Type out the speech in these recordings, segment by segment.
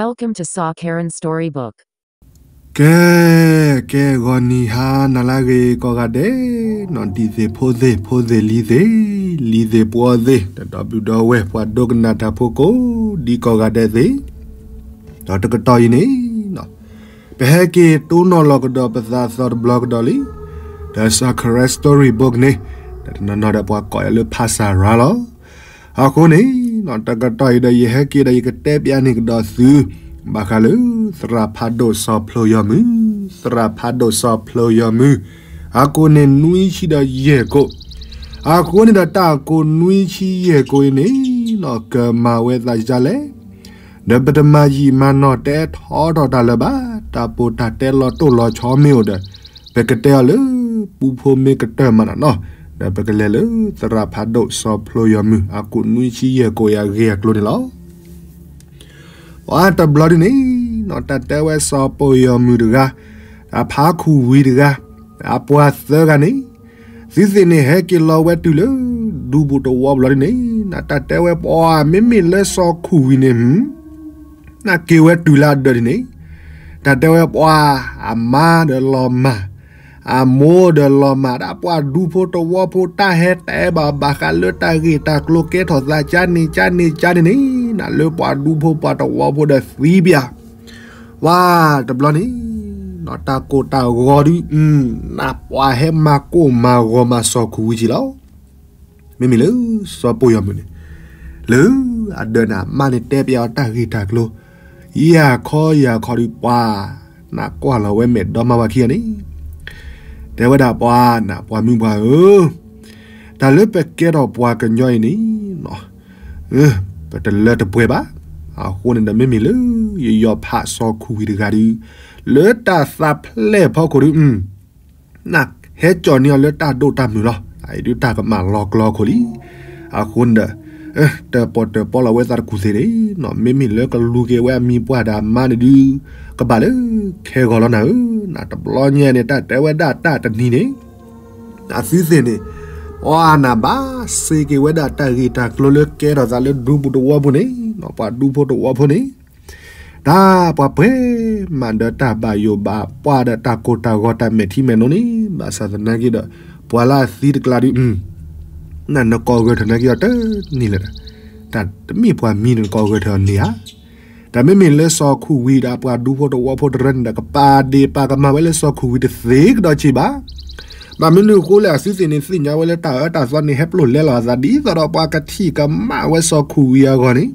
Welcome to Saw Karen Storybook. ကဲ, ကဲဂီၤနံၤဟါနၤလၢအဂ့ၤကိးဂၤဒဲး, နီၢ်ဒံသ့ၣ်ဖိသ့ၣ် ဖိသ့ၣ်လံၤသ့ၣ်, လံၤသ့ၣ်ပှီၤသ့ၣ်, ဒီပုၢ်ဒီဝဲၢ်ပှၤဒိကနၣ်တၢ်ဖိကိးဒံကိးဂၤဒဲးသ့ၣ်, ဒီးတကတီၢ်အံၤန့ၣ်, ပဟဲက့ၤတိၢ်နီၣ်လီၤကဒီးပသးသီတဘျီကဒီးလံ, ဒီး Saw Karen Storybook န့ၣ်, ဒီးတနီၤနီၤဒီးပှၤကိးယၤလၢဖါစၢ်ရၤလီၤ. အဃိန့ၣ်, တကတီၢ်အံၤဒီး ယဟဲက့ၤဒီးယကတဲပျးန့ၢ်ကဒီးသု, ဘၣ်ဃးလၢ သရၣ်ဖးဒိၣ်စီၤဖျိယီၤမုၢ်, သရၣ်ဖးဒိၣ်စီၤဖျိယီၤမုၢ်, အကိၣ်န့ၣ်နွံဆံဒီးယဲၢ်ကိၣ်, အဃိန့ၣ်ဒီးတၢ်ကိၣ်နွံဆံယဲၢ်ကိၣ်အံၤန့ၣ်, ကမၤဝဲသးဒ်လဲၣ်, ဒီးပတမၤယံာ်မၤနီၢ်တဲထီထီၣ်တၢ်လၢၤဘၣ်, တၢ်ပိာ်တၢ်တဲလီၤတိၢ်လီၤဆီမ့ၢ်အိၣ်ဒီး, ပကတဲအီၤလၢ ပူဖိမ့ၢ်ကတၢၢ်မးနီၢ်နီၢ်, ဒီးပကလဲၤလၢ သရၣ်ဖးဒိၣ်စီၤဖျိယီၤမုၢ် အကိၣ်နွံဆံယဲၢ်ကိၣ်အံၤအဂ့ၢ်အကျိၤန့ၣ်လီၤ. ပှၤတဘျီဒ်န့ၣ်, တၢ်တဲဝဲစီၤဖျိယီၤမုၢ်တဂၤ, အဖါခူၣ်ဝံၤတဂၤ, အပှၤသၢဂၤန့ၣ်, သုသ့ၣ်န့ၣ်ဟဲက့ၤလီၤဝဲတုၤလၢ ဒူပူၤတဝီဘျီဒ်န့ၣ်, တၢ်တဲဝဲပှၤမ့မ့ၢ်လၢစီၤခူၣ်ဝံၤန့ၣ်, နက့ၤဝဲတုၤလၢအဒၢးဒ်န့ၣ်, တၢ်တဲဝဲပှၤအမါဒီးလီၤမၢ်, အမိၢ်ဒီးလီၤမၢ်, ဒၣ်ပှၤဒူဖိတဝီဖိတၢ်ဟဲတဲဘၣ်ဘၣ်ဃးလၢတၢ်ဂ့ၢ်တၢ်ကျိၤကဲထီၣ်သးကန့ၣ်ကန့ၣ်ကန့ၣ်, နလၢပှၤဒူဖိပှၤတဝီဖိဒီးသံပၠး, ပှၤတဘျီန့ၣ်, တၢ်ကိၢ်တၢ်ဂီၤဒု, နပှၤဟဲမၤကိၢ်မၤဂီၤမၤစီၤခူၣ်ဝံၤထံလီၤ. မ့မ့ၢ်လၢစီၤဖျိယီၤမုၢ်န့ၣ်, လၢအဒၢးန့ၣ်အမါန့ၣ်တဲပၠးအီၤတၢ်ဂ့ၢ်တၢ်ကျိၤ, ယၤခီယၤခီဒုးပှၤ, နကွၢ်လီၤဝဲမဲာ်ဒီမါဝၤခံဂၤန့ၣ်, တဲဝဲဒၣ်ပှၤနပှၤမုၣ်ပှၤဧၢ, တၢ်လၢပကဲထီၣ်ပှၤကညီအံၤန့ၣ်, ပတလၢတပှဲၤဘၣ်, အဃိန့ၣ်ဒီးမ့မ့ၢ်လၢ ယယီၤဖးစီၤခူၣ်ဝံၤတဂၤဒုး, လၢတၢ်သးဖျဲၣ်ဖီခိၣ်ဒုး, နဟဲကၠီၣ်န့ၢ်အီၤလၢတၢ်ဒိၣ်တၢ်မုၢ်လီၤ. အံၤဒုးတၢ်ကမၣ်လီၤကျီခိၣ်လံ. အဃိန့ၣ်ဒီး, တၢၣ်ပီၣ်တၢၣ်ပီလီၤဝဲသးတကူၣ်သ့ၣ်န့ၣ်, မ့မ့ၢ်လၢကလူၤက့ၤဝဲအမံၤပှၢ်ဒီးအမါန့ၣ်ဒုး, ကဘၣ်လၢခဲဂီၤလီၤနၤဧၢ, နတဘျီညါန့ၣ် တၢ်တဲဝဲဒၣ်တၢ်တနံၤန့ၣ်, အသုသ့ၣ်န့ၣ်, အီနဘၣ်စ့က့ၤဝဲဒၣ်တၢ်ဂ့ၢ်တၢ်ကျိၤလၢကဲထီၣ်သးလၢဒူပူၤတဝီဖိန့ၣ်, ပှၤဒူဖိတဝီဖိန့ၣ် တၢ်ပှၤပှဲၤမးဒီးတၢ်ဘၣ်ယိၣ်ဘၣ်ပှၢ်ဒီးတၢ်ကိၢ်တၢ်ဂီၤတၢ်မဲာ်ထံမဲာ်နိန့ၣ်, ဘၣ်ဆၣ်သနာ်က့ဒီး, ပှၤလၢအသံတကျါဒုး, နနကီၢ်ဂၢၢ်ထၢၣ်နာ်က့အီၤတန့ၢ်လၢၤဒီး, တၢ်တမ့ၢ်ပှၤမံနကီၢ်ဂၢၢ်ထၢၣ်အီၤန့ၢ်ဧါ. တၢ်မ့မ့ၢ်လၢစီၤခူၣ်ဝံၤဒီးပှၤဒူဖိတဝီဖိတရၢန့ၣ်ဒီး ကပာ်ဒ့ၣ်ပာ်ကမၣ်ဝဲလၢစီၤခူၣ်ဝံၤတသ့ကဒီးက့ဘၣ်. ဘၣ်မနုၤအဃိလဲၣ် အသုသ့ၣ်န့ၣ်သ့ၣ်ညါဝဲလၢတၢ်အၢတၢ်သီန့ၣ် ဟဲပျိာ်လဲလီၤအသးဒ်သိးဒီးပှၤကထံၣ်ကမၣ်ဝဲစီၤခူၣ်ဝံၤအဂီၢ်န့ၣ်,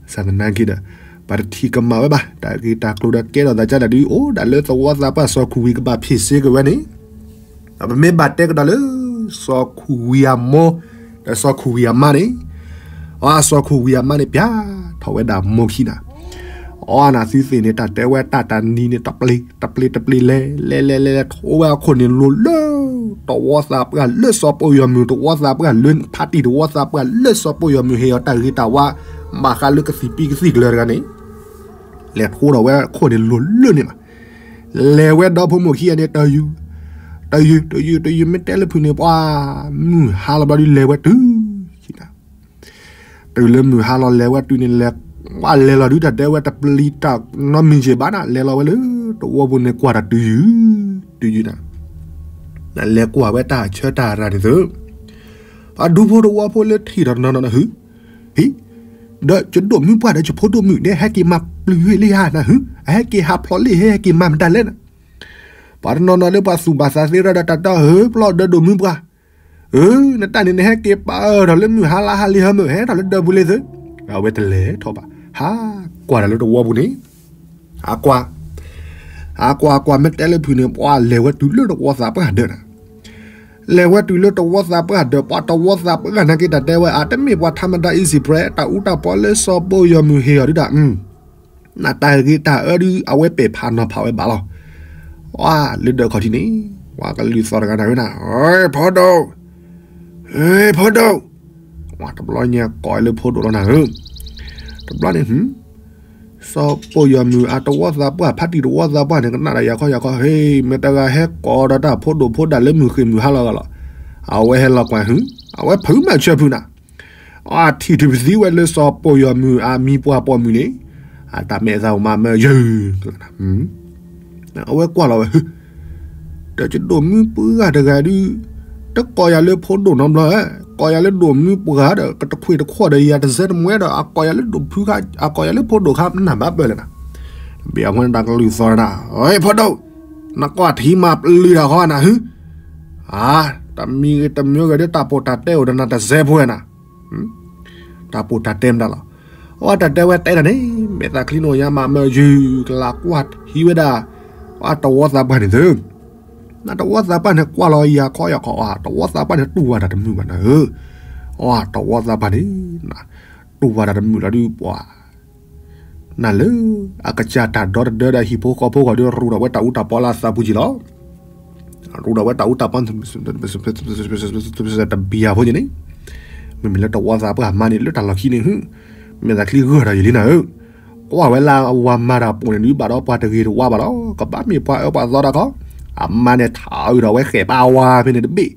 ဘၣ်ဆၣ်သနာ်က့ဒီး, ပှၤတထံၣ်ကမၣ်ဝဲဘၣ်. တၢ်ဂ့ၢ်တၢ်ကျိၤဒီးကဲထီၣ်သးကဒၣ်ဒုးအိၣ်ဒၣ်လၢသဝီသးပှၢ်စီၤခူၣ်ဝံၤကဘၣ်ဖ့ၣ်စ့က့ၤဝဲန့ၣ်, ပမ့ၢ်ဘၣ်တဲကဒီးလၢ စီၤခူၣ်ဝံၤအမိၢ်, ဒီးစီၤခူၣ်ဝံၤအမါန့ၣ်, အစီၤခူၣ်ဝံၤအမါန့ၣ် ပၠးထီၣ်ဝဲဒၣ်မိၢ်ခံနၤ, အီနသုသ့ၣ်န့ၣ် တၢ်တဲဝဲတၢ်တနံၤန့ၣ် တပျ့ၤတပျ့ၤလဲၤ, လဲၤလဲၤလဲၤလဲၤ ထိဝဲအခိၣ်န့ၣ်လိၤလၢ တဝီသးပှၢ်လၢစီၤပီၢ်ယီၤမုၢ်တဝီသးပှၢ်လၢဖါတံၢ်တဝီသးပှၢ်လၢစီၤပီၢ်ယီၤမုၢ်ဟ့ၣ်အီၤတၢ်ဂ့ၤတၢ်ဝါ, ဘၣ်ဃးလၢကသံၣ်ပံကသံၣ်ကလၢၤတဂၤန့ၣ်, လဲၤထိဒီးဝဲအခိၣ်န့ၣ်လိၤလၢန့ၣ်လီၤ. လဲၤဝဲဒီဖိမိၢ်ခံဂၤန့ၣ် တယုၢ်, တယုၢ် တယုၢ် တယုၢ် မ့ၢ်တဲလၢဖုၣ်န့ၣ် ပှၤမုၢ်ဟါလီၤဘျီဒုးလဲၤဝဲတုၤ, တုၤလၢမုၢ်ဟါလီၤလဲၤဝဲတုၤန့ၣ် လဲၤဝဲလဲၤလီၤဒုး တၢ်တဲဝဲတပျံၤတၢ်နီတမံၤက့ၤဘၣ်နၤ လဲၤလီၤဝဲလၢ တဝီပူၤန့ၣ် ကွၢ်တၢ်တုၤယုၢ်, တုၤယုၢ်နၤ, လဲၤကွၢ်ဝဲတၢ်ဆၢတၢ်ရၤန့ၣ်သု, ပှၤဒူဖိတဝီဖိလၢထံၣ်ထီၣ်တနီၤနီၤနၤ ဟု, ဟံ, ဒီးယဒိၣ်မုၢ်ပှၢ်ဒီးယဖိဒိၣ်မုၣ်န့ၣ် ဟဲက့ၤမၤပျုၤလံဧါနၤ ဟု, အဟဲက့ၤဟးဖျိးလံ ဟဲက့ၤမၤမတၤလဲၣ်နၤ, ပှၤတနီၤနီၤလၢပှၤသူၣ်ဘၣ်သးသ့ရၢဒီးတၢ်တီ ဟၢပျီၢ်ဒီးဒိၣ်မုၢ်ပှၢ်, အၢ နတၢ်န့ၣ် နဟဲက့ၤပာ်အၢၣ်ထီၣ်လၢမုၢ်ဟါလါဟါလံဟါမုၢ် ဟဲထီၣ်လၢဒၢးပူၤလံသု, အဝဲတလဲၤထီၣ်ဘၣ်, ဟးကွၢ်တၢ်လၢတဝီပူၤန့ၣ်, ဟးကွၢ်, ဟးကွၢ်ကွၢ် မ့ၢ်တဲလၢဖုၣ်န့ၣ် ပှၤလဲၤဝဲတုၤလၢတဝီသးပှၢ်ဒၢးနၤ, လဲၤဝဲတုၤလၢတဝီသးပှၢ်ဒၢး ပှၤတဝီသးပှၢ်နာ်က့ တၢ်တဲဝဲအါ တမ့ၢ်ပှၤထါမတၤ easy press တၢ်အူတၢ်ပီလၢစီၤပီၢ်ယီၤမုၢ်ဟ့ၣ်အီၤဒုးတၢ် နတၢ်ဂ့ၤတၢ်အၢဒုး အဝဲပဲာ်ဖးနီၤဖးဝဲဘၣ်လီၤ. ဝါ လၢဒၢးခီၣ်ထံးန့ၣ် ပှၤကလုာ်သီၣ်တဂၤနၤဝဲနၤ ဖိဒိၣ်, ဖိဒိၣ်, ဝါ တဘျီညါကိးလၢဖိဒိၣ်လီၤနၤဧၢ, တဘျီန့ၣ် စီၤပီၢ်ယီၤမုၢ်အတဝီသးပှၢ် ဖါတံၢ်တဝီသးပှၢ်န့ၣ် ကနၣ်ဒီးယၤခီယၤခီ ဟ့ မ့ၢ်တဂၤဟဲကိးဒီးတၢ်ဖိဒိၣ်ဖိဒၣ်လၢမုၢ်ဃ့ၢ်မုၢ်ဟါလီၤဂာ်လီၤ. အဝဲဟဲလီၤကွၢ်ဟု အဝဲဖုးမၤဆၢဖုးနၤ အထံၣ်ထူၣ်ပသံဝဲလၢစီၤပီၢ်ယီၤမုၢ်အမံၤပှၢ်ပိာ်မုၣ်န့ၣ်, အတၢ်မဲာ်သးအိၣ်မးမၢယုၢ်, အဝဲကွၢ်လီၤဝဲ, ဒီးယဒိၣ်မုၣ်ပှၢ်တဂၤဒုး, တကိးယၤလၢဖိဒိၣ်နီတဘျီ, ကိးယၤလၢဒိၣ်မုၣ်ပှၢ်ဒီး ကတခွ့ၣ်တခွီၣ်ဒီးယၤတစဲးတမှဲဒီး အကိးယၤလၢဒိၣ်ဖုခါ, အကိးယၤလၢဖိဒိၣ်ခါ နၢ်ဘၣ်ပၢၢ်လဲၣ်နၤ. ဘၣ်အဃိန့ၣ် တၢ်ကလုၢ်သီနၤ, ဖိဒိၣ်, နကွၢ်ထံမၤပလုၢ်တၢ်ဃီနၤဟု, တမံၤဂ့ၤတမံၤဂ့ၤဒီး တၢ်ပိာ်တၢ်တဲအိၣ်ဒီးနၤတစဲးဖိနၤ. တၢ်ပိာ်တၢ်တဲမတၤလီၤ. အတၢ်တဲဝဲတဲတၢ်န့ၣ် မဲာ်သးချံနီၢ်ယါမးမၢယုၢ်ကလးကွၢ်ထံဝဲဒၣ်, အတဝီသးပှၢ်န့ၣ်သု, နတဝီသးပှၢ်န့ၣ်ကွၢ်လီၤယၤခီယၤခီ, တဝီသးပှၢ်န့ၣ်တူၢ်ဝဲဒၣ်တမုာ်ဘၣ်နၤဧၢ, တဝီသးပှၢ်န့ၣ် တူၢ်ဝဲဒၣ်တမုာ်လီၤဒုးပှၤ နၤလၢ အကစၢ်တၢ်ဒီတဒၢဒီးဟံၣ်ဖိဃီဖိဂီၢ်ဒီး ရူးဒီးဝဲတၢ်အူတၢ်ပီလၢအသးပူၤက့ၤလီၤ. ရူးဒီးဝဲတၢ်အူတၢ်ပီ တဘံၣ်အဖိက့ၤန့ၣ်, မ့မ့ၢ်လၢတဝီသးပှၢ်အမါန့ၣ် လၢတၢ်လီၢ်ခံန့ၣ် မဲာ်သးချံဂၢၢ်ဒီးယလံနၤဧၢ, ကွၢ်ဝဲလၢအဝၤမၤတၢ်ပိာ်န့ၣ်ဒုး ဘၣ်ဒီးပှၤတဂ့ၤတဝါဘၣ်လီၤ. ကဘၣ်မ့ၢ်ပှၤအၢပှၤသီတၢ်ခီ, အမါန့ၣ်ထးအုးဒီးဝဲဃဲးပာ်ဝါဖဲန့ၣ်တဘ့ၣ်,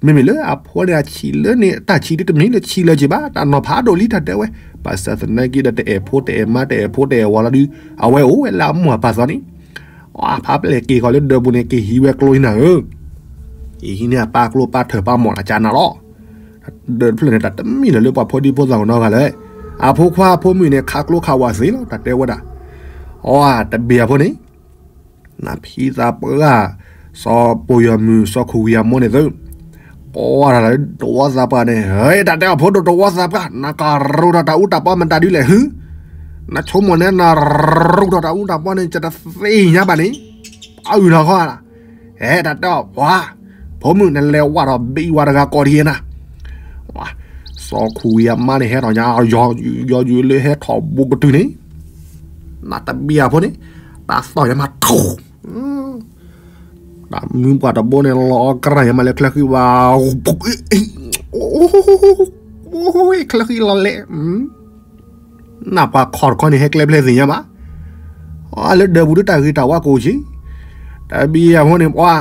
မ့မ့ၢ်လၢအဖိန့ၣ်အဆံးလၢန့ၣ် တၢ်ဆံးဒုးတမ့ၢ်လၢဆံးလၢက့ၤဘၣ်, တၢ်နီၤဖးဒိၣ်လံတၢ်တဲဝဲ, ဘၣ်ဆၣ်သနာ်က့ဒီးတအဲၣ်ဖိတအဲၣ်မါတအဲၣ်ဖိတအဲၣ်ဝၤလီၤဒုး, အဝဲအိၣ်ဝဲလၢအမိၢ်အပၢ်သီန့ၣ်, အဖးပျဲၢ်က့ၤဃီၤလၢဒၢးပူၤန့ၣ် က့ၤဟံးဝဲကျိလံနၤဧၢ, က့ၤဟံးန့ၢ်အပၢ်ကျိပၢ်ထၢၣ်ပၢ်မီၢ်လၢကၢနၤလီၤ. ဒၢးတဖျၢၣ်န့ၣ် တၢ်တမ့ၢ်လၢၤလၢပှၤဖိဒံဖိသၣ်ကနီဂၤလဲၣ်, အဖိခွါအဖိမုၣ်န့ၣ် ခးကျိခးဝးသ့လီၤ တၢ်တဲဝဲဒၣ်, အတဘ့ၣ်အဖိန့ၣ် နဖံသးပှၢ်, စီၤပိာ်ယီၤမုၣ် စီၤခူၣ်ဝံၤအမိၢ်န့ၣ်သု, ကွၢ်တၢ်လၢတဝီသးပှၢ်န့ၣ်, ဟဲတၢ်တဲအီၤဖိဒိၣ်တဝီသးပှၢ် နကရူးဒီးတၢ်အူတၢ်ပီမတၤဒုလဲၣ်ဟု, နဆိကမိၣ်န့ၣ် နရူးဒီးတၢ်အူတၢ်ပီန့ၣ် ယတသ့ၣ်ညါဘၣ်န့ၣ်, အုၣ်ထီၣ်ဃီလီၤ, ဟဲတၢ်တဲအီၤပှၤ, ဖိမုၣ်နလဲၤဝဲဒီးဘံဝၤတဂၤကိးဒံးနၤ စီၤခူၣ်ဝံၤအမါန့ၣ်ဟဲထီၣ်ညါ, ယီၤယုာ်လၢဟဲထီၣ်ဘူးကတုၤန့ၣ်, နတဘ့ၣ်အဖိန့ၣ်, တၢ်သီၣ်ယမးထူၣ်, တၢ်မုၢ်ပှၢ်တဘိန့ၣ် လီၤအီကရၢ်ယမးလၢချၢဃံဘၣ်, ချၢဃံလီၤလဲၣ် နပှၤခီၣ်တခီန့ၣ် ဟဲကျဲဖျဲၣ်သ့ၣ်ညါဘၣ်, လၢဒၢးပူၤဒုးတၢ်ဂ့ၤတၢ်ဝါကိးက့ၤ, တဘ့ၣ်အဖိန့ၣ်ပှၤ,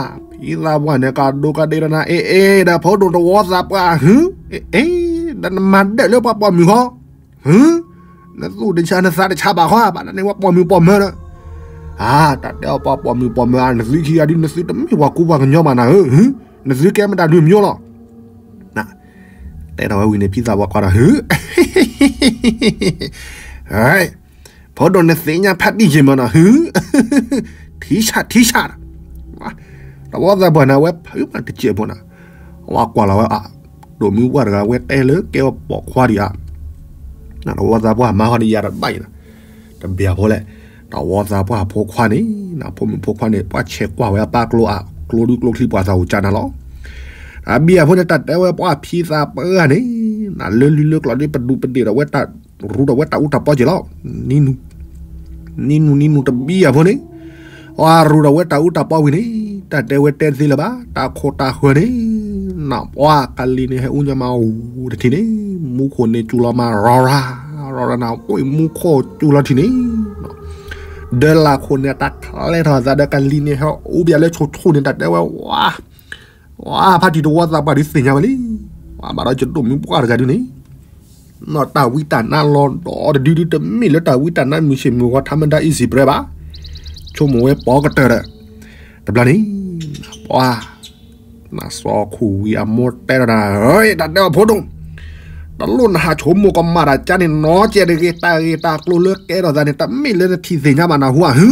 ဖံသးပှၢ်န့ၣ် ကဒိကဒ့ဒီးနၤ အ့ၣ်အ့ၣ် ဒီးဖိဒိၣ်တဝီသးပှၢ်ဟု, အ့ၣ်အ့ၣ် ဒီးနမၤဒၢးလၢပှၤပိာ်မုၣ်ဃီ, ဟု, နသူၣ်တဆါနသးတဆါဘၣ်ဃီ ဘၣ်န့ၣ်ပှၤပိာ်မုၣ်ပိာ်မၢၤဒီး, အါ တၢ်တဲအီၤပှၤပိာ်မုၣ်ပိာ်မၢၤ နသုခံဂၤဒုး နသုတမ့ၢ်ပှၤကူပှၤကညီဘၣ်နၤဧၢ, နသုကဲမတၤဒုးမၠိလီၤ တဲထီၣ်ဝဲဝံၤန့ၣ် ဖံသးပှၢ်ကွၢ်ဒီး ဟု, ဖိဒိၣ်နသ့ၣ်ညါဖးဒံၣ်ယ့ၢ်မးနီၤ ဟု, ထံဆးထံဆး, တဝီသးပှၢ်န့ၣ် အဝဲဖုးမးတစဲးဖိနီၤ, အဝဲကွၢ်လီၤဝဲအါ, ဒိၣ်မုၢ်ပှၢ်တဂၤဝဲတဲလၢကဲဝဲပိာ်ခွါဒံးဧါ, တဝီသးပှၢ်မၤဃီဒီးယၤတဘၣ်အံၤနီၤ, တဘ့ၣ်အဖိလဲၣ်, တဝီသးပှၢ်ဖိခွါန့ၣ်, ဖိမုၣ်ဖိခွါန့ၣ် ပှၤဆဲးကွၢ်ဝဲအပၢ်ကျိအကျိဒုးကျိချံပှၤသးအိၣ်ကၢနၤလီၤ, တဘ့ၣ်အဖိန့ၣ် တၢ်တဲဝဲပှၤဖံသးပှၢ်န့ၣ်, နလၢလုၢ်လၢကျိးဒုးပဒူးပဒ့ၣ်ဒီးဝဲတၢ်ရူးဒီးဝဲတၢ်အူတၢ်ပီက့ၤလီၤ, နံၤနူၤ, နံၤနူၤနံၤနူၤတဘ့ၣ်အဖိန့ၣ်, အဝဲရူးဒီးဝဲတၢ်အူတၢ်ပီဝံၤန့ၣ်, တၢ်တဲဝဲတဲတသ့လၢၤဘၣ်, တၢ်ခိၣ်တၢ်ဃၢၤန့ၣ်, နပှၤကလံၤန့ၣ်ဟဲအူညါမးအူတထံၣ်န့ၣ်, မူခိၣ်န့ၣ်စူၤလီၤမးရၤရၤ, ရၤရၤနၤ မူခိၣ်စူၤလီၤထံၣ်န့ၣ် ဒီးလၢခိၣ်န့ၣ် တၢ်ချဲထီၣ်သးဒီးကလံၤန့ၣ် ဟဲအူဘၣ်လၢဆိဆိန့ၣ် တၢ်တဲဝဲဝါ, ဝါဖါတံၢ်တဝီသးပှၢ်ဒုးသ့ၣ်ညါဝဲလံ, ဝါဘၣ်ဒီးယဒိၣ်မုၢ်ပှၢ်တဂၤဒုးန့ၣ်, နီၢ်တၢ်ဝံတၢ်နါလီၤဒီးတဒုဒုးတမ့ၢ်လၢတၢ်ဝံတၢ်နါမုၢ်ဆ့ၣ်မုၢ်ဂီၤ ထါမဒါ easy bread ဘၣ်, ဆိကမိၣ်ဝဲပိာ်ကတၢၢ်ဒီး, တဘျီန့ၣ်, ပှၤ နစီၤခူၣ်ဝံၤအမိၢ်တဲထီၣ်နၤ, တၢ်တဲအီၤဖိဒိၣ်, တလိၣ်နဟးဆိကမိၣ်ကမၣ်တၢ်ကါန့ၣ် နီၢ်ကဲတဂ့ၤ တၢ်ဂ့ၢ်တၢ်ကျိၤလၢကဲထီၣ်သးန့ၣ် တမ့ၢ်လၢနထံၣ်သ့ၣ်ညါဘၣ်နၢ်ဟူဧါဟု,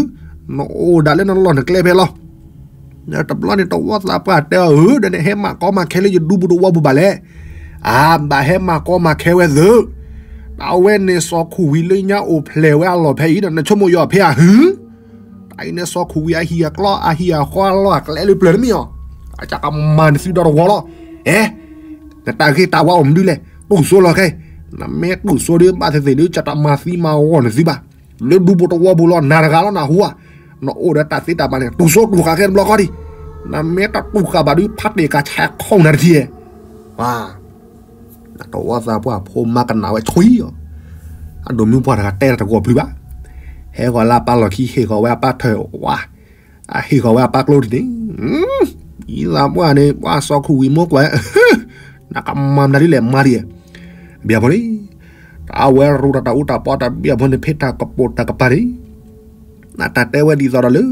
နအိၣ်ဒၣ်လၢနလီၢ်နကျဲဖဲလီၤ. တဘျီန့ၣ် တဝီသးပှၢ်တဲအီၤဧၢ, ဒီးနဟဲမၤကီမၤခဲလၢယဒူပူၤတဝီပူၤဘၣ်လဲၣ်. အါ ဘၣ်ဟဲမၤကီမၤခဲဝဲသု, တၢ်ဝဲန့ၣ်စီၤခူၣ်ဝံၤလၢညါအိၣ်ဖျဲၣ်ဝဲအလီၢ်ဖဲအံၤဒီး နဆိကမိၣ်ယီၤဖဲဧါဟု, တၢ်အံၤန့ၣ်စီၤခူၣ်ဝံၤအဟံၣ်အကျီ အဟံၣ်အဃီအလီၢ်အကျဲလၢပျၢၤတမ့ၢ်အီၤ, အကမၤနသုဒီတဝီလီၤ. အဲ နတၢ်ဂ့ၢ်တၢ်ဝါအိၣ်မနုၤလဲၣ်, တူၢ်စိလီၤခဲ, နမ့ၢ်တူၢ်စိဒုးဘၣ်သ့ၣ်သ့ၣ်ဒုး ကတၢ်မၤသံမၤဂီၤနသုဘၣ်. လၢဒူပူၤတဝီပူၤလီၤ နၤတဂၤလီၤနၢ်ဟူဧါ, နအိၣ်ဒီးတၢ်သ့တၢ်ဘၣ်န့ၣ် တူၢ်စိတူၢ်ဃာ်ခဲတဘျီဃီဒံး, နမ့ၢ်တတူၢ်ဃာ်ဘၣ်ဒုး ဖးတ့ၢ်ကဆဲးခိၣ်နၤတထံၣ်ဧါ. တဝီသးပှၢ်ဖိမါကနၣ်ဝဲဆွံအီၤ, အဒိၣ်မုၢ်ပှၢ်တဂၤတဲတၢ်တဂီၢ်ဘျုးဘၣ်, ဟဲဃီၤလၢအပၢ်လီၢ်ခံ ဟ့ၣ်ဃီၤဝဲအပၢ်ထၢၣ်ဝါ, အဟ့ၣ်ဃီၤဝဲအပၢ်ကျိတထံၣ်န့ၣ်, အံသးပှၢ်န့ၣ် ပှၤစီၤခူၣ်ဝံၤမိၢ်ကွၢ်, နကမၤမနုၤဒ်လဲၣ်မါဒံး, ဘၣ်ဖိလံ, တ အဝဲရူးတၢ်တၢ်အူတၢ်ပီတၢ်ဘံၣ်အဖိန့ၣ် ဖဲတၢ်ကပိာ်တၢ်ကပၤန့ၣ်, နတၢ်တဲဝဲဒ်သိးဒီးလၢ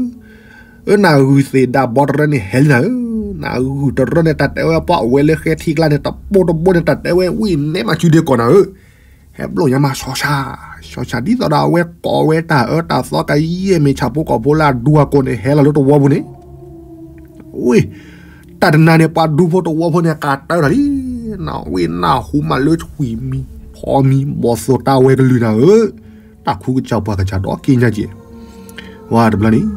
အၢ နဂုၢ်သ့ၣ်ဒၣ်ဘီတရၢန့ၣ်ဟဲလံနၤဧၢ, နဂုၢ်တရၢန့ၣ် တၢ်တဲဝဲပှၤအိၣ်ဝဲလၢဃဲထံကျါန့ၣ် တဘိတဘိန့ၣ် တၢ်တဲဝဲဝံၣ်နဲမၤစုဒ့ကိးနၤဧၢ, ဟဲဘျိၣ်ညါမးဆီၣ်ဆၣ်, ဆီၣ်ဆၣ်ဒ်သိးဒီးအဝဲကိးဝဲတၢ်အၢတၢ်သီ ကယဲၢ်မ့ၢ်ဆၣ်ဖိကီၢ်ဖိလၢအဒူအကိာ်န့ၣ် ဟဲလီၤလၢတဝီပူၤန့ၣ် ဝ့ၢ်, တၢ်တနၤန့ၣ် ပှၤဒူဖိတဝီဖိန့ၣ် ကးတၢၢ်ထီၣ်လံ, နဝ့ၢ်နၢ်ဟူမးလၢဆွံမံၤ ဖီမံၤ ဘီၣ်သိၣ်တၢ်ဝဲကလုၢ်နၤဧၢ, တၢ်ခူကစၢ်ပှၤကစၢ်ဒီးက့ညါက့ၤ, ဝါတဘျီန့ၣ်,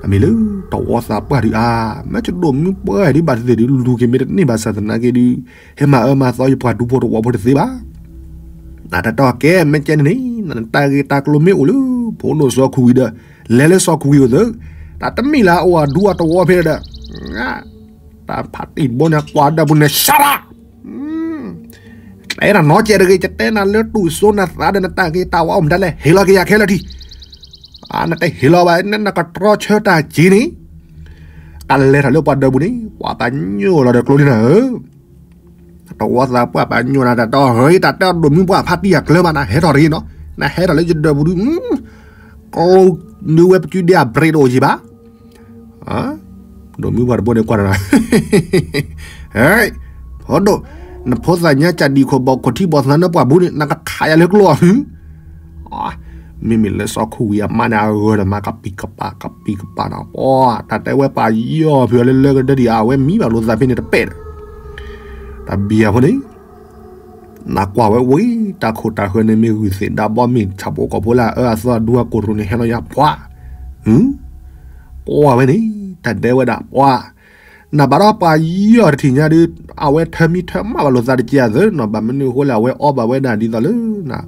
အမ့ၢ်လၢတဝီသးပှၢ်ဒုးအါ, မ့ၢ်တဒိၣ်မုၢ်ပှၢ်ဒုးဘၣ်သ့ၣ်သ့ၣ်ဒုးလူၤက့ၤမ့ၢ်တန့ၢ်ဘၣ်ဆၣ်သနာ်က့ဒုး, ဟဲမၤအၢမၤသီယပှၤဒူဖိတဝီဖိတသ့ဘၣ် နတၢ်တဲအီၤကဲ မ့ၢ်ကဲန့ၣ်န့ၣ် နတၢ်ဂ့ၢ်တၢ်ကျိၤမ့ၢ်အိၣ်လၢ ဖိဒိၣ်စီၤခူဝံၤဒီး လဲၤလၢစီၤခူဝံၤအိၣ်သု, တၢ်တမ့ၢ်လၢအအိၣ်အဒူအတဝီဖဲဒီး, တၢ်ဖးတံၢ်တဘိန့ၣ် ကွၢ်ဒၢးပူၤန့ၣ် ရှါရၣ်, တဲနၤနီတစဲးတဂ့ၤ ယတဲနၤလၢတူၢ်စိနသးဒီး နတၢ်ဂ့ၢ်တၢ်ဝါအိၣ်မတၤလဲၣ် ဟ့ၣ်လီၤက့ၤယၤခဲလၢာ်ထံး, နတဟ့ၣ်လီၤဘၣ် နကတြီဆၢတၢ်က့ၤန့ၣ်, ကလဲၤထီၣ်လၢပှၤဒၢးပူၤန့ၣ် ပှၤပာ်ညိၣ်လီၤဒီးကျိန့ၣ်နၤဧၢ တဝီသးပှၢ်ပာ်ညိၣ်နၤတၢ်တီ ဟဲတၢ်တဲအီၤဒိၣ်မုၢ်ပှၢ်ဖးတံၢ်အကျၢၤမး နဟဲထီၣ်တဂ့ၤနီၤ, နဟဲထီၣ်လၢယဒၢးပူၤဒုး, ကျိနုၤဝဲပစုဒ့အ brake တအိၣ်ယံၤဘၣ်, ဒိၣ်မုၢ်ပှၢ်တဘိန့ၣ်ကွၢ်နၤ, ဟဲ, ဖိဒိၣ်, နဖိသၣ်ညါကၢ်ဒံၣ်ခိၣ်ဘီၣ်ခိၣ်ထံဘီၣ်သးနၢပှၢ်ဘူးန့ၣ် နကခးယၤလၢကျိအီၤ မ့မ့ၢ်လၢစီၤခူဝံၤအမါန့ၣ် အဂၢၢ်ဒီးမၤကပံာ်ကပၤ ကပံာ်ကပၤနီၤ, ပှၤ တၢ်တဲဝဲပှၤယီၢ်ဖုးအီၤလၢလၢကဒၢဒံး အဝဲမံဘၣ်လိာ်သးဖဲန့ၣ်တပဲၢ်ဒီး, တၢ်ဘံၣ်အဖိန့ၣ်, နကွၢ်ဝဲဝံၤ တၢ်ခိၣ်တၢ်ဃၢၤန့ၣ်မ့ၢ်ဂုၢ်သ့ၣ်ဒါဘီမ့ၢ်ဆၣ်ဖိကီၢ်ဖိလၢအအၢအသီအဒူအကိာ်တရူးန့ၣ် ဟဲလီၤယၤပှၤ, ကွၢ်ဝဲန့ၣ်, တၢ်တဲဝဲဒၣ်ပှၤ နဘၣ်ဒီးပှၤယီၢ်တထံၣ်ညါဒုး, အဝဲထၢမံထၢမးဘၣ်လိာ်သးတက့ၢ်အသးနီၤ, ဘၣ်မနုၤအဃိလဲၣ် အဝဲအီဘၣ်ဝဲဒၣ်ဒ်သိးလၢ,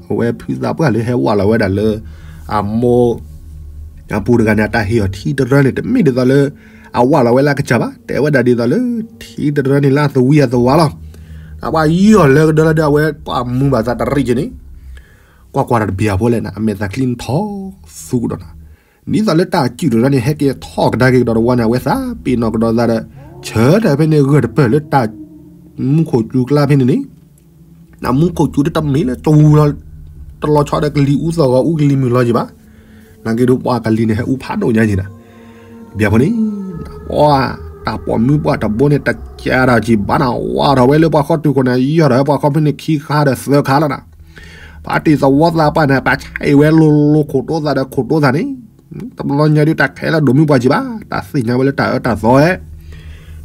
အဝဲဖုသးပှၢ်လၢဟဲဝးလီၤဝဲဒၣ်လၢ, အမိၢ်, အပူၤတဂၤန့ၣ် အတၢ်ဟ့ၣ်အီၤထံတရၢန့ၣ် တမ့ၢ်ဒ်သိးလၢ, အဝးလီၤဝဲလၢကစၢ်ဘၣ်, တဲဝဲဒၣ်ဒ်သိးလၢ, ထံတရၢန့ၣ်လၢအသဝံအသဝါလီၤ, အဝဲယီၢ်လၢကဒၢလီၤဒီးအဝဲပှၤမူဘၣ်သးတရံးက့ၤန့ၣ်, ကွၢ်ကွၢ်တၢ်တဘံၣ်အဖိလဲၣ်နၤ အမဲာ်သးချံနထီၣ်သူကဒီးနၤ ဒ်သိးလၢတၢ်စုၣ်တရၢန့ၣ် ဟဲက့ၤထီၣ်ကဒါက့ၤကဒီးတဝီန့ၣ် အဝဲသးပ့ၤနီၣ်ကဒီးသးဒီး, ဆၢထၢၣ်ဖဲန့ၣ်ဂၢၢ်တပၢၢ်လၢတၢ်, မူခိၣ်စူၤကျါဖဲန့ၣ်န့ၣ်, နမူခိၣ်စူၤတတမ့ၢ်လၢစူၤလီၤ, တလီၤဆီဒီးကလံၤအူသီၣ်ဂီၤအူကလံၤမုၢ်လီၤယံၤဘၣ်, နာ်က့ဒုးပှၤကလံၤန့ၣ်ဟဲအူဖးဒိၣ်ညါယံၤနၤ, ဘၣ်အဃိန့ၣ်, ပှၤ, တၢ်ပိာ်မုၣ်ပှၢ်တဘိန့ၣ် တကးဒီးကံၣ်ဘၣ်နၤ ဝးထီၣ်ဝဲလၢပှၤဃီတုၤခိၣ်န့ၣ် ယီၢ်ထီၣ်ဝဲပှၤဃီဖဲန့ၣ်ခံခါဒီးသၢခါလီၤနၤ ဖါတံၢ်သဝီသးပှၢ်န့ၣ် ပာ်ဆဲးဝဲလိၤလိၤခိၣ်တိသးဒီးခိၣ်တိသးန့ၣ်, တဘျီညါဒုးတၢ်ခဲလၢာ်ဒိၣ်မုၢ်ပှၢ်ကံၣ်ဘၣ် တၢ်သ့ၣ်ညါဝဲလၢတၢ်အၢတၢ်သီဝဲ,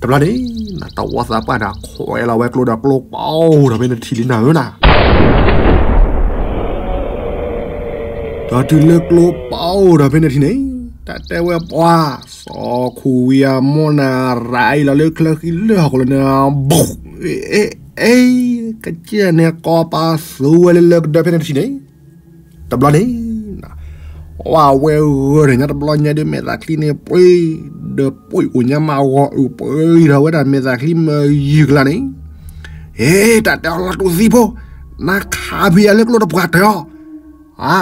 တဘျီန့ၣ်, နသဝီသးပှၢ်န့ၣ် ခွဲးလီၤဝဲကျိဒီးကျိပအိၣ်ဒီးဖဲန့ၣ်တထံၣ်လံနၤဧၢနၤ ဒီးတုၤလၢကျိပအိၣ်ဒီးဖဲန့ၣ်တထံၣ်န့ၣ်, တၢ်တဲဝဲပှၤ, စီၤခူဝံၤအမိၢ်န့ၣ် ရၤအံၤလီၤလၢချၢဃံလၢဟီၣ်ခိၣ်လၢန့ၣ်, ဘိၣ်, အ့, အ့, ကစၢၢ်န့ၣ်ကိးပသူဝဲလၢလၢကဒၢဖဲန့ၣ်တထံၣ်န့ၣ်, တဘျီန့ၣ်, ဝဲဝဲဂၢၢ်န့ၣ်ညါတဘျီညါဒုးမဲာ်သးချံန့ၣ်ပှ့ၤ, ဒီးပှ့ၤအိၣ်ညါမးဂီၤအုၣ်ပှ့ၤထီၣ်ဝဲဒၣ်မဲာ်သးချံမ့ၢ်ယုၢ်ကျါန့ၣ်, အ့ တၢ်တဲအီၤလီၤတူာ်သံဖိ, နခးဖံးယၤလၢကျိတပှၢ်တၢၢ်အီၤ, အါ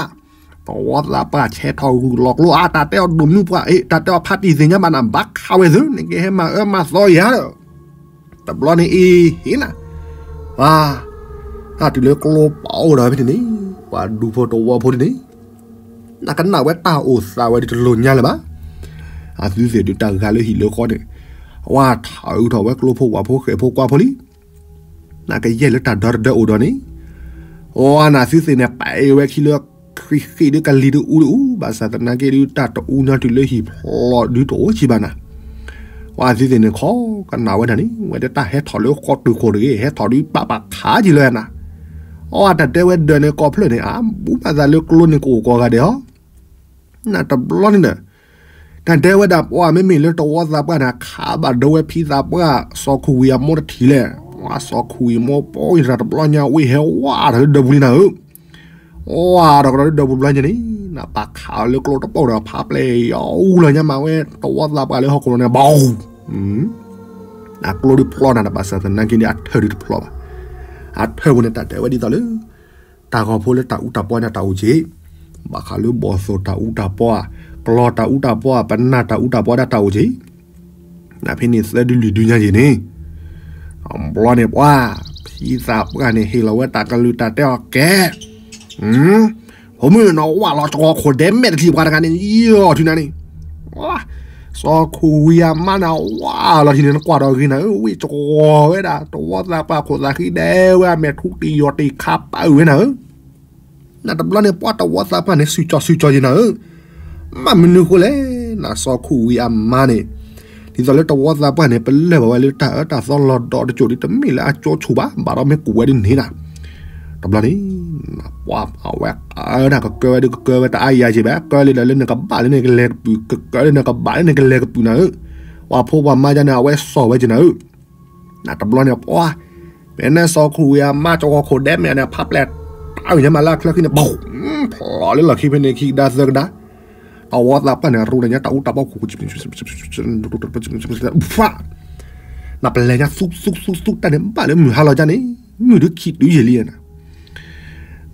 သဝီသးပှၢ်ဆဲးထီၣ်ဂုၢ်လီၤကျိအါ တၢ်တဲအီၤဒိၣ်မုၢ်ပှၢ်အ့ တၢ်တဲအီၤဖါတံၢ်သ့ၣ်ညါဘၣ်နၤ ဘၣ်ခးဝဲသု နကဟဲမၤအၢမၤသီယၤဒီး, တဘျီန့ၣ်အံၤဟ့ၣ်နၤ, ပှၤ, တၢ်တုၤလၢကျိပအိၣ်ဒီးဖဲန့ၣ်န့ၣ်, ပှၤဒူဖိတဝီဖိန့ၣ်န့ၣ်, နကနၣ်ဝဲတၢ်အိၣ်သးဝဲဒ်တလိၤညါလၢၤဘၣ်, အသုသ့ၣ်ဒုးတၢ်ဂၤလၢဟံၣ်လၢဃီန့ၣ်, ဝဲထးအုးထီၣ်ဝဲကျိဖိဝၣ်ဖိဃဲၣ်ဖိကွၢ်ဖိလံ နကယဲၢ်လၢတၢ်ဒီတဒၢအိၣ်ဒီးန့ၣ်, အဝဲနသုသ့ၣ်န့ၣ် ပာ်အ့ၣ်ဝဲခံလၢ, ဃံးဃံးဒုးကလံၤတအူတအူ ဘၣ်ဆၣ်သနာ်က့ဒုးတၢ်တအူညါတုၤလၢဟံၣ်ဖျိးဒုးတအိၣ်ဆံးဘၣ်နၤ, ဝဲသုသ့ၣ်န့ၣ်ခီ, ကနၣ်ဝဲဒၣ်န့ၣ် ဝဲဒၣ်တၢ်ဟဲထီၣ်လၢဃီတုၤခိၣ်တဂ့ၤ ဟဲထီၣ်ဒုးပာ်ပာ်ခးက့ၤလၢနၤ, အဝဲတၢ်တဲဝဲဒၢးန့ၣ်ကိးဖျၢၣ်န့ၣ် အါ ဘူးမးသးလၢကျိန့ၣ်ကအိၣ်ကိးဂၤဒဲးဟီ နတဘျီန့ၣ်ဒီး, တၢ်တဲဝဲဒၣ်ပှၤမ့မ့ၢ်လၢတဝီသးပှၢ်န့ၣ် ခးဘၣ်ဒိဝဲဖံသးပှၢ် စီၤခူဝံၤအမိၢ်တထံၣ်လဲၣ်, ပှၤစီၤခူဝံၤမိၢ်ပိၢ်အံၤတဘျီညါ ဝ့ၢ်ဟဲဝးထီၣ်လၢဒၢးပူၤလံနၤဧၢ, ဝးထီၣ်ကဒီးလၢဒၢးပူၤဘျီညါန့ၣ်, နပာ်ခးအီၤလၢကျိတပိာ်ဒီးဖးပျဲၢ်ယီၤအူလီၤညါမးဝဲ တဝီသးပှၢ်လၢဟီၣ်ခိၣ်လီၤန့ၣ် ဘၣ်, အကျိဒုးဖျီနၤဒီး ဘၣ်ဆၣ်သနာ်က့န့ၣ် အထၢၣ်ဒုးတဖျီဘၣ်, အထၢၣ်ပူၤန့ၣ် တၢ်တဲဝဲဒ်သိးလၢ တၢ်ဂီၤဖိလၢတၢ်အူတၢ်ပီန့ၣ်တၢ်အိၣ်က့ၤ, ဘၣ်ဃးလၢဘီၣ်သိၣ်တၢ်အူတၢ်ပီ, ကျီၢ်တၢ်အူတၢ်ပီ, ပနၢ်တၢ်အူတၢ်ပီဒၣ်တၢ်အိၣ်က့ၤ, နဖဲန့ၣ်သၢဒုလွံၢ်ဒုညါက့ၤန့ၣ်, ဘျီန့ၣ်ပှၤ, ဖံသးပှၢ်န့ၣ်ဟ့ၣ်လီၤဝဲတၢ်ကလုၢ်တၢ်တဲအီၤကဲ ဖိမုၣ်နီၤ ဝၢ်လီၤကဝီၤခိၣ်ဒဲမဲာ်တထံၣ်ပှၤတဂၤန့ၣ် ယီၢ်ထံနၤန့ၣ်, စီၤခိၣ်ဝံၤအမါန့ၣ် ဝၢ်လီၤထံန့ၣ် နကွၢ်ဒီးဂ့ၤနၤဧၢ, ဝ့ၢ်ကဝီၤဝဲဒၣ် တဝီသးပှၢ်ခိၣ်သးဃံဒဲးဝဲ အမဲာ်ထူတံၢ်ယီၢ်တံၢ်ခါပာ်ဝဲနၤဧၢ. နတဘျီန့ၣ် ပှၤတဝီသးပှၢ်န့ၣ် စုကၠီစုကၠီယံၤနၤဧၢ. မ့ၢ်မနုၤဃိလဲၣ်, နစီၤခိၣ်ဝံၤအမါန့ၣ်, ဒ်သိးလၢတဝီသးပှၢ်န့ၣ် ပလၢၢ်ဘၣ်ဝဲလၢတၢ်အၢတၢ်သီလီၤဒီးတစိၢ်ဒ်တမ့ၢ်လၢအကၠိဆိဘၣ်, ဘၣ်ဒီးမ့ၢ်ကူးဝဲဒ်န့ၣ်နၤ. တဘျီန့ၣ် ပှၤအဝဲအၢဒၣ်ကကၢဝဲဒ်ကကၢဝဲတအါယၤက့ၤဘၣ်, ကၢလံဒီးလၢနကဘၣ်လၢနကလဲၤကပုာ်, ကကၢလၢနကဘၣ်လၢနကလဲၤကပုာ်နၤဧၢ. ပှၤဖိပှၤမါဒ်န့ၣ် အဝဲစိာ်ဝဲက့ၤနၤဧၢ. နတဘျီန့ၣ် ပှၤ ဖဲန့ၣ်စီၤခိၣ်ဝံၤအမါ ကဝီၤခိၣ်ဒဲမဲာ်န့ၣ် ဖးပျဲၢ်တၢ်ဝံၤညါမးလၢအချၢဃံန့ၣ် ဘၣ် ဖျိးလၢလီၢ်ခံဖဲန့ၣ်ခံကဒါသၢကဒါ, တဝီသးပှၢ်န့ၣ် ရူန့ၣ်ညါတၢ်အူတၢ်ပီခိၣ် ဖး, နပလဲၤညါသူသူသူသူတၢ်န့ၣ် ဘၣ်လၢမုၢ်ဟါလီၤကန့ၣ်, မုၢ်ဒုးခံတုၤယံာ်လံနၤ.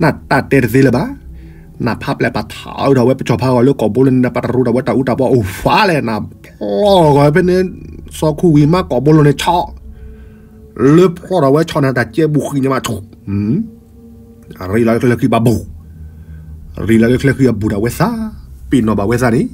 နတၢ်တဲတသ့လၢၤဘၣ်, နဖးပျဲၢ်ပာ်ထီၣ်ထီၣ်ဝဲပကၠီၤဖးဂီၤလၢကိာ်ဘိလိၤန့ၣ် ပတရူတၢ်ဝဲတၢ်အူတၢ်ပီအိၣ်ဖးလဲၣ်, နဖျိးဂီၤဖဲန့ၣ် စီၤခိၣ်ဝံၤမါကိာ်ဘိလိၤန့ၣ်ဆီ လၢဖျိးထီၣ်ဝဲဆီန့ၣ် တၢ်ကဲဘူးဃံညါမးဆူၣ်, ရံလီၤလၢချၢဃံဘၣ်ဘူး, ရံလီၤလၢချၢဃံအဘူးဒၣ်ဝဲသး, ပ့ၤနီၣ်ဘၣ်ဝဲသးန့ၣ်,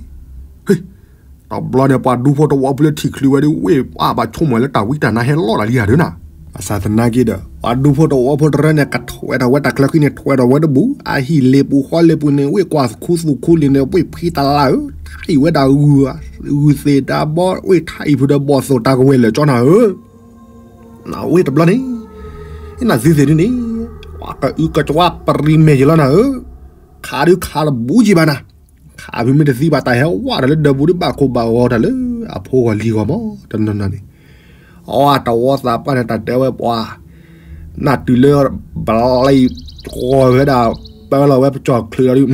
တဘျီန့ၣ် ပှၤဒူဖိတဝီဖိလၢထံၣ်ချုးဝဲဒ်ဝ့ၢ် ပှၤဘၣ်ဆိကမိၣ်လၢတၢ်ဝံတၢ်နါဟဲလီၤတၢ်လံဧါဒၣ်နၤ, ဘၣ်ဆၣ်သနာ်က့ဒီး ပှၤဒူဖိတဝီဖိတရၢန့ၣ် ကထွဲထီၣ်ဝဲတၢ်ချၢဃံန့ၣ် ထွဲထီၣ်ဝဲတဘူး, အဟံၣ်လ့ၤပူၤဃီလ့ၤပူၤန့ၣ် ဝ့ၢ်ကွၢ်သခူသူၣ်ခူလံၤန့ၣ် ဝ့ၢ်ဖှံတလါဧၢ, ထံၣ်ဝဲဒၣ် ဂုၢ်သ့ၣ်တၢ်ဘီ ဝ့ၢ်ထံၣ်ဖုးဒီးဘီၣ်သိၣ်တၢ်ကဝဲၤလၢာ်ကၠီနၤဧၢ. နဝ့ၢ်တဘျီန့ၣ်, နသုသ့ၣ်ဒ်န့ၣ်, ပှၤကအုကကွၢ်ပရံမဲာ်ယံၤလီၤနၤဧၢ, ခးဒုးခးတဘူးကံဘၣ်နၤ, ခးဖုးမ့ၢ်တသံဘၣ်တၢ်ဟဲဝဲဒီးလၢဒၢးပူၤဒ်ဘၣ်ခိၣ်ဘၣ်ဂီၤတၢ်လၢအဖိဂီၤလံၤဂီၤမး တနီၤနီၤန့ၣ်, အတဝီသးပှၢ်န့ၣ် တၢ်တဲဝဲပှၤ နတုၤလၢ ဘလံၤဃီၤဝဲဒၣ် ပၢလီၤဝဲပကၠီၤချုးလီၤဒုး,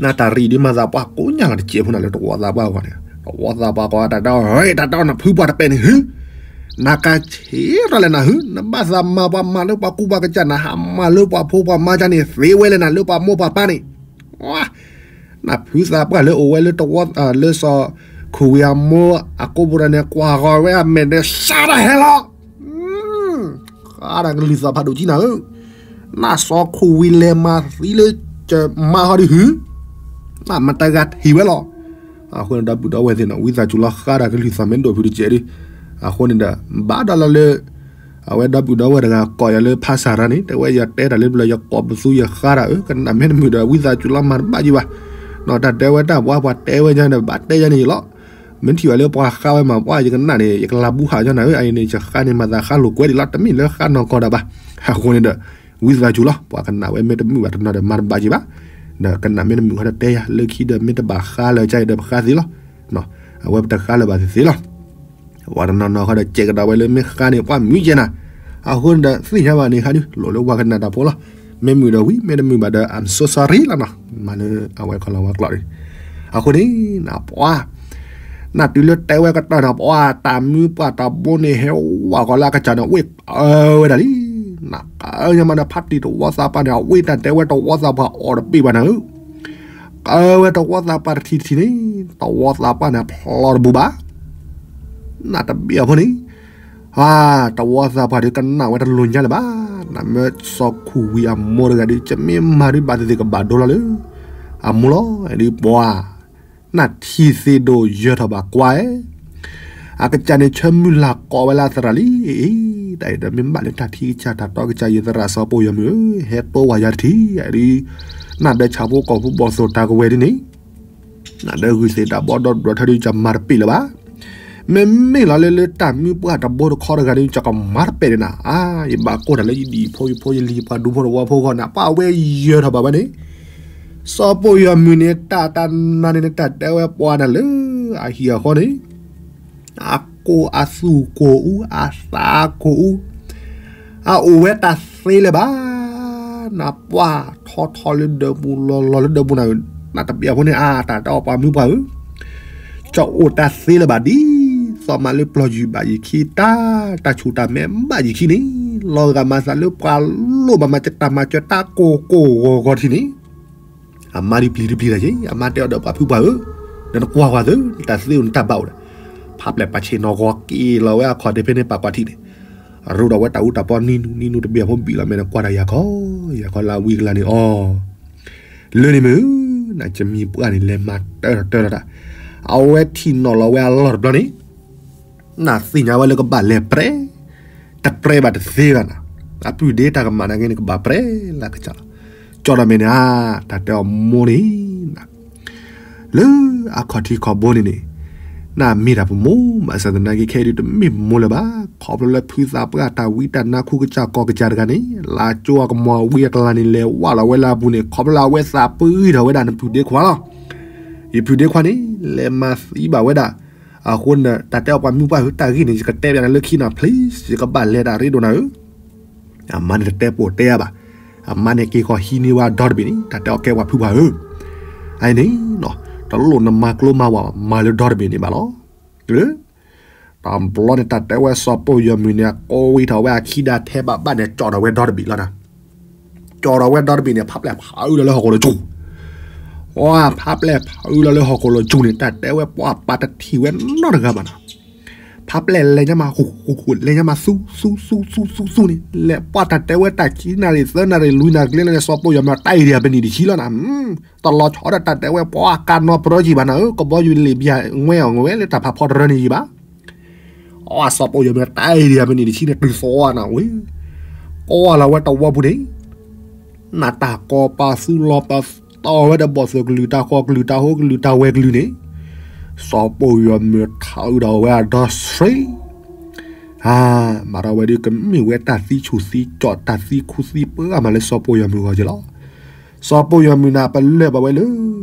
နတၢ်ရံၣ်ဒုးမၤသးပှၢ်ကိးညါလီၤတစဲးဖိနၤလၢတဝီသးပှၢ်အဂီၢ်န့ၣ်, တဝီသးပှၢ်ကီးတၢ်တဲ, တၢ်တဲနဖုပှၢ်တပဲာ်န့ၣ် နကဆံးထီၣ်လဲၣ်နၤဧၢ, နဘၣ်သးမၤပှၤမၤလၢပှၤကူပှၤကစၢ် နဟးမၤလၢပှၤဖိပှၤမါကန့ၣ် သ့ဝဲလဲၣ်နၤလၢပှၤမိၢ်ပှၤပၢ်န့ၣ်, နဖုသးပှၢ်လၢအိၣ်ဝဲလၢတဝီ လၢစီၤခိၣ်ဝံၤအမိၢ်အကိးပူၤဒီးန့ၣ် ကွၢ်ဂီၤဝဲအမဲာ်န့ၣ် စးတၢ်ဟဲလီၤ, ဃါတၢ်ကလုၢ်သီၣ်ဖးဒိၣ်ကံနၤဧၢ, နစီၤခိၣ်ဝံၤလဲၤမၤသံလၢကမါဟီဒုးဟု, နမတၤဂၤထံၣ်ဝဲလီၤ. အဃိန့ၣ်ဒီပုၢ်ဒီဝဲၢ်သ့ၣ်နီၤ ဝံသးစူၤလီၤ ဃါတၢ်ကလုၢ်သီၣ်မ့ၢ်ဒိၣ်ဖုတကဲးဒုး, အဃိန့ၣ်ဒီး ဘၣ်ဒီးလီၤလၢ အဝဲဒီပုၢ်ဒီဝဲၢ်တဂၤကိးယၤလၢဖါစၢ်ရၤန့ၣ် တဲဝဲယတဲတၢ်လၢပျၢၤ ယကိးပသူယဃါတၢ်ဧၢ, ကနၣ်မ့ၢ်တမုာ်ဒီး ဝံသးစူၤလီၤမၤတဘၣ်ကံဘၣ်, တၢ်တဲဝဲတၢ်ပှၤပှၤတဲဝဲညါန့ၣ် ဘၣ်တဲယါန့ၣ်ယလီၤ. မ့ၢ်ထံၣ်ဘၣ်လၢပှၤဃါဝဲမၤပှၢ် ယကနၣ်န့ၣ် ယကလၤဘူဟးယါနၤဧၢ, အအံၤန့ၣ် ယဃါန့ၣ် မၤသးဃါလိာ်ကွဲဒံးလီၤ, တမ့ၢ်လၢဃါနီၢ်ကီၢ်ဒၣ်ဘၣ်. အဃိန့ၣ်ဒီး ဝံသးစူၤလီၤ ပှၤကနၣ်ဝဲမ့ၢ်တမုာ်ဘၣ်တနီၤဒီး မၤတဘၣ်ကံဘၣ်, ဒီးကနၣ်မ့ၢ်တမုာ်ဃီဒီးတဲယၤ လၢခံဒီးမ့ၢ်တဘၣ်ဃါလၢၤကါအံၤဒီးပဃါသ့လီၤ. အဝဲပတဃါလၢၤဘၣ်သ့သ့လီၤ. ပှၤတနီၤနီၤဃီဒီးစဲးကဒီးဝဲလၢမ့ၢ်ဃါန့ၣ် ပှၤမုာ်ကဲနၤ, အဃိန့ၣ်ဒီး သ့ၣ်ညါဘၣ်န့ၣ်ခါဒုး လိၣ်လၢပှၤကနၣ်တၢ်ဖိလီၤ. မ့ၢ်မုာ်ဒီးဝံၤ မ့ၢ်တမုာ်ဘၣ်ဒီး I'm so sorry လီၤနီၤ, မၤလၢအဝဲခီလီၤဝဲကျိာ်ဒုး. အဃိန့ၣ် ပှၤ နတုၤလၢတဲဝဲကတၢၢ်န့ၣ် ပှၤတၢ်မုၢ်ပှၢ်တၢ်ဘိန့ၣ် ဟဲဝဲဃီလၢအကစၢ်န့ၣ် ဝ့ၢ်ကၢဝဲဒၣ်လံ. နကၢညါမးဒီး ဖါတံၢ်တဝီသးပှၢ်န့ၣ် အဝ့ၢ်တၢ်တဲဝဲတဝီသးပှၢ်အီၣ်တပ့ၢ်ဘၣ်နၤဧၢ, ကၢဝဲတဝီသးပှၢ်တထံၣ်တထံၣ်န့ၣ် တဝီသးပှၢ်န့ၣ် ဖျီတဘူးဘၣ်. နတဘ့ၣ်အဖိန့ၣ် တဝီသးပှၢ်ဒုးကနၣ်ဝဲတလိၤညါလၢၤဘၣ်. နမ့ၢ်စီၤခူၣ်ဝံၤအမိၢ်တဂၤဒုး ကမ့ၢ်မၤဒုးဘၣ်သ့ၣ်သ့ၣ်ကဘၣ်ဒိလီၤလၢ အမိၢ်လီၤ. ဒ်ပှၤ နထံၣ်သ့ၣ်ဒိၣ်ယၢၤထီၣ်ဘၣ်ကွၢ်, အကစၢ်န့ၣ်ဆၢမုၢ်လၢ်ကိးဝဲလၢအသရၣ်လံ. တၢ်အံၤဒီးမ့ၢ်ဘၣ်လၢတၢ်ထံကစၢ်တၢ်တီကစၢ်ယသရၣ်စီၤပိာ်ယီၤမုၣ်ဧၢ, ဟဲတိဝဲယၤတထံၣ်, ဒ် နဒီးဆၣ်ဖိကီၢ်ဖိဘီၣ်သိၣ်တၢ်ကဝဲၤဒ်န့ၣ် နဒီးဂုၢ်သ့ၣ်တၢ်ဘီဒီဒီထီဒုး ယမၤတပ့ၢ်လၢၤဘၣ်. မ့မ့ၢ်လီၤလၢလၢတၢ်မုၢ်ပှၢ်တဘိတခီတဂၤဒုး ယကမၤတပ့ၢ်န့ၣ်နၤ. အါ ယဘၣ်ကိၢ်တၢ်လၢယဒံၣ်ဖိယဖိယလံၤပှၤဒူဖိတဝီဖိဂီၢ်န့ၣ် ပှၤဝဲယၢၤထီၣ်ဘၣ်ဝဲန့ၣ်, စီၤပိာ်ယီၤမုၣ်န့ၣ် တၢ်တၢ်နၤန့ၣ် တၢ်တဲဝဲပှၤနၤလၢအဟံၣ်အဃီန့ၣ် အကိၢ်အသူၣ်ကိၢ်အူ အသးကိၢ်အူ အအိၣ်ဝဲတၢ်သ့လၢၤဘၣ်. နပှၢ်ထီထီလၢဒၢးပူၤ လီၤလီၤလၢဒၢးပူၤနၤ, နတဘ့ၣ်အဖိန့ၣ် အါ တၢ်တဲအီၤပှၤမုၢ်ပှၢ်ဧၢ, ကၠီအိၣ်တၢ်သ့လၢၤဘၣ်ဒ်သိးမးလၢပျီယုၢ်ဘၣ်ယခံတၢ်, တၢ်ဆူၣ်တၢ်မဲဘၣ်ယခံန့ၣ်, လီၤဂာ်မၤသးလၢပှၤလိၣ်ဘၣ်မၤတၢ်မၤစၢၤတၢ်ကိၢ်ကိၢ်ဂီၤဂီၤထံၣ်န့ၣ် အမါဒုးပျံၤတပျံၤတၢ်က့ၤ, အမါတဲအီၤဒီးပှၤဖုပှၢ်ဧၢ, ဒီးနကွၢ်ကွၢ်သု နတၢ်သ့အိၣ်နတၢ်ဘၣ်အိၣ်ဒီး, ဖးပျဲၢ်ပာ်ဆ့ၣ်နီၤဂီၤက့ၤလီၤဝဲအခီၣ်ဒ့ဖဲန့ၣ်ပာ်ကွၢ်ထံၣ်န့ၣ်, ရူဒီးဝဲတၢ်အူတၢ်ပီနံၤနူနံၤနူတဘ့ၣ်ဖိဘံၣ်လီၤမဲာ်န့ၣ် ကွၢ်တၢ်ယၤခီ, ယၤခီလၢအဝံကလၤန့ၣ်အီၤ, လၢန့ၣ်မ့ၢ်ဧၢ, နကမံၤပှၢ်န့ၣ် လဲၤမၤတၢ်တၢ်လီၤတၢ်, အဝဲထံၣ်နီၣ်လီၤဝဲအလီၢ်တဘျီန့ၣ် နသ့ၣ်ညါဝဲလၢကဘၣ်လဲၤပြဲ, တပြဲဘၣ်တသ့ဘၣ်နၤ, အပုၢ်ဒ့တၢ်ကမၣ်နာ်က့န့ၣ် ကဘၣ်ပြဲလၢကစၢ်လီၤ. ကၠီဒီးမဲာ်န့ၣ်ဧါ, တၢ်တဲအီၤမိၢ်န့ၣ် လၢအခီၣ်ထံးခီၣ်ဘိန့ၣ်န့ၣ်, နမ့ၢ်ဒၣ်ပမိၢ် ဘၣ်ဆၣ်သနာ်က့ခဲအံၤဒုးတမ့ၢ်ပမိၢ်လၢၤဘၣ်. ခီဖျိလၢဖုသးပှၢ်တၢ်ဝံတၢ်နါ ခူကစၢ်ကီၢ်ကစၢ်တဂၤန့ၣ် လၢကၠိအကမီၤဝံအကလၤန့ၣ် လဲၤဝဲလီၤဝဲလၢအပူၤန့ၣ် ခီဖျိလၢအဝဲသးပှၢ်ထီၣ်ဝဲဒၣ်နပုၢ်ဒ့ခွါလီၤ. ယပုၢ်ဒ့ခွါန့ၣ် လဲၤမၤသံဘၣ်ဝဲဒၣ်. အဃိန့ၣ် တၢ်တဲအီၤပှၤမုၢ်ပှၢ်ဧၢ, တၢ်ဂ့ၢ်န့ၣ် ယကတဲပျးနၤလၢခံနီၤ please, ယကဘၣ်လဲၤတၢ်ရ့ဒိၣ်နၤဧၢ. အမါန့ၣ်တတဲပိာ်တဲအါဘၣ်. အမါန့ၣ်က့ၤဃီၤဟံးန့ၢ်ဝဲဒီတဘ့ၣ်န့ၣ် တၢ်တဲအီၤကဲပှၤဖုပှၢ်ဧၢ, အအံၤန့ၣ် တလိၣ်နမၤကျိမၤဝါ မၤလၢဒီတဘ့ၣ်န့ၣ်ဘၣ်လီၤ. တဘျီန့ၣ် တၢ်တဲဝဲစီၤပိၢ်ယီၤမုၢ်န့ၣ် ကိးဝံထီၣ်ဝဲအခံဒၣ်ထဲဘၣ်ဘၣ်န့ၣ် ကၠီၣ်ထီၣ်ဝဲဒီတဘ့ၣ်လီၤနၤ. ကၠီၣ်ထီၣ်ဝဲဒီတဘ့ၣ်န့ၣ် ဖးပျဲၢ်ဖးအုလီၤလၢဟီၣ်ခိၣ်လီၤဆူၣ်, ဖးပျဲၢ်ဖးအုလီၤလၢဟီၣ်ခိၣ်လီၤဆူၣ်န့ၣ် တၢ်တဲဝဲပှၤပၢ်တထံၣ်ဝဲနီတဂၤဘၣ်နၤ. ဖးပျဲၢ်လဲၤညါမး ဃူဃူဃူဃူ လဲၤညါမး သူသူသူသူသူသူန့ၣ် လဲၤပှၢ်တၢ်တဲဝဲတၢ်ခံနၣ်ရံၣ်သၢနၣ်ရံၣ်လွံၢ်နၣ်ရံၣ်ကျဲလၢန့ၣ် စီၤပိၢ်ယီၤမုၢ်တၢ်အံၤဒံးပနံၣ်တဆံလီၤနၤ. တလီၤဆီဒီးတၢ်တဲဝဲပှၤကါနီတပရၢကံဘၣ်နၤဧၢ, ကဘီယူၤလ့ၣ်ဘံၣ်ဝဲအီၤဝဲလၢတၢ်ဖးဖီတရၢန့ၣ်ယံၤဘၣ်. အစီၤပိၢ်ယီၤမုၢ်တၢ်အံၤဒံး ပနံၣ်တဆံန့ၣ် တုၤသီနၤဝဲ, အီၣ်လီၤဝဲတဝီပူၤန့ၣ် နတၢ်ကီပာ်သူလီၤပာ်တီၢ်ဝဲဒီးဘီၣ်သိၣ်ကလုၢ်တၢ်ဃီကလုၢ်တၢ်ဟိကလုၢ်တၢ်ဝဲကလုၢ်န့ၣ်, စီၤပိၢ်ယီၤမုၢ်ထးအုးဒီးဝဲအဒီဆှံ, မၤထီၣ်ဝဲဒုးကမ့ၢ်ဝဲတၢ်သံဆူၣ်သံကၠီၣ်တၢ်သံခူသံပှၢ်မးလၢစီၤပိၢ်ယီၤမုၢ်အဂီၢ်က့လီၤ. စီၤပိၢ်ယီၤမုၢ်န့ၣ် ပလၢၢ်ဘၣ်ဝဲလၢ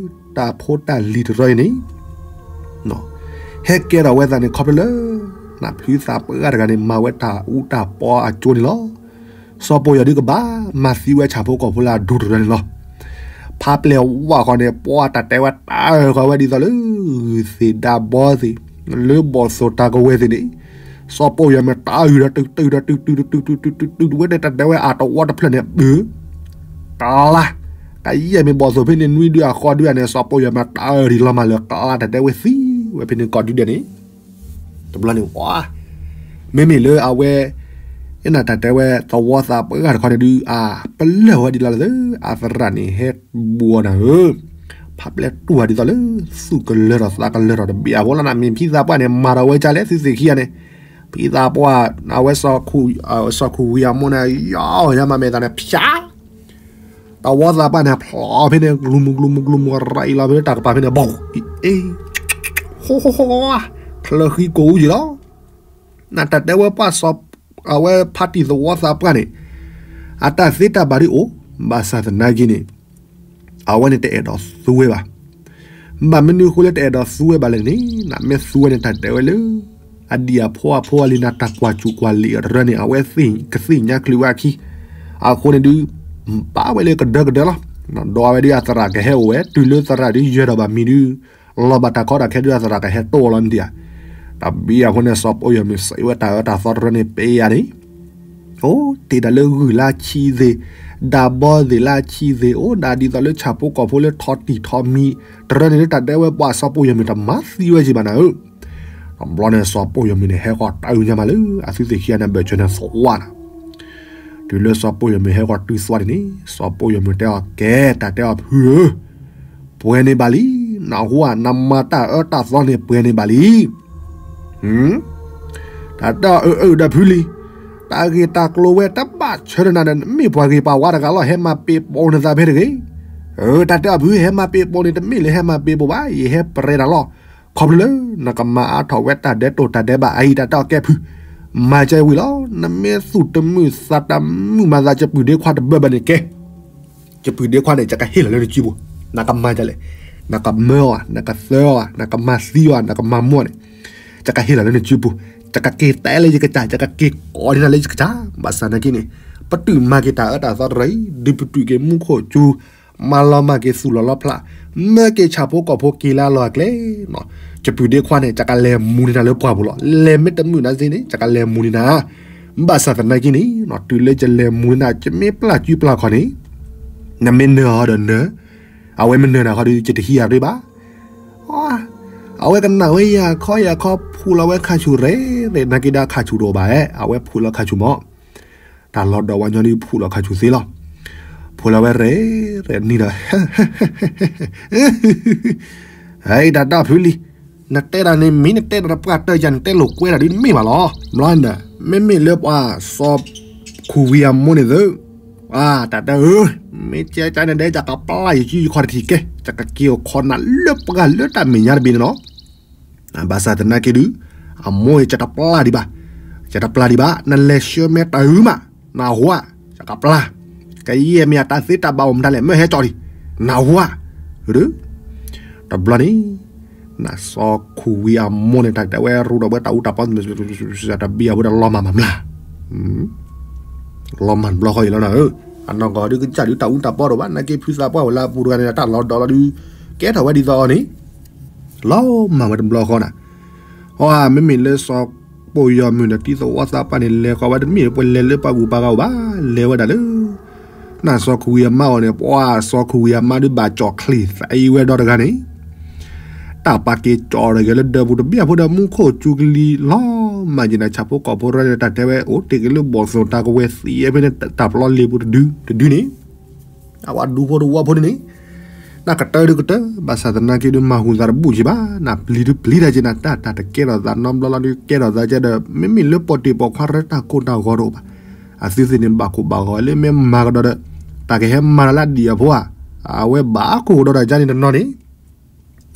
တၢ်ဖိတၢ်လံၤတရၢအံၤန့ၣ် ဟဲကဲထီၣ်ဝဲသးန့ၣ် ခီဖျိလၢ နဖုသးပှၢ်တဂၤန့ၣ် မၤဝဲတၢ်အူတၢ်ပီအကၠိန့ၣ်လီၤ. စီၤပိၢ်ယီၤဒုးကဘၣ်မၤသံဝဲဆၣ်ဖိကီၢ်ဖိလၢအဒူတရၢန့ၣ်လီၤ. ဖးပျဲၢ်ဝၣ်ဃီန့ၣ် ပှၤတၢ်တဲဝဲတၢ်အၢၣ်ဃီဝဲဒ်သိးလၢ ဂုၢ်သ့ၣ်ဒါဘီသ့ၣ် လၢဘီၣ်သိၣ်တၢ်ကဝဲၤသ့ၣ်န့ၣ်, စီၤပိၢ်ယီၤမုၢ်တၢ်အုးဒီးတုၤတုၤဒီးတုၤတုၤတုၤတုၤတုၤတုၤတုၤဝဲန့ၣ် တၢ်တဲဝဲအတဝီတဖျၢၣ်န့ၣ် ဘုး တလါ ကယဲၢ်မ့ၢ်ဘီၣ်သိၣ်ဖဲန့ၣ် နွံဒုအဃီဒုအန့ၣ် စီၤပိၢ်ယီၤမုၢ်တၢ်အုးဒံးလီၤမးလၢကလါ တၢ်တဲဝဲသံဝဲဖဲန့ၣ်ကီၢ်ဒုဒဲးန့ၣ်, တဘျီန့ၣ်ဝဲ မ့မ့ၢ်လၢအဝဲ နတၢ်တဲဝဲသဝီသးပှၢ်တခီန့ၣ်ဒုး အပလၢၢ်ဝဲဒ်လီၤလၢ အသရၣ်န့ၣ်ဟဲဘှီနၤဧၢ, ဖးပျဲၢ်တူၢ်ဝဲဒ်သိးလၢ သူၣ်ကလၢထီၣ်သးကလၢထီၣ်တဘ့ၣ်အဃိလီၤနၤ. မ့ၢ်ဖံသးပှၢ်န့ၣ် မၤထီၣ်ဝဲကလဲၣ် သုသ့ၣ်ခံဂၤန့ၣ်, ဖံသးပှၢ် အဝဲ စီၤခူဝံအမိၢ်န့ၣ် ယီၢ်ညါမးမဲာ်သးန့ၣ် ဖၠး တဝီသးပှၢ်န့ၣ် ဖျိးဖဲန့ၣ် ကျူမူကျူမူကျူမူရၤအံၤလီၤဖဲန့ၣ် တၢ်ကပၤဖဲန့ၣ် ဘီၣ် အ့ ဟိဟိဟိ ချၢဃံကိးအူက့ၤလီၤ. နတၢ်တဲဝဲပှၤစီၤ အဝဲဖါတံၢ်သဝီသးပှၢ်န့ၣ် အတၢ်သ့တၢ်ဘၣ်ဒုးအိၣ်, ဘၣ်ဆၣ်သနာ်က့န့ၣ် အဝဲန့ၣ်တအဲၣ်ဒိးသူဝဲဘၣ်. ဘၣ်မနုၤအဃိလၢတအဲၣ်ဒိးသူဝဲဘၣ်လဲၣ်န့ၣ် နမ့ၢ်သူဝဲန့ၣ် တၢ်တဲဝဲလၢ အဒံၣ်အဖိအဖိအလံၤန့ၣ် တၢ်ကွၢ်စူၣ်ကွၢ်လံာ်အတရၢန့ၣ် အဝဲကသ့ၣ်ညါချုးဝဲအခံ, အဃိန့ၣ်ဒုး ဘၣ်ဝဲလၢကဒၢကဒၢလီၤ. ဒီးအဝဲဒုးအသရၣ်ကဟဲအိၣ်ဝဲ တုၤလၢသရၣ်ဒုးယၢၤဒီးဘၣ်မံၤဒုး လီၤဘၣ်တၢ်ကီတၢ်ခဲဒုးအသရၣ်ကဟဲတိၢ်အီၤလီၤန့ၣ်ဧါ. တဘျီအဃိန့ၣ် စီၤပိၢ်ယီၤမုၢ်စံးဝဲ တၢ်အၢတၢ်သီတရၢန့ၣ်ပ့ၤယၤန့ၣ် အိၣ်တ့ၢ်ဒၣ်လၢဂုၢ်လၢဆံးသ့ၣ်, ဒါဘီသ့ၣ်လၢဆံးသ့ၣ်, အိၣ်ဒၣ်ဒ်သိးလၢဆၣ်ဖိကီၢ်ဖိလၢထီၣ်တံၢ်ထီၣ်မံၤတရၢန့ၣ်လၢ တၢ်တဲဝဲပှၤစီၤပိၢ်ယီၤမုၢ်တမၤသံဝဲက့ၤဘၣ်နၤဧၢ. တဘျီန့ၣ် စီၤပိၢ်ယီၤမုၢ်န့ၣ် ဟဲဃီၤတၢ်အုးညါမးလၢ အသုသ့ၣ်ခံဂၤန့ၣ် ဘၢၣ်စၢၤန့ၣ်သဝီနၤ. တုၤလၢစီၤပိၢ်ယီၤမုၢ်ဟဲဃီၤတုၤသဝီန့ၣ်န့ၣ် စီၤပိၢ်ယီၤမုၢ်တဲအီၤ ကဲ တၢ်တဲအီၤဖုဧၢ, ပှဲၤန့ၢ်ဘၣ်လံ, နဟူဧါ နမၤတၢ်အၢတၢ်သီန့ၣ် ပှဲၤန့ၢ်ဘၣ်လံ. တၢ်တဲအီၤအၢအၢဒီးဖုလံ, တၢ်ဂ့ၢ်တၢ်ကျိၤဝဲတဘၣ်ဆၢတနၤဒီး မ့ၢ်ပှၤဂ့ၤပှၤဝါတဂၤလီၤ ဟဲမၤပ့ၤပိာ်နသးဖဲတဂ့ၤ. တၢ်တဲအီၤဖုဟဲမၤပ့ၤပိာ်န့ၣ် တမ့ၢ်လၢဟဲမၤပ့ၤပိာ်ဘၣ် ယဟဲပရဲတၢ်လီၤ. ခီဖျိလၢ နကမၤအါထီၣ်ဝဲတၢ်ဒဲးတိၢ်တၢ်ဒဲးဘးအံၤ တၢ်တဲအီၤကဲဖု, မၤကဲဝံၤလီၤ. နမ့ၢ်သူၣ်တမုာ်သးတမုာ်မၤသး ယပုၢ်ဒ့ခွါတဘၢဘၢန့ၣ်ကဲ ယပုၢ်ဒ့ခွါန့ၣ် ယကဟ့ၣ်လီၤလၢနစုပူၤ, နကမၤဒ်လဲၣ်, နကမၢအီၤ, နကသၢအီၤ, နကမၤသံအီၤ, နကမၤမူအီၤန့ၣ်, ယကဟ့ၣ်လီၤလၢနစုပူၤ, ယကက့ၤတဲလၢယကစၢ်, ယကက့ၤကိးန့ၢ်နၤလၢယကစၢ်, ဘၣ်ဆၣ်နာ်က့န့ၣ်, ပတုာ်မၤက့ၤတၢ်အၢတၢ်သီတရၢအံၤ, ဒုးပတုာ်က့ၤမူခိၣ်စူၤ, မၤလီၤမၢ်က့ၤသူၣ်လီၤလီဖျး, မၢက့ၤဆၣ်ဖိကီၢ်ဖိက့ၤလၢအလီၢ်အကျဲ, ယပုၢ်ဒ့ခွါန့ၣ် ယကလဲၤမူန့ၢ်နၤလၢပှၢ်ပူၤလီၤ. လဲၤမ့ၢ်တမုာ်နၤစ့န့ၣ် ယကလဲၤမူန့ၢ်နၤ ဘၣ်ဆၣ်သနာ်က့န့ၣ်, တုၤလၢယလဲၤမူန့ၢ်နၤ ယမ့ၢ်ပျၢ်စုပျၢ်ခီၣ်န့ၣ်, နမ့ၢ်နၢၤအီၤဒီးနၢၤ, အဝဲမ့ၢ်နၢၤနၤဃီဒီး ယတဟံးအရ့ဘၣ်. အဝဲကနၣ်ဝဲယၤခီယၤခီ ဖူးလီၤဝဲခါဆူၣ်ရဲၣ်ရဲၣ် နာ်က့ဒီးခါဆူၣ်တအိၣ်ဘၣ်ဧါ, အဝဲဖူးလီၤခါဆူၣ်မး, တၢ်လီၤဒီးဝဲညီဒုးဖူးလီၤခါဆူၣ်သ့လီၤ, ဖူးလီၤဝဲရဲၣ်ရဲၣ်နံၤဒီး ဟဲ တၢ်တၢ်ဖုလံ, နတဲတၢ်န့ၣ်မ့ၢ်နတဲတၢ်တပှၢ်တၢၢ်ယၤ နတဲလိာ်ကွဲတၢ်ဒ်တမ့ၢ်ဘၣ်လီၤ. ဘျီန့ၣ် မ့မ့ၢ်လၢပှၤစီၤခူၣ်ဝံၤအမိၢ်န့ၣ်သု, တၢ်တၢ်ဧၢ, မ့ၢ်ကဲကန့ၣ်ဒီး ယကပျၢ်ယစုယခီၣ်တထံၣ်ကဲ, ယကက့ၤအိၣ်ခိးနၤလၢပှၢ်လၢတၢ်မဲာ်ညါတဘ့ၣ်န့ၣ်လီၤ. ဘၣ်ဆၣ်သနာ်က့ဒုး အမိၢ်အံၤ ယတပျၢ်ဒံးဘၣ်, ယတပျၢ်ဒံးဘၣ်, နလဲၤဆှၢမဲတၢ်အုးမး, နၢ်ဟူဧါ, ယကပျၢ်, ကယဲၢ်မ့ၢ်အတၢ်သ့တၢ်ဘၣ်အိၣ်မတၤလဲၣ် မၢဟဲကၠီဒံး, နၢ်ဟူဧါ, တဘျီန့ၣ် နစီၤခူၣ်ဝံၤအမိၢ်န့ၣ် တၢ်တဲဝဲရူဒီးဝဲတၢ်အူတၢ်ပီ တဘံၣ်အဖိဒီးလီၤမၢ်မးမး, လီၤမၢ်တဘျီဃီအံၤလီၤနၤဧၢ, အနီၢ်ကီၢ်ဒုးကစၢ်ဒုးတၢ်အူတၢ်ပီတအိၣ်ဘၣ် နာ်က့ဖုသးပှၢ်ဝဲလၢအပူၤတဂၤန့ၣ် တၢ်လီၤဒီးလီၤဒုး ကဲထီၣ်ဝဲဒ်သိးအီၤန့ၣ် လီၤမၢ်ဝဲတဘျီဃီနၤ, အမ့မ့ၢ်လၢစီၤပိာ်ယီၤမုၢ်ဒီးတံၤသဝီသးပှၢ်န့ၣ် လဲၤဃီၤဝဲတမ့ၢ်ပှၤလဲၤလၢပှၤဂုၤပှၤဂၤအိၣ်ဘၣ်, လဲၤဝဲဒၣ်လၢ နစီၤခူၣ်ဝံၤအမါအီၤန့ၣ် ပှၤစီၤခူၣ်ဝံၤအမါဒုးဘၣ်ကၠီၣ်ချံသးအံၤဝဲဒီတဂၤန့ၣ် တၢ်ပာ်က့ၤကၠီၣ်တဂ့ၤလၢဒၢးပူၤတဘံၣ်အဖိဒီးမူခိၣ်ကၠူကလံၤလီၤမၢ်က့ၤနၤ ဆၣ်ဖိကီၢ်ဖိရၢန့ၣ် တၢ်တဲဝဲအိၣ်တ့ၢ်က့ၤလၢဘီၣ်သိၣ်တၢ်ကဝဲၤသံးဖဲန့ၣ် တၢ်ပျီလ့ၤပူၤတဒုတဒုန့ၣ် အဝဲဒူဖိတဝီဖိန့ၣ်န့ၣ် နကတၢၢ်ဒုးကတၢၢ် ဘၣ်ဆၣ်သနာ်က့ဒုးမၤဟူးသးတဘူၣ်က့ၤဘၣ် နပျံၤဒုးပျံၤတၢ်က့ၤနၤ တၢ်တၢ်တကဲထီၣ်သးနီတဘျီလီၤဒုးကဲထီၣ်သးကဲဒီး မ့မ့ၢ်လၢပီၣ်တ့ၢ်ပိာ်ခွါရၢတၢ်ကိၢ်တၢ်ဂီၤတအိၣ်ဘၣ် အသုသ့ၣ်န့ၣ်ဘၣ်ကိၢ်ဘၣ်ဂီၤလၢမ့ၢ်မၤကဒီးဒီး တၢ်ကဟဲမၤတၢ်လၢအဒံၣ်အဖိဧါ အဝဲဘၣ်ကိၢ်ကဒီးဒီးကန့ၣ်တနီၤန့ၣ်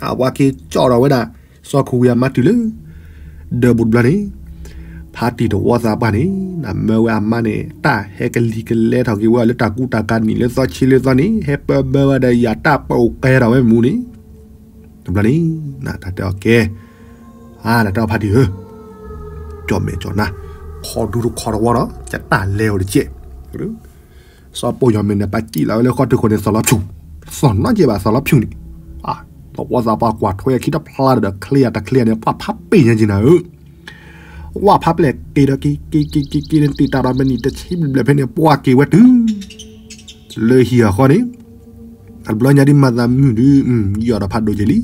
အဝဲက့ၤကၠီၣ်ဒီးဝဲဒၣ် စီၤခူၣ်ဝံၤအမါတုၤလၢ ဒၢးပူၤတဘျီန့ၣ် ဖါတံၢ်တဝီသးပှၢ်န့ၣ် နမၢဝဲအမါန့ၣ် တၢ်ဟဲကလံၤကလဲထီၣ်က့ၤဝဲအီၤလၢတၢ်ကူတၢ်ကၤနံၣ်လၢသီဆံလၢသီန့ၣ် ဟဲပၢဘၢဝဲဒီးယၤတၢ်ပၢအိၣ်ကဲထီၣ်ဝဲမူန့ၣ် တဘျီန့ၣ် နတၢ်တဲအီၤကဲ အါ နတၢ်ဖါတံၢ်ဧၢ ကၠီၣ်မဲာ်ကၠီၣ်နါ ခီဒူတခီတဝီဒီး ယတၢ်လဲၤအိၣ်တကဲး စီၤပိာ်ယီၤမုၢ်န့ၣ် ပာ်စံၣ်လီၤဝဲလၢဃီတုၤဃီန့ၣ် သီၣ်လီၤဖၠူၣ်, သီၣ်နီၣ်က့ဘၣ်သီၣ်လီၤဖၠူၣ်န့ၣ်, သဝီသးပှၢ်ကွၢ်ထွဲအခံတဖျါဒီး ချ့အတချ့န့ၣ် ပှၢ်ဖးပ့ၢ်ညါက့နၤဧၢ, ဝၢ်ဖးပျဲၢ်က့ၤဒီးက့ၤက့ၤက့ၤက့ၤန့ၣ် တံာ်တာ်ဒီးမနံၤတဆံဘျဲၣ်ဘျဲၣ်ဖဲန့ၣ် ပှၢ်က့ၤဝဲတုၤ လၢဟံၣ်အဃီန့ၣ်, အတဘျီညါဒ်မၤသးမုာ်ဒုး ယီၢ်ဒီးဖးဒိၣ်က့ၤလံ,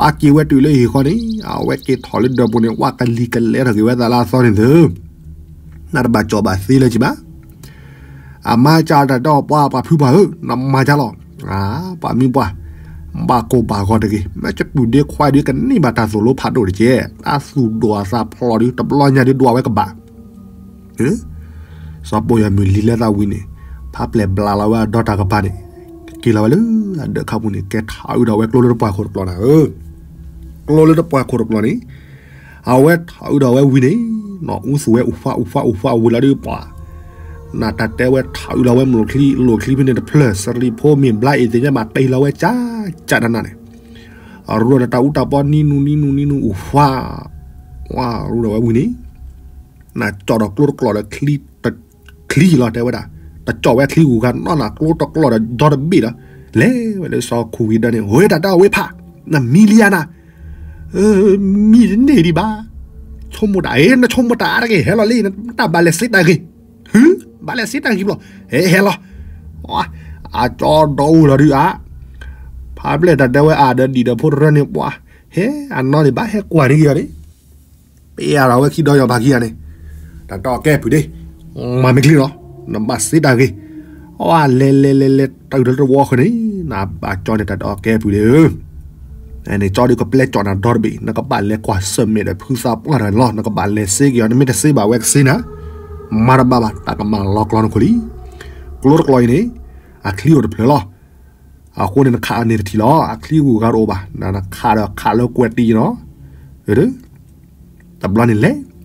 အက့ၤဝဲတုၤလၢဟံၣ်ဃီန့ၣ် အဝဲက့ၤထီၣ်လၢဒၢးပူၤန့ၣ် ဝၢ်ကလံၤကလဲထီၣ်က့ၤဝဲသးလၢအသီန့ၣ်သၢ နတဘၣ်ကၠီၣ်ဘၣ်သ့လၢၤက့ဘၣ်. အမါကၠီၣ်တၢ်ဒီးပှၤ ပှၤဖုပှၢ်ဧၢ, နမၤကၠီၣ်လီၤ. ပှၤမံပှၢ်, ဘၣ်ကိၢ်ဘၣ်ဂီၤတဂ့ၤ, မ့ၢ်ကပုာ်ဒ့ခွါဒုးကန့ၢ်ဘၣ်တၢ်သိၣ်လိဖးဒိၣ်တက့ၢ်. တၢ်သူၣ်ဒိၣ်အသးဖျိးဒုး တဘျီညါဒုးဒွးဝဲကဘၣ်. စီၤပိာ်ယီၤမုၢ်လံၤလၢသးဝံၤန့ၣ်, ဖးပျဲၢ်ဘျးလီၤဝဲအဒီတၢ်ကပၤန့ၣ်, က့ၤလီၤဝဲလၢအဒၢးခါပူၤန့ၣ် ကဲထးအုးဒီးဝဲကျိလၢတပှၢ်ခိၣ်တကျိာ်နၤဧၢ, ကျိလၢတပှၢ်ခိၣ်တကျိာ်န့ၣ် အဝဲထးအုးဒီးဝဲဝံၤန့ၣ်, နီၢ်အူသူၣ်ဝဲအူးဖးအူးဖးအူးဖးအဝံၤလီၤဒုးပှၤ, နတၢ်တဲဝဲထးအုးဒီးဝဲမိၢ်ချံလိၣ်ချံဖဲန့ၣ်တဖျၢၣ် စရံဖိမ့ၢ်ဘျါအံၤသ့ၣ်ညါဘၣ်တ့ၢ်လီၤဝဲကၠးကၠးနးနးန့ၣ်, အရူဒီးတၢ်အူတၢ်ပီနံနူနံနူနံနူအူးဖး, ဝါရူဒီးဝဲဝံၤန့ၣ်, နကၠီၣ်ဒီးကျိတကျိာ်ဒီး ချံလီၤတဲဝဲဒၣ်, တကၠီၣ်ဝဲချံဂူၤဂၤနီၢ်နၤကျိတကျိာ်ဒီးဒီတဘ့ၣ်ဒီး, လဲၤဝဲလၢစီၤခူၣ်ဝံၤဒီးန့ၣ် ဝဲတၢ်တၢ်ဝဲဖး, နမံလံဧါနၤ, မံတန့ၢ်ဒံးဘၣ်, ဆိကမိၣ်တၢ်အ့ၣ် နဆိကမိၣ်တၢ်အါတဂ့ၤ ဟဲလီၤလံ နတၢ်ဘၣ်လဲၤစ့တၢ်ဂ့ၤ, ဘၣ်လဲၤစ့တၢ်ဂ့ၤဘျီ, ဟဲဟဲလီၤ, အကၠီဒီးအိၣ်လီၤဒုးအါ, ဖးပျဲၢ်တၢ်တဲဝဲအါဒီးဒံၣ်ဒီးဖိတရၢန့ၣ်ပှၤ, ဟဲအနီၢ်န့ၣ်ဘၣ်ဟဲကွၢ်န့ၢ်က့ၤအီၤန့ၣ် ပ့ၢ်အါဒီးဝဲခံဒီယီၤဖးခံဂၤန့ၣ်, တၢ်တၢ်အီၣ်ကဲဖုးဒ့, မၤမ့ၢ်ချံလီၤ, နဘၣ်စ့တၢ်ဂ့ၤ, အဝဲလဲၤလဲၤလဲၤလဲၤတၢ်အုးဒီးတဝီဃီန့ၣ်, နဘၣ်ကၠီန့ၣ်တၢ်တၢ်အီၣ်ကဲဖုးဒ့ဧၢ, န့ၣ်ကၠီဒုးကပျဲကၠီၣ်နၤဒီတဘ့ၣ် နကဘၣ်လဲၤကွၢ်ဆၢၣ်မဲာ်ဒီးဖုသးပှၢ်တဂၤန့ၣ်လီၤ နကဘၣ်လဲၤစ့က့ၤအီၤ နမ့ၢ်တစ့ဘၣ်ဝဲကစ့နၤ, မၤတဘၣ်ဘၣ် တၢ်ကမၤလီၤကျီနခိၣ်လံ, ကျိတကျိာ်အံၤန့ၣ်, အချံအိၣ်တဖျၢၣ်လီၤ အဃိန့ၣ်နခးအန့ၣ်တထံၣ်လီၤ အချံဂုၤဂၤတအိၣ်ဘၣ် နခးဒီးခးလၢကွဲးတံၢ်နီၤ, တဘျီန့ၣ်လဲၤ,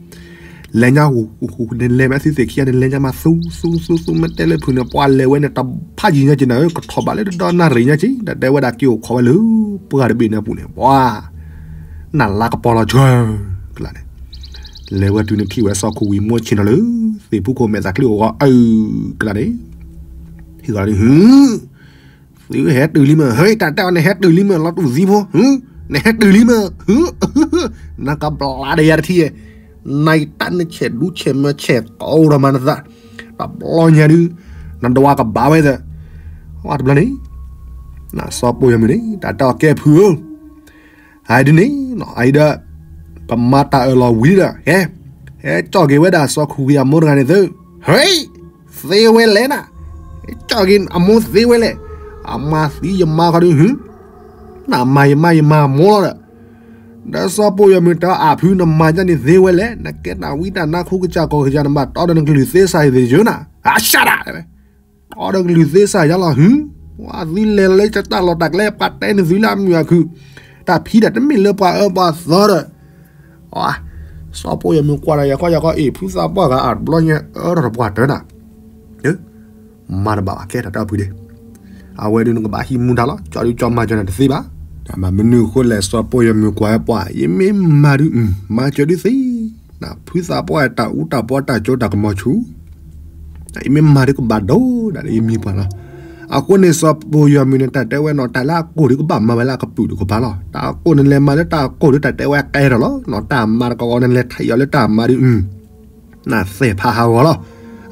လဲၤညါဟူဟူဟူန့ၣ်လဲၤမးသုသ့ၣ်ခံဂၤန့ၣ်လဲၤညါမးသူသူသူသူမ့ၢ်တဲလၢဖုးန့ၣ် ပှၤလဲၤဝဲန့ၣ်တဖးယံၤညါက့ၤနၤဧၢ ကထီၣ်ဘၣ်လၢတဒီနၣ်ရံၣ်ညါက့ၤ တၢ်တဲဝဲဒၣ်က့ၤအိၣ်ခိးဝဲလၢပှၢ်တဘ့ၣ်န့ၣ်အပူၤန့ၣ် ပှၤ နၢ်လါကပီၤလီၤဆှၢ, ကျါန့ၣ်, လဲၤဝဲတုၤန့ၣ်ထံၣ်ဝဲစီၤခိၣ်ဝံၤမိၢ်ဆ့ၣ်နီၤလၢ, သ့ၣ်ဖူခိၣ်မဲာ်သးချံအိၣ်ဂီၤအု, ကျါန့ၣ်, ဟ့ၣ်ဂီၤဒုး, သုဟဲတုၤလံမ့ၢ် ဟဲတၢ်တဲအီၤနဟဲတုၤလံမ့ၢ် လီၤတူၢ်သံဖိ, နဟဲတုၤလံမ့ၢ်, နကဘျါဒီးယၤတထံၣ်, နတၢ်နဆဲးဒူဆဲးမၢဆဲးကိးဒီးမၤနသး, တဘျီညါဒုး, နဒွးကဘၣ်ဝဲသၢ, တဘျီန့ၣ်, နစီၤပိာ်ယမုၢ်န့ၣ် တၢ်တဲအီၤကဲဖုဧၢ အဒ်န့ၣ် အအံၤဒီး ပမၤတၢ်အၢၣ်လီၤဝံၤဒီး ဟဲ ဟဲကၠီၣ်က့ၤဝဲဒၣ်စီၤခိၣ်ဝံၤအမိၢ်တဂၤန့ၣ်သု, ဟဲ သ့ဝဲလဲၣ်နၤ, ကၠီၣ်က့ၤအမိၢ်သ့ဝဲလဲၣ်, အမၤသံယမါခီဒုး နမၤယမါယမၤမိၢ်လီၤဒီး, ဒီးစီၤပိၢ်ယီၤမုၢ်တဲအီၤ အဖု နမၤဒ်န့ၣ်သ့ဝဲလဲၣ်, နကဲတၢ်ဝံတၢ်နါ ခိကစၢ်ကီၢ်ကစၢ် နဘၣ်တီဒီးနကလုၢ်သ့စၢ်ယသ့ယိနၤ, အရှၢဒၣ် တီဒီးကလုၢ်သ့စၢ်ယါလီၤဟု, ပှၤသုလဲၤလီၤလၢတၢ်လီၢ်တၢ်ကျဲ ပှၤတဲနသုလၢအမုာ်အခု, တၢ်ဖံးတၢ်တမ့ၢ်လၢပှၤအၢပှၤသီဒီး, စီၤပိၢ်ယီၤမုၢ်ကွၢ်ဒီး ယၤခီယၤခီ အ့ၣ် ဖုသးပှၢ်ဂၤအတဘျီညါ အၢထီၣ်တပှၢ်တၢၢ်နၤ, မၤတဘၣ်ဘၣ် ကဲတၢ်တၢ်ဖုဒဲး, အဝဲဒုးနကဘၣ်ဟံးမူဒါလီၤ ကၠီဒုးကၠီမၤစၢၤနၤတသ့ဘၣ်, မနုၤအဃိလဲၣ် စီၤပိၢ်ယီၤမုၢ်ကွၢ်ဝဲပှၤ ယမ့ၢ်မၤဒုး မၤစၢၤဒုးသ့, ဖုသးပှၢ်တၢ်အူတၢ်ပီတၢ်ကၠိတၢ်ကမီၤဆူၣ် ယမ့ၢ်မၤဒုးကဘၣ်ဒိဒၣ်ဒီးယမံၤပှၢ်လီၤ. အဃိန့ၣ် စီၤပိၢ်ယီၤမုၢ်န့ၣ် တၢ်တဲဝဲနီၤ တၢ်လၢအကိၢ်ဒုးကဘၣ်မၤဝဲလၢအကပုာ်ဒုးကပၤလီၤ. တၢ်အကိၢ်န့ၣ်လဲၤမၤလၢတၢ်အကိၢ်ဒုး တၢ်တဲဝဲကဲထီၣ်လီၤ. တၢ်မၤတကီၢ်ကီၢ်န့ၣ် လဲၤထံၣ်အီၤလၢတၢ်မၤဒုး နသဲၣ်ဖးဟးဂီၤလီၤ.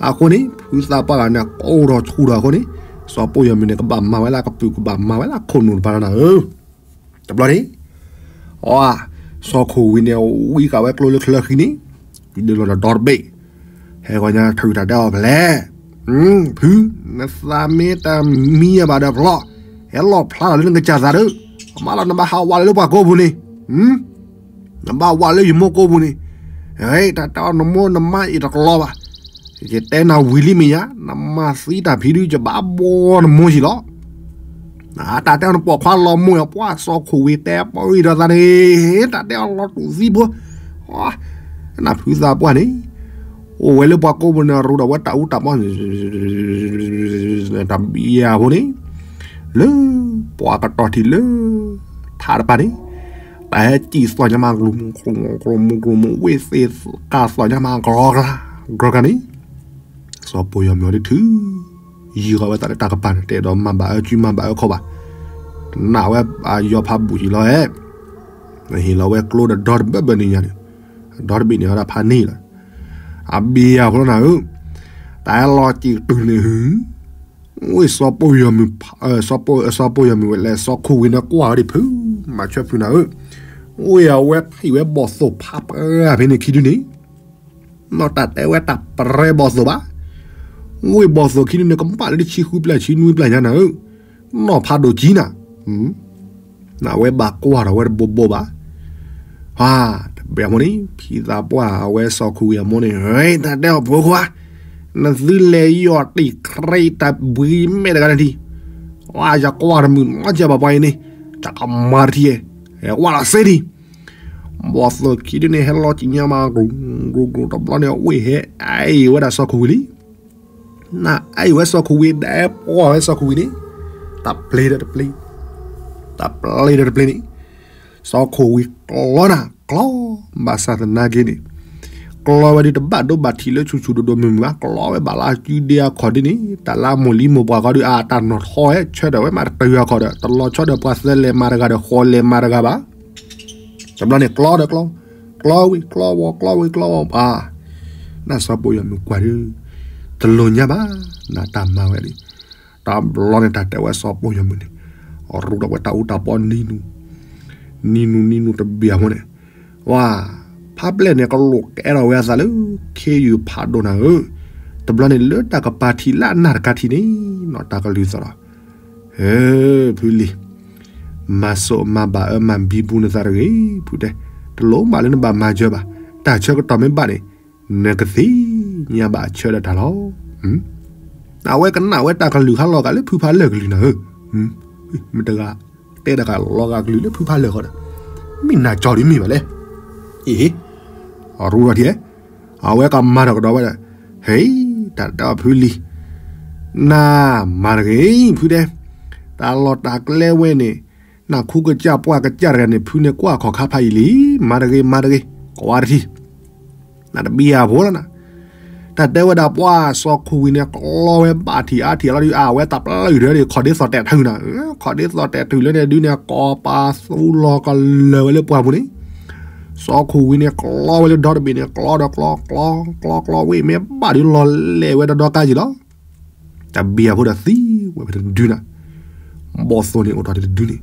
အဃိန့ၣ် ဖုသးပှၢ်ဂၤန့ၣ် ကိၢ်ထီၣ်ဆူၣ်ထီၣ်အဃိန့ၣ် စီၤပိၢ်ယီၤမုၢ်န့ၣ် ကဘၣ်မၤဝဲလၢအကပုာ် ကဘၣ်မၤဝဲလၢအခိၣ်နူာ်တပၤလီၤနၤဧၢ. တဘျီန့ၣ် အ စီၤခိၣ်ဝံၤန့ၣ် ဝံဃာ်ဝဲကျိလၢချၢဃံန့ၣ် ဒုးလီၤဒီးဒီတဘ့ၣ်, ဟဲဂီၤညါထုးတၢ်တဲအီၤဖဲလဲၣ်, ဖု နသးမ့ၢ်တမံယၤဘၣ်ဒီးဖျီ, ဟဲလီၤဖျါလီၤလၢနကစၢ်သးဒီး, အမါလီၤနဘၣ်ဟးဝးလၢပှၤကိာ်ပူၤန့ၣ်, နဘၣ်ဝးလၢယမိၢ်ကိာ်ပူၤန့ၣ်, တၢ်တဲအီၤနမိၢ်နမါအံၤတကလီဘၣ် ယတဲနၤဝံၤလံမ့ၢ်ညါ, နမၤသံတၢ်ဖံးဒုး ယဘၣ်ဘီနမိၢ်ယံၤလီၤ. တၢ်တဲအီၤနပိာ်ခွါလီၤမိၢ်အပှၢ် စီၤခိၣ်ဝံၤတဲပီၢ်ဂံၢ်ဒီးသးန့ၣ်, တၢ်တဲအီၤလီၤတူာ်သံဖိ, နဖုသးပှၢ်န့ၣ်, အိၣ်ဝဲလၢပှၤကိာ်ပူၤန့ၣ် ရူဒီးဝဲတၢ်အူတၢ်ပီ တဘျီဖိန့ၣ်, လၢ ပှၤကတီၢ်ထံးလၢ ထးတပၤန့ၣ်, တၢ်ဟဲစံၣ်သီၣ်ညါမး ကျိၤမူကျိၤမူ ဝ့ၢ်သ့ၣ်ကၢ်သီၣ်ညါမး ကြီကျါ ကြီကျါန့ၣ်, စီၤပိၢ်ယီၤမုၢ်အီၤဒုးထုး ယံၤဃီၤဝဲသးလၢတၢ်ကပၤန့ၣ် တအဲၣ်ဒိးမၤဘၣ်အၢစုမၤဘၣ်အၢခီဘၣ်, နာ်ဝဲအယီၤဖးဘူးယံၤလီၤဧဲ, ဟ့ၣ်လီၤဝဲကျိဒီးဒီတဘ့ၣ်ဘၣ်န့ၣ်ညါန့ၣ်, ဒီတဘ့ၣ်န့ၣ်အီၤဒၣ်ဖးန့ၢ်လီၤ, အဘ့ၣ်ယၤဖိလီၤနၤဧၢ, တၢ်ဟဲလီၤစံၣ်တုၤန့ၣ်ဟု ဝ့ၢ်စီၤပိၢ်ယီၤမုၢ်, စီၤပိၢ်ယီၤမုၢ်ဝဲလဲၣ် စီၤခိၣ်ဝံၤန့ၣ်ကွၢ်ဝဲဒံးဖု, မၤဆၢဖုနၤဧၢ, ဝ့ၢ်အဝဲထံၣ်ဝဲဘီၣ်သိၣ်ဖးပှဲၤဖဲန့ၣ်ခံဒုန့ၣ်, နီၢ်တၢ်တဲဝဲတၢ်ပရဲဘီၣ်သိၣ်ဘၣ်, ဝ့ၢ်ဘီၣ်သိၣ်ခံဒုန့ၣ် ကဘၣ်လၢတဆံဃုပျၢ်ဆံနွံပျၢ်ညါနၤဧၢ, နီၢ်ဖးဒိၣ်ကံနၤ နဝဲဘၣ်ကွၢ်ထီၣ်ဝဲတဘိဘိဘၣ်, ဟါ, တဘ့ၣ်အမိၢ်န့ၣ် ဖံသးပှၢ်အဝဲစီၤခိၣ်ဝံၤအမိၢ်န့ၣ်, တၢ်တဲအီၤဖိခွါ, နသုလဲၤယီၢ်တံၢ်ခရံာ်တၢ်ဘှံးမဲာ်တဂၤန့ၣ်ထံ, ဝါ ယကွၢ်တမုာ်နီတစဲးဘၣ်ပှၤအံၤန့ၣ်, တၢ်ကမၤတထံ, ဝါလီၤစ့ဒံး, ဘီၣ်သိၣ်ခံဒုန့ၣ် ဟဲလီၤစံၣ်ညါမး ကျိၤကျိၤကျိၤ တဘျီန့ၣ် ဝ့ၢ်ဟဲအံၤဝဲဒၣ်စီၤခိၣ်ဝံၤလံ နအဲၣ်ဝဲစီၤခိၣ်ဝံၤ ဒဲးပှီၢ်ဝဲစီၤခိၣ်ဝံၤန့ၣ်, တၢ်ပျ့ၤဒီးတပျ့ၤ, တၢ်ပျ့ၤဒီးတပျ့ၤန့ၣ်, စီၤခိၣ်ဝံၤကျီနၤ ကျီ, ဘၣ်ဆၣ်သနာ်က့န့ၣ်, ကျီဝဲဒုးတဘၣ်ဒိဘၣ်ထံးလၢဆူၣ်ဆူၣ်ဒိၣ်ဒိၣ်မုၢ်မုၢ်ဘၣ်, ကျီဝဲဘၣ်လၢအစုဒ့အခီၣ်ဒ်န့ၣ်, တၢ်လၢအမိၢ်လံမိၢ်ပှၢ်ခီဒုး အတၢ်နီၢ်ထီဝဲ ဆၢထၢၣ်ဝဲမးတတုၤအခီၣ်ဒီး တလီၤဆီဒီးပှၤသၢလဲၤမၤတဂၤဒီး ဃိးလဲၤမၤတဂၤဘၣ် တဘျီန့ၣ် ကျီဒီးကျီ, ကျီဝံၤကျီဝီၤ ကျီဝံၤကျီဝီၤပှၤ, နစီၤပိၢ်ယီၤမုၢ်ကွၢ်ဒုး, တလိၣ်ညါဘၣ်, နတၢ်မၤဝဲဒၣ်, တဘျီန့ၣ် တၢ်တဲဝဲစီၤပိၢ်ယီၤမုၢ်န့ၣ်, အရူဒီးဝဲတၢ်အူတၢ်ပီနံၤနူ, နံၤနူနံၤနူတဘ့ၣ်အမိၢ်န့ၣ်, ဝါ, ဖးပျဲၢ်န့ၣ် ကလိာ်ကဲထီၣ်ဝဲအသးလၢ ခ့ယုၢ်ဖးဒိၣ်နၤဧၢ, တဘျီန့ၣ် လၢတၢ်ကပၤထံးလၢအနၢ်တကးထံးန့ၣ်, နီၢ်တၢ်ကလုၢ်သီၣ်လီၤ ဧၢ, ဖုလံၤ, မၤစိးမၤဘၣ်အၢမၤဘံဘူနသးတဂ့ၤ, ဖုတဲ, တလိၣ်မးလၢနဘၣ်မၤစၢၤဘၣ်, တၢ်ဆၢကတီၢ်မ့ၢ်ဘၣ်န့ၣ်, နကသ့ၣ်ညါဘၣ်အဆၢဒီးတၢ်လီၤ. အဝဲကနၣ်ဝဲတၢ်ကလုၢ်ဟါလီၤဂာ်လၢဖုဖးလၢာ်ကလုၢ်နၤဧၢ, မ့ၢ်တဂၤ, တဲတဂၤလီၤဂာ်ကလုၢ်လၢဖုဖးလၢာ်ဃီဒီး, မ့ၢ်နၤကၠီဒ်မ့ၢ်ဘၣ်လဲၣ်, အ့ၣ်, အရူဒီးထံ, အဝဲကမၤထီၣ်ကဒီးဝဲဒၣ်, ဟဲ, တၢ်တဲအီၤဖုလံၤ, နၤ, မၤတဂ့ၤ, ဖုတဲ, တၢ်လီၢ်တၢ်ကျဲဝဲန့ၣ်, နခူကစၢ်ပှၢ်ကစၢ်တဂၤန့ၣ် ဖုန့ၣ်ကွၢ်ခီၣ်ခါဖးယံာ်လံ, မၤတဂ့ၤ မၤတဂ့ၤ, ကွၢ်တထံ, နတဘံယၤဖိလီၤနၤ, တၢ်တဲဝဲဒၣ်ပှၤစီၤခိၣ်ဝံၤန့ၣ် ကျီဝဲဘၣ်ထံးအါထံးအလီၤဒုး အဝဲတၢ်ပျၢၢ်အံၤဒီး ခီၣ်ဒ့သီၣ်တဲာ်ထုးနၤ, ခီၣ်ဒ့သီၣ်တဲာ်ထုးလၢန့ၣ်ဒုးန့ၣ် ကိးပာ်သူလီၤကလၢာ်ဝဲလၢပှၢ်ပူၤန့ၣ်, စီၤခိၣ်ဝံၤန့ၣ် ကျီဝဲလၢဒီတဘ့ၣ်န့ၣ် ကျီဒီးကျီ, ကျီ, ကျီကျီဝ့ၢ်မ့ၢ်ဘၣ်ဒုးလီၤလဲၤဝဲဒီဒီကါယံာ်လီၤ. တၢ်ဘံၣ်အဖိဒီးသံဝဲဖဲတဒုနၤ, ဘီၣ်သိၣ်န့ၣ်အိၣ်ထီၣ်တဒုန့ၣ်,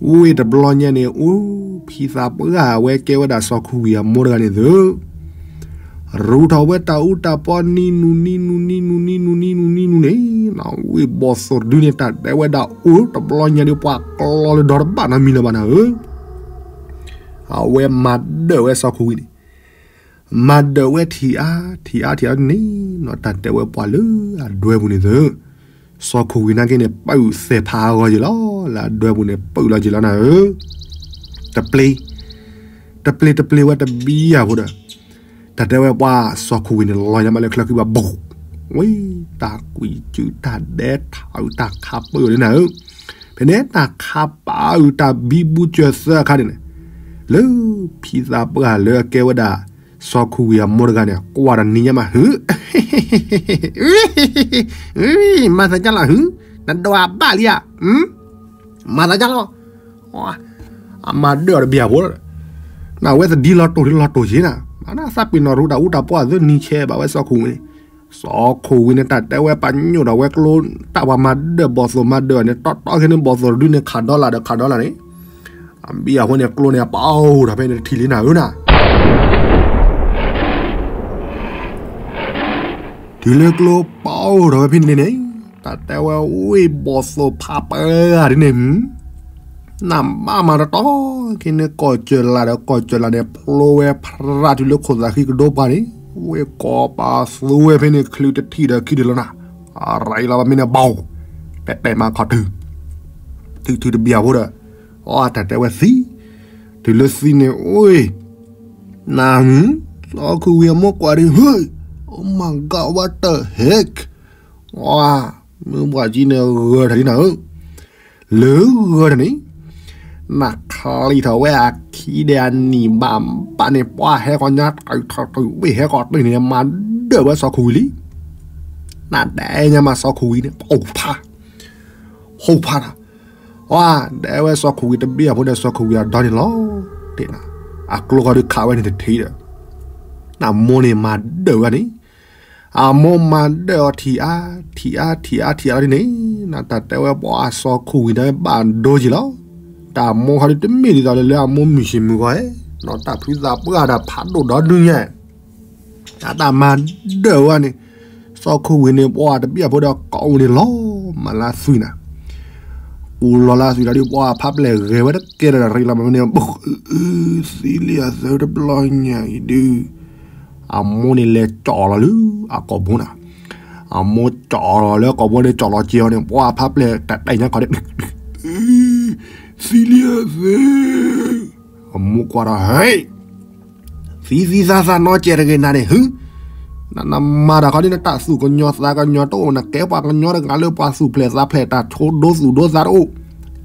ဝ့ၢ်တဘျီညါန့ၣ် အိၣ် ဖံသးပှၢ်အဝဲကဲဝဲဒၣ်စီၤခိၣ်ဝံၤအမိၢ်တဂၤန့ၣ်သု ရူးထီၣ်ဝဲတၢ်အူတၢ်ပီနံၤနုၤနံၤနုၤနံၤနုၤနံၤနုၤနံၤနုၤနံၤနုၤန့ၣ် ဝ့ၢ်ဘီၣ်သိၣ်တဒုန့ၣ် တၢ်တဲဝဲဒၣ်အိၣ်တဘျီညါဒီး ပှၤကျီလၢဒီတဘၣ်နီတမံၤလၢၤဘၣ်နၤဧၢ, အဝဲမၤဒၢၣ်ဝဲစီၤခိၣ်ဝံၤန့ၣ် မၤဒၢၣ်ဝဲထံၣ်အါထံၣ်အါန့ၣ် တၢ်တဲဝဲပှၤလၢအဒွဲပူၤန့ၣ်သု စီၤခိၣ်ဝံၤနာ်က့န့ၣ် ပာ်သဲးဖးအဂီၢ်က့ၤလီၤ, လၢအဒွဲပူၤန့ၣ် ပာ်လီၤက့ၤလီၤနၤဧၢ, တပျ့ၤ တပျ့ၤတပျ့ၤဝဲတဘံယၤဖိဒီး တၢ်တဲဝဲပှၤစီၤခိၣ်ဝံၤန့ၣ် လီၤညါမးလၢချၢခံဘၣ် ဘူး, ဝံၤ တၢ်ကွံာ်စုတၢ်ဒဲးထးအုးတၢ်ခးပၢအီၤလံနၤဧၢ, ဖဲန့ၣ်တၢ်ခးပၢအုးတၢ်ဘံဘူစၢၤသၢအခါန့ၣ်န့ၣ် လၢဖံသးပှၢ်လၢအကဲဝဲဒၣ် စီၤခိၣ်ဝံၤအမိၢ်တဂၤန့ၣ် ကွၢ်ဒီးနံၤညါမး ဟု မၤသးကၢ်လီၤဟု, နဒွးဘၣ်လံဧါ, မၤသးကၢ်လီၤ, အမၤဒၢၣ်အီၤတဘံယၤဖိလီၤ, နဝဲသဒံလီၤတိၢ်ဒ်လီၤတိၢ်က့ၤနၤ, မၤနသးပ့ၤနီၣ်ရူတၢ်အူတၢ်ပီအသုနံၤဆဲးဘၣ်ဝဲစီၤခိၣ်ဝံၤန့ၣ်, စီၤခိၣ်ဝံၤန့ၣ် တၢ်တဲဝဲပာ်ညိၣ်ဒီးဝဲကျိ တၢ်ပှၤမၤဒၢၣ်ဘီၣ်သိၣ်မၤဒၢၣ်န့ၣ် တီတီခဲန့ၣ် ဘီၣ်သိၣ်တဒုန့ၣ် ခးဒီလၣ်ဒီးခးဒီလၣ်န့ၣ်, အဘံယၤဖိန့ၣ် ကျိန့ၣ် ပာ်အိၣ်ထီၣ်ဖဲန့ၣ်တထံၣ်လံနၤဧၢနၤ တုၤလၢကျိပာ်အိၣ်ထီၣ်ဝဲဖဲန့ၣ်န့ၣ်, တၢ်တဲဝဲဝ့ၢ်ဘီၣ်သိၣ်ဖးပှဲၤဂၤဒ်န့ၣ်, နဘၣ်မၤတတီၤက့ၤန့ၣ် ကီၢ်စၢၤလးဒီးကီၢ်စၢၤလးန့ၣ် ဖျိဝဲဖရၣ်တုၤလၢခိၣ်သးဃံကဒိပှၤန့ၣ်, ဝ့ၢ်ကီၢ်ပာ်သူဝဲဖဲန့ၣ် ချုးတထံၣ်ဒီးခံဒုးလီၤနၤ, အရၤလီၤဘၣ်မ့ၢ်န့ၣ် ဘီၣ်, တဲတဲမၤခီၣ်ထု, ထုထုတဘံယၤဖိဒီး, အတၢ်တဲဝဲသံ, တုၤလၢသံန့ၣ် အိၣ် နၤမုၢ်, စီၤခိၣ်ဝံၤအမိၢ်ကွၢ်ဒ် ဟ့ၣ်, Oh my God, what the heck, မုၢ်ပှၢ်ကံန့ၣ်ဂၢၢ်ထီၣ်လံနၤဧၢ, လၢဂၢၢ်ထီၣ်န့ၣ်, နချံးထီၣ်ဝဲအခံဒီးအနံၣ်ဘၣ်ဘၣ်န့ၣ် ပှၤဟဲကီၢ်ညါတုၤထီၣ်တုၤဝ့ၢ်ဟဲကီၢ်တုၤန့ၣ် မၤဒၢၣ်ဝဲစီၤခိၣ်ဝံၤလံ, နဒဲညါမးစီၤခိၣ်ဝံၤန့ၣ် အိၣ်ဖး ဟိဖးတၢ်, အဒဲဝဲစီၤခိၣ်ဝံၤတဘံယၤဖိဒီးစီၤခိၣ်ဝံၤအဒီန့ၣ်လီၤ, တဲနၤ, အကျိခီဒုးခးဝဲန့ၣ်တထံၣ်ဒီး, အမိၢ်န့ၣ်မၤဒၢၣ်ဝဲန့ၣ်, အမိၢ်မၤဒၢၣ်အီၤထံၣ်အါ, ထံၣ်အါ, ထံၣ်အါ, ထံၣ်အါလီၤဒ်န့ၣ်, နတၢ်တဲဝဲပှၤစီၤခိၣ်ဝံၤန့ၣ်ဘၣ်ဒိက့ၤလီၤ, တၢ်မိၢ်ခီဒုးတမ့ၢ်ဒ်သိးလၢလၢအမိၢ်မုၢ်ဆ့ၣ်မုၢ်ဂီၤဧဲ, နတၢ်ဖုသးပှၢ်တၢ်ဖးဒိၣ်ဒီဒုညါ အတၢ်မၤဒၢၣ်ဝဲန့ၣ်, စီၤခိၣ်ဝံၤန့ၣ် ပှၤတဘံၣ်အဖိဒီးကိးဝံၤန့ၣ်လီၤ, မၤလၢသွံၣ်နၤ, ပူၤလီၤလၢသွံၣ်ဒီးဒုး ပှၤဖးပျဲၢ်ဂဲၤဝဲတကဲဒီး ရ့လီၤမ့ၢ်န့ၣ်, သံလံအသၢတဘျီညါအံၤဒုး, အမိၢ်န့ၣ်လဲၤကၠီၣ်လီၤလၢအကိာ်ဘိနၤ, အမိၢ်ကၠီၣ်လီၤလၢအကိာ်ဘိန့ၣ် ကၠီၣ်လီၤက့ၤအီၤန့ၣ် ပှၤဖးပျဲၢ်တၢ်တဲညါခီဒၣ် သံလံအသၢ အမိၢ်ကွၢ်ဒီး ဟဲ, သံသံသးသးနီတစဲးတဂ့ၤနၤန့ၣ် ဟု, နမၤတၢ်ခီဒ်နတၢ်သူၣ်ကညီၤသးကညီၤတအိၣ် နကဲပှၤကညီတဂၤလၢပှၤသူၣ်ဖျဲးသးဖျဲးတၢ်ဆိဒိသူၣ်ဒိသးတအိၣ်,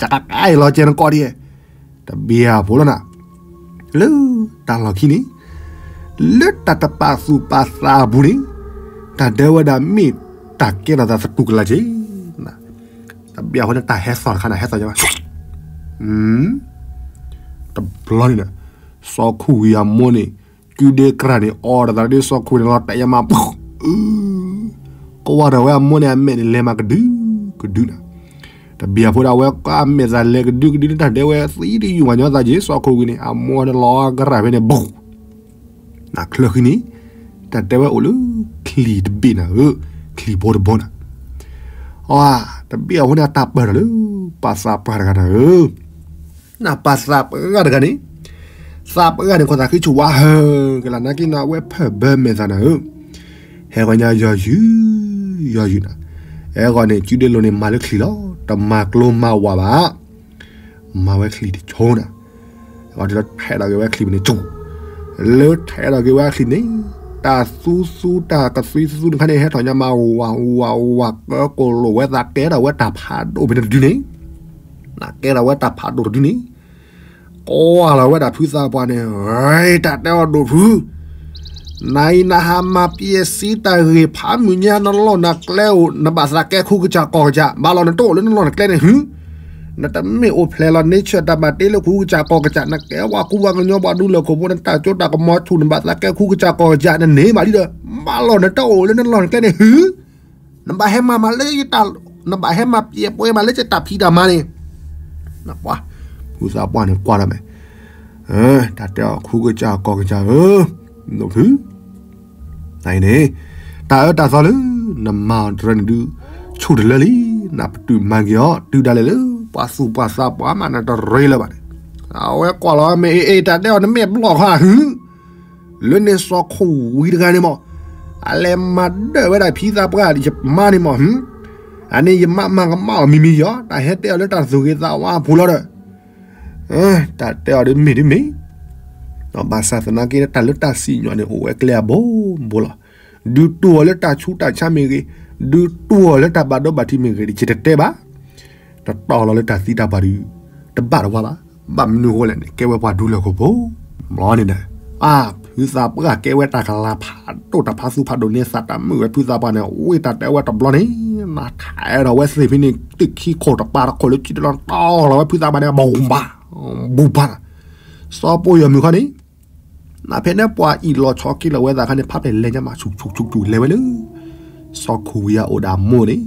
ကကကါအံၤလီၤစဲးနကီၢ်ဒ်, တဘံၣ်အဖိလီၤနၤ, လၢတၢ်လီၢ်ခံန့ၣ်, လၢတၢ်တပာ်သူၣ်ပာ်သးအပူၤန့ၣ်, တၢ်ဒဲဝဲဒၣ်မ့ၢ်တၢ်ကဲထီၣ်သးသတူၢ်ကလာ်က့ၤ တဘံၣ်အဃိန့ၣ် တၢ်ဟဲသီၣ်တခါန့ၣ် ဟဲသီၣ်ညါဘၣ်, တဘျီန့ၣ်ဒီး, စီၤခိၣ်ဝံၤအမိၢ်န့ၣ် ကုဒ့ကြၢ်န့ၣ် အီၣ်ဒီးသးဒ်စီၤခိၣ်န့ၣ်လီၤတဲာ်ညါမး, ကဝီၤထီၣ်ဝဲအမိၢ်န့ၣ်အမဲာ်န့ၣ်လဲၤမးကဒုကဒုနၤ, တဘံၣ်အဖိဒၣ်ဝဲကွၢ်အမဲာ်သးလဲၤကဒုကဒုန့ၣ် တၢ်ဒဲဝဲသံတယုၢ်ဝဲညီသးက့ၤ စီၤခိၣ်ဝံၤန့ၣ် အမိၢ်န့ၣ်လီၤကြၢ်ဖဲန့ၣ် ဘူး နချၢဃံန့ၣ်, တၢ်တဲဝဲအိၣ်လၢ ချံၣ်တဘ့ၣ်နၤဧၢ, ချံၣ်ဘိတဘိနၤ, အတဘံၣ်အဃိန့ၣ် အတၢ်ပၢၢ်ထီၣ်လၢ ပှၤသးပှၢ်တဂၤနၤဧၢ, နပှၤသးပှၢ်တဂၤန့ၣ်, သးပှၢ်တဂၤန့ၣ် ခိၣ်သးဃံဆူၣ်ဝါဟၢကလးနာ်က့နၤ အဝဲဖၢၣ်ဘၢမဲာ်သးနၤဧၢ, ဟဲဂီၤညါယီၤယုၢ်, ယီၤယုၢ်နၤ, ဟဲဂီၤန့ၣ် ကုဒ့လိၤန့ၣ်မၤလၢချံၣ်လီၤ, တမၤကျိမၤဝးဘၣ် မၤဝဲချံၣ်တဆိနၤ, အဝဲဒၣ်လၢထဲးထီၣ်က့ၤဝဲချံၣ်ပူၤန့ၣ် ကၠူၣ်, လၢထဲးထီၣ်က့ၤဝဲချံၣ်န့ၣ်, တၢ်သူသူတၢ်ကသွံသူသူတခါန့ၣ် ဟဲထီၣ်ညါမး ဝးဝးဝး ကၢကိၣ်လိာ်ဝဲသး ကဲထီၣ်ဝဲတၢ်ဖးဒိၣ်ဖဲန့ၣ်တဒုန့ၣ်, နကဲထီၣ်ဝဲတၢ်ဖးဒိၣ်တဒုန့ၣ်, ကွၢ်လီၤဝဲဒၣ်ဖုသးပှၢ်န့ၣ်, တၢ်တဲအီၤဒိၣ်ဖု နၤအံၤနဟးမၤပျဲစံတၢ်ဂ့ၢ်ဖးမုၢ်ညါ နလီၢ်နကျဲအိၣ် နဘၣ်သးကဲခူကစၢ်ကီၢ်ကစၢ် ဘၣ်လီၤနတအိၣ်လၢနလီၢ်နကျဲန့ၣ် ဟု, နတမ့ၢ်အိၣ်ဖျဲၣ်လီၤ nature တၢ်ဘၣ်တ့လၢခူကစၢ်ကီၢ်ကစၢ် နကဲပှၤကူပှၤကညီပှၤဒူလၢၢ်ခိၣ်ဖိ နတၢ်စိတၢ်ကမီၤဆူၣ် နဘၣ်သးကဲခူကစၢ်ကီၢ်ကစၢ် နန့ၢ်ဘၣ်လံဒီး ဘၣ်လီၤနတအိၣ်လၢနလီၢ်နကျဲန့ၣ် ဟု နဘၣ်ဟဲမၤမးလၢယတၢ်, နဘၣ်ဟဲမၤပျဲပှဲၤမးလၢယတၢ်ဖံးတၢ်မၤန့ၣ်, နပှၤ, ဖုသးပှၢ်န့ၣ်ကွၢ်လီၤမဲာ်, တၢ်တဲအီၤ ခူကစၢ်ကီၢ်ကစၢ်ဧၢ, နိၣ်ဖု နအံၤန့ၣ် တၢ်အၢတၢ်သီလၢ နမၤအီၤတရၢန့ၣ်ဒုး ဆူၣ်တလၢလံ, နပတုာ်မၤက့ၤအီၤ တုၤဒၣ်လဲာ်လၢ ပှၤသူၣ်ပှၤသးပှၤမး နတရ့လၢၤဘၣ်န့ၣ်, အဝဲကွၢ်လီၤမ့ၢ်အ့ၣ်အ့ၣ် တၢ်တဲအီၤ နမ့ၢ်ဘျီၣ်ခီဧါဟု, လၢန့ၣ်စီၤခိၣ်ဝံၤတဂၤန့ၣ်မး, အလဲၤမၤဒၢၣ်ဝဲဒၣ်ဖံသးပှၢ်ယမါန့ၣ်မး, အန့ၣ်ယမါမၤကမၣ်အီၤမံၤမံၤယီၤ, တၢ်ဟဲတဲအီၤလၢတၢ်သူၣ်ဂ့ၤသးဝါအပူၤလီၤဒီး တၢ်တဲအီၤဒ်မ့ၢ်ဒ်မ့ၢ်, ဘၣ်ဆၣ်သနာ်က့ တၢ်လၢတၢ်စံၣ်ညီၣ်န့ၣ် အိၣ်ဝဲကျဲအဘိဘိလီၤ. ဒုးတူၢ်အီၤလၢတၢ်ဆူးတၢ်ဆါမ့ၢ်ဂ့ၤ, ဒုးတူၢ်အီၤလၢတၢ်ဘၣ်ဒိဘၣ်ထံးမ့ၢ်ဂ့ၤ ယတတဲဘၣ်, တတီၢ်လီၤလၢတၢ်သံတၢ်ပှၢ်ဒုး တဘၣ်တဝါဘၣ်. ဘၣ်မနုၤအဃိလဲၣ်န့ၣ် ကဲဝဲပှၤဒူလၢၢ်ခိၣ်ဖိ ဘျီန့ၣ်ဒီး အါ ဖုသးပှၢ်ကဲဝဲတၢ်ကလၤဖးဒိၣ် တၢ်ဖးသူဖးဒိၣ်န့ၢ်သးတၢ်မုာ်ဝဲဖုသးပှၢ်န့ၣ် ဝံၣ်တၢ်တဲဝဲတဘျီန့ၣ် နထါအဲၣ်ဒိးဝဲသ့ၣ်ဖဲန့ၣ် တံၢ်ခံခိၣ်တပၤတခိၣ်လၢကံတလီၤ တီၢ်လီၤဝဲဖုသးပှၢ်န့ၣ် ဘၣ်ဘၣ် ဘူးဘၣ်, စီၤပိာ်ယီၤမုၣ်ခီန့ၣ် နဖဲန့ၣ်ပှၤအံၣ်လီၤဆီခံလီၤဝဲသးခါန့ၣ် ဖးဖျဲၣ်လဲၤညါမး ဆူၣ်ဆူၣ်ဆူၣ်ဆူၣ်လဲၤဝဲလၢ စီၤခိၣ်ဝံၤအအိၣ်ဒီးအမိၢ်န့ၣ်,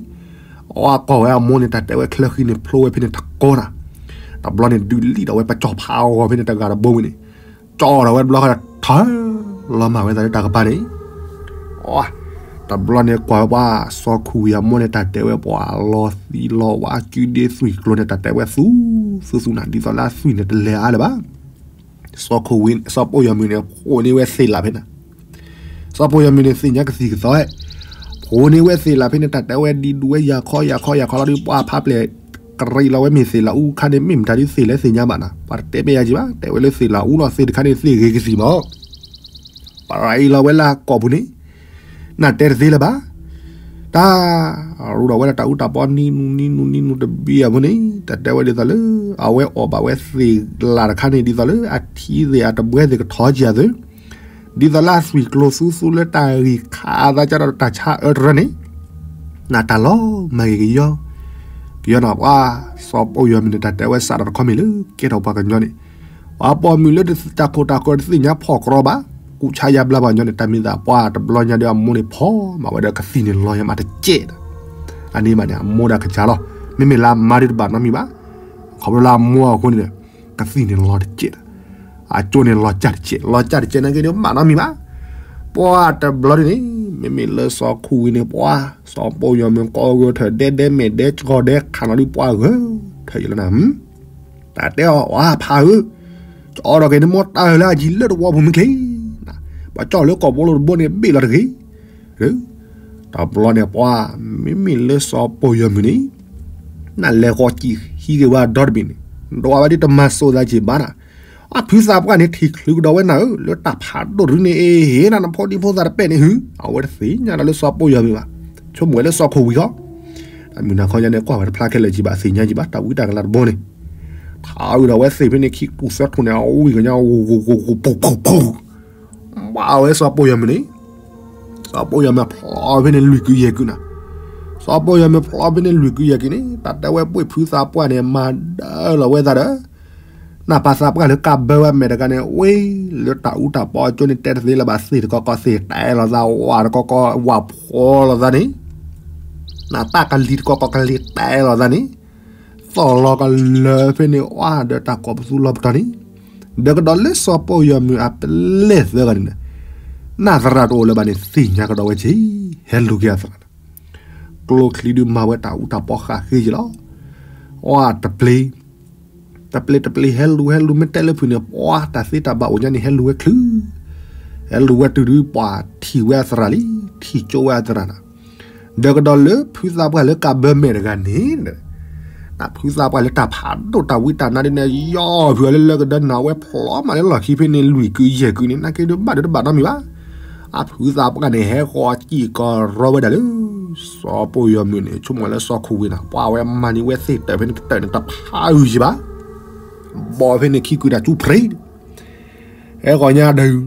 အီကွၢ်ဝဲအမိၢ်န့ၣ် တၢ်တဲဝဲချၢဃံန့ၣ် ဖျိဝဲဖဲန့ၣ်တကိးနၤ, တဘျီန့ၣ် ဒုးလံၣ်ဒီးဝဲပကၠီၤဖးအဂီၤဖဲန့ၣ်တဂၤတဘိဝံၤန့ၣ်, ကၠီဒီးဝဲတဘျီဃီဒီး ထၢလီၤမၢ်ဝဲသးလၢတၢ်ကပၤန့ၣ်, တဘျီန့ၣ်ကွၢ်ဝဲပှၤ စီၤခိၣ်ဝံၤအမိၢ်န့ၣ် တၢ်တဲဝဲပှၤလီၤသံလီၤဝါ ကုဒ့သွံၣ်ကျိၤန့ၣ် တၢ်တဲဝဲသူ သူသူနၤ ဒ်သိးလၢအသွံၣ်န့ၣ် တလဲၤအါလၢၤဘၣ်. စီၤခိၣ်ဝံၤ စီၤပိာ်ယီၤမုၣ်န့ၣ် ဖှိၣ်န့ၢ်ဝဲသ့ၣ်လးဖဲန့ၣ်, စီၤပိာ်ယီၤမုၣ်န့ၣ် သ့ၣ်ညါကသံၣ်ကသီ, ဖှိၣ်န့ၢ်ဝဲသ့ၣ်လးဖဲန့ၣ် တၢ်တဲဝဲဒံးဒူဝဲယၤခီယၤခီယၤခီလီၤဒုး ပှၤဖးဖျဲၣ် ကရံးလီၤဝဲမ့ၢ်သ့ၣ်လးအူခါန့ၣ် မ့ၢ်မတၤဒုးသ့ၣ်လဲၣ်သ့ၣ်ညါဘၣ်နၤ, ပှၤတတဲမ့ၢ်ယၤကံဘၣ် တဲဝဲလၢသ့ၣ်လးအူလီၤ သ့ၣ်တခါန့ၣ်သ့ၣ်ဂ့ၤကသံၣ်မး ပရၤအံၤလီၤဝဲလၢကီၢ်ပူၤန့ၣ်, နတဲတသ့လၢၤဘၣ်. တၢ်ရူဒီးဝဲဒၣ်တၢ်အူတၢ်ပီနံၤနူနံၤနူနံၤနူတဘံအပူၤန့ၣ် တၢ်တဲဝဲဒ်သိးလၢ အဝဲအီၣ်ဘၣ်ဝဲသ့ၣ်လးတခါန့ၣ် ဒ်သိးလၢအထံသ့ၣ်အတဘှဲသ့ၣ်ကထီကံအသု, ဒ်သိးလၢအသွံၣ်ကျိၤသူသူလၢတၢ်ဂံၢ်ခးအသးကဒီးတၢ်ဆါအၢတရၢန့ၣ် နတၢ်လီၤမၢ်ဂ့ၤကယီ ကယီနၤပှၤ စီၤပိာ်ယီၤမုၣ်န့ၣ် တၢ်တဲဝဲစးထီၣ်တခီမ့ၢ်လၢကဲထီၣ်ပှၤကညီန့ၣ်, ပှၤပိာ်မုၣ်လၢတၢ်ခိၣ်တၢ်ဃၢၤတသ့ၣ်ညါဖီၣ်ကြီဘၣ်, ကူၣ်ဆါယါဘျါပှၤကညီန့ၣ် တၢ်မ့ၢ်သးပှၤတဘျီညါဒီးအမိၢ်န့ၣ်ဖီမးဝဲဒီးကသံၣ်န့ၣ်လီၤညါမးတကဲးဒီး, အန့ၣ်မးန့ၣ် အမိၢ်ဒၣ်ကစၢ်လီၤ, မ့မ့ၢ်လၢအမါဒုးတဘၣ်နီတမံၤဘၣ်, ခီဖျိလၢအမိၢ်အဃိန့ၣ်ဒီး ကသံၣ်န့ၣ်လီၤတကဲးဒီး, အကၠိန့ၣ်လီၤကၢ်တကဲး, လီၤကၢ်တကဲးနာ်က့ဒီးဘၣ်နီတမံၤဘၣ်. ပှၤတဘျီဒ်န့ၣ် မ့မ့ၢ်လၢစီၤခိၣ်ဝံၤန့ၣ် ပှၤ စီၤပိာ်ယီၤမုၣ်ကိးဂၢၢ်ထၢၣ်ဒဲဒဲမဲာ်ဒဲ ကီၢ်ဒဲခးနီၤဒုး ပှၤဂၢၢ်ထၢၣ်ယံၤလီၤနၤ, တၢ်တဲအီၤ ဝါဖးဧၢ, ကၠီဒီးက့ၤနမိၢ်တၢ်လၢအယံၤလၢတဝီပူၤမ့ၢ်ချ့, ပှၤကၠီၣ်လၢကီၢ်ပူၤလီၤတဘိန့ၣ်ဘ့ၣ်လီၤတဂ့ၤ, တဘျီန့ၣ်ပှၤ မ့မ့ၢ်လၢစီၤပိာ်ယီၤမုၣ်န့ၣ် နလဲၤဃီၤကံၣ်ဟံးက့ၤဝဲဒီတဘ့ၣ်န့ၣ် ဒွးဝဲဒ်တမၤစိးသးက့ၤဘၣ်နၤ, အဖုသးပှၢ်န့ၣ်ထံၣ်ချုးကဒီးဝဲနၤဧၢ လၢတၢ်ဖးဒိၣ်တရံးန့ၣ် အ့ၣ် နဖိဒံဖိသၣ်တပဲာ်န့ၣ်ဟု, အဝဲတသ့ၣ်ညါဒီးလၢစီၤပိာ်ယီၤမုၣ်ဘၣ်, ဆိကမိၣ်ဝဲလၢစီၤခိၣ်ဝံၤဃီ, တၢ်မုၢ်နၤခီညါန့ၣ် ကွၢ်ဝဲတဖျါခဲလၢာ်က့ၤဘၣ် သ့ၣ်ညါက့ၤဘၣ် တၢ်ဝံတၢ်ကလၤတဘိန့ၣ်, ထါဝံၤဒီးဝဲသ့ၣ်ဖဲန့ၣ် ခံကူၣ်သၢထူၣ်န့ၣ် အဝံၣ်ကညါ ဂူၤဂူၤဂူၤဂူၤပူၤပူၤပူၤ ဘၣ်ဝဲစီၤပိာ်ယီၤမုၣ်န့ၣ်, စီၤပိာ်ယီၤမုၣ်ဖျီဖဲန့ၣ်လွံၢ်ကုယဲၢ်ကုန့ၣ်, စီၤပိာ်ယီၤမုၣ်ဖျီဖဲန့ၣ်လွံၢ်ကုယဲၢ်ကုန့ၣ် တၢ်တဲဝဲပှ့ၤဖုသးပှၢ်န့ၣ် မၤဒၢလီၤဝဲသးဒီး နၢ်ပၢ်သးပှၢ်လၢကးဘၢဝဲမဲာ်တဂၤန့ၣ် ဝ့ၢ်လၢတၢ်အူတၢ်ပီအကၠိန့ၣ် တဲတသ့လၢၤဘၣ် သ့ၣ်တကီကီသ့ၣ်တဲလီၤသး ဝၣ်တကီကီဝၣ်ဖှီလီၤသးန့ၣ်, နၢ်ပၢ်ကလံၤတကီကီကလံၤတဲလီၤသးန့ၣ်, သီၣ်လီၤကလၢဖဲန့ၣ် ဝၣ်ဒီးတၢ်ကိးပသူလီၤပတီၢ်န့ၣ်, ဒီးကဒီးလၢစီၤပိာ်ယီၤမုၣ်အပျဲၢ်သၢဂၤန့ၣ်, နၢ်သရၣ်တအိၣ်လၢၤဘၣ်န့ၣ် သ့ၣ်ညါကဒီးဝဲက့ၤ ဟဲလူၤက့ၤအသရၣ်န့ၣ်, ကျိချံဒုးမၤဝဲတၢ်အူတၢ်ပီဃာ်ဃ့က့ၤလီၤ, ဝၣ်တပျ့ၤ တပျ့ၤတပျ့ၤဟဲလူၤဟဲလူၤ မ့ၢ်တဲလၢဖုၣ်န့ၣ် ပှၤတၢ်သ့တၢ်ဘၣ်အိၣ်ညါန့ၣ် ဟဲလူၤဝဲချုး, ဟဲလူၤဝဲတုၤဒုး ပှၤထံၣ်ဝဲအသရၣ်လံ, ထံၣ်ကၠိဝဲအသရၣ်နၤ, ဒီးကဒီးလၢဖုသးပှၢ်လၢကးဘၢမဲာ်တဂၤန့ၣ်, နဖုသးပှၢ်လၢတၢ်ဖးဒိၣ်တၢ်ဝံတၢ်နါဒ်န့ၣ် ယီၢ်ဖုၣ်အီၤလၢလၢကဒၢနၤဝဲဖျီမးလၢလီၢ်ခံဖဲန့ၣ် လွံၢ်ကုယဲၢ်ကုန့ၣ် နာ်က့ဒုးဘၣ်ဒုးတဘၣ်နီတမံၤဘၣ်. အဖုသးပှၢ်န့ၣ် ဟဲဃီၤစံၣ်ကီးရီဝဲဒၣ်လၢ စီၤပိာ်ယီၤမုၣ်န့ၣ် ဆိကမိၣ်လၢစီၤခိၣ်ဝံၤနၤ ပှၤဝဲမၤန့ၢ်ဝဲသ့ၣ်တၢၢ်ဖဲန့ၣ် ကတၢၢ်န့ၣ် တဖးအုၣ်ယံၤဘၣ်. ဘီဖဲန့ၣ်ခံကွံာ်တၢ်စူၣ်ဖြ့ ဟဲဃီၤညါဒုး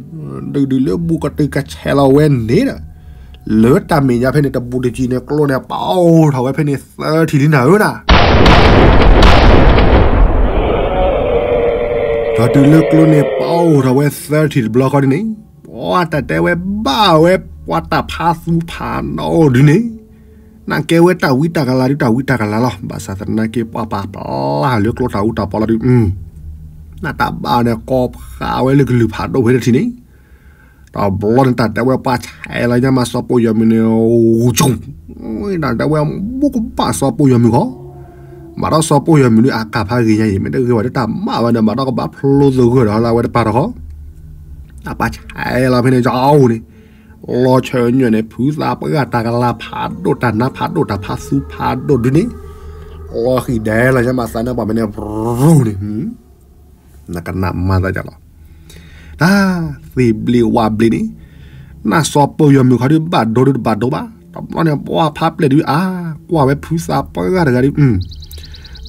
ဒုးဒုးလၢဘူးကတုၤကဆဲးလီၤဝဲန့ၣ်ဒီး လၢတၢ်မဲာ်ညါဖဲန့ၣ် တဘူးတကံၤန့ၣ် ကျိန့ၣ် ပအိၣ်ထီၣ်ဝဲဖဲန့ၣ် သၢထံၣ်လံ နၢ်ဧၢနၤ. ဒီးတုၤလၢကျိန့ၣ် ပအိၣ်ထီၣ်ဝဲသၢထံၣ်တဘျီဃီဒ်န့ၣ် ပှၤတၢ်တဲဝဲဘၣ်ဝဲ ပှၤတၢ်ဖးသူဖးနီဒုးန့ၣ် နာ်ကဲဝဲတၢ်ဝံတၢ်ကလၤဒုး တၢ်ဝံတၢ်ကလၤလီၤ. ဘၣ်ဆၣ်သနာ်က့ ပှၤပာ်ပျါလၢကျိတၢ်အူတၢ်ပီလီၤဒုး နတၢ်ဘၣ်န့ၣ် ကိးဖးဝဲလၢကလုၢ်ဖးဒိၣ်ဖဲတထံၣ်န့ၣ်, တဘျီန့ၣ် တၢ်တဲဝဲပှၤဆဲးလီၤညါမး စီၤပိာ်ယီၤမုၢ်န့ၣ်, တၢ်တဲဝဲ ဘူးကဘၣ်စီၤပိာ်ယီၤမုၢ်ခီ, ဘၣ်ဒီးစီၤပိာ်ယီၤမုၢ်ဒုးအကၢ်ဖးဂ့ၤညါအံၤ မ့ၢ်တဂ့ၤဝဲဒၣ်တၢ်မၣ်ဝဲဒီး ဘၣ်ဒီးကဘၣ်ဖျိသဂၢၢ်ဒီးဟီလၢအဝဲတပၤတခီ, အပှၤဆဲးလီၤဖဲန့ၣ်ယအိၣ်န့ၣ်, လီၤဆၢညွဲၣ်န့ၣ် ဖုသးပှၢ်တၢ်ကလၤဖးဒိၣ် တၢ်နါဖးဒိၣ် တၢ်ဖးသူဖးဒိၣ်ဒုန့ၣ်, လီၤဃံၢ်ဒဲးလီၤညါမး သးနါပှၢ်မ့ၢ်န့ၣ် ရူၢ်န့ၣ် နကနၣ်မၤသးဒ်လီၤ. တၢ်သ့ၣ်ဘျ့ဝၣ်ဘျ့န့ၣ်, နစီၤပိာ်ယီၤမုၢ်ခီဒုးဘၣ်ဒိဒုးတဘၣ်ဒိဘၣ်. တဘျီန့ၣ် ပှၤဖးပျဲၢ်ဒုးအါ, ကွၢ်ဝဲဖုသးပှၢ်တဂၤဒုး,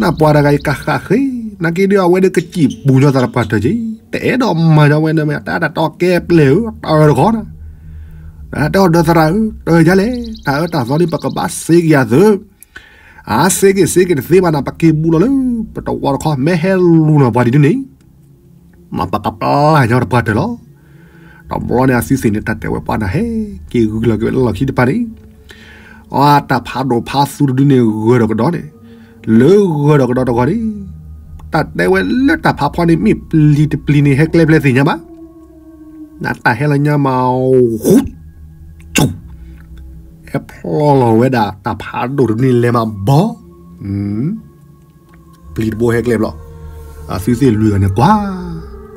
နပှၤတဂၤအံၤကဃၣ်ဃ့, နာ်က့ဒုးအဝဲဒုးကစံၣ်ပူၤညီသးတပှၢ်တၢၢ်က့, တအဲၣ်ဒိးမၤညီဝဲန့ၣ်မ့ၢ် တၢ်တၢ်တီကဲပျဲၢ်ဧၢ, တၢ်အၢတခီနၤ, တၢ်အီၣ်ဒီးသရၣ်ဧၢ, တၢ်ယါလဲၣ်, တၢ်အၢတၢ်သီဒုး ပကဘၣ်စ့က့ၤယၤသု အါ စ့က့ၤစ့က့ၤတသ့ဘၣ်နၤ ပက့ၤဘူးလီၤလၢ ပတဝီတခီ မ့ၢ်ဟဲလူၤနီၤပှၤဒ်ဒုန့ၣ်, မ့ၢ်ပကပျၢ်ညီတပှၢ်တၢၢ်လီၤ. တဘျီန့ၣ် အသုသ့ၣ်န့ၣ် တၢ်တဲဝဲပှၤနၤ ဟဲက့ၤဂုာ်လီၤက့ၤဝဲလၢလီၢ်ခံတပၤန့ၣ်, အတၢ်ဖးဒိၣ်ဖးသူတဒုန့ၣ် ဂၢၢ်ဒီးကဒီးန့ၣ်, လၢဂၢၢ်ဒီးကဒီးတဂီၤန့ၣ်, တၢ်တဲဝဲလၢတၢ်ဖးဖီန့ၣ် မ့ၢ်ပျံၤတပျံၤန့ၣ် ဟဲကျဲပျဲသ့ၣ်ညါဘၣ် နတၢ်ဟဲလီၤညါမး ဟူ, ဟဲဖျီလီၤဝဲဒၣ်တၢ်ဖးဒိၣ်တဒုန့ၣ် လဲၤမးဘီ, ပျံၤတဘိဟဲကျဲဘျီ, အသုသ့ၣ်လွံၢ်ဂၤန့ၣ်ကွၢ်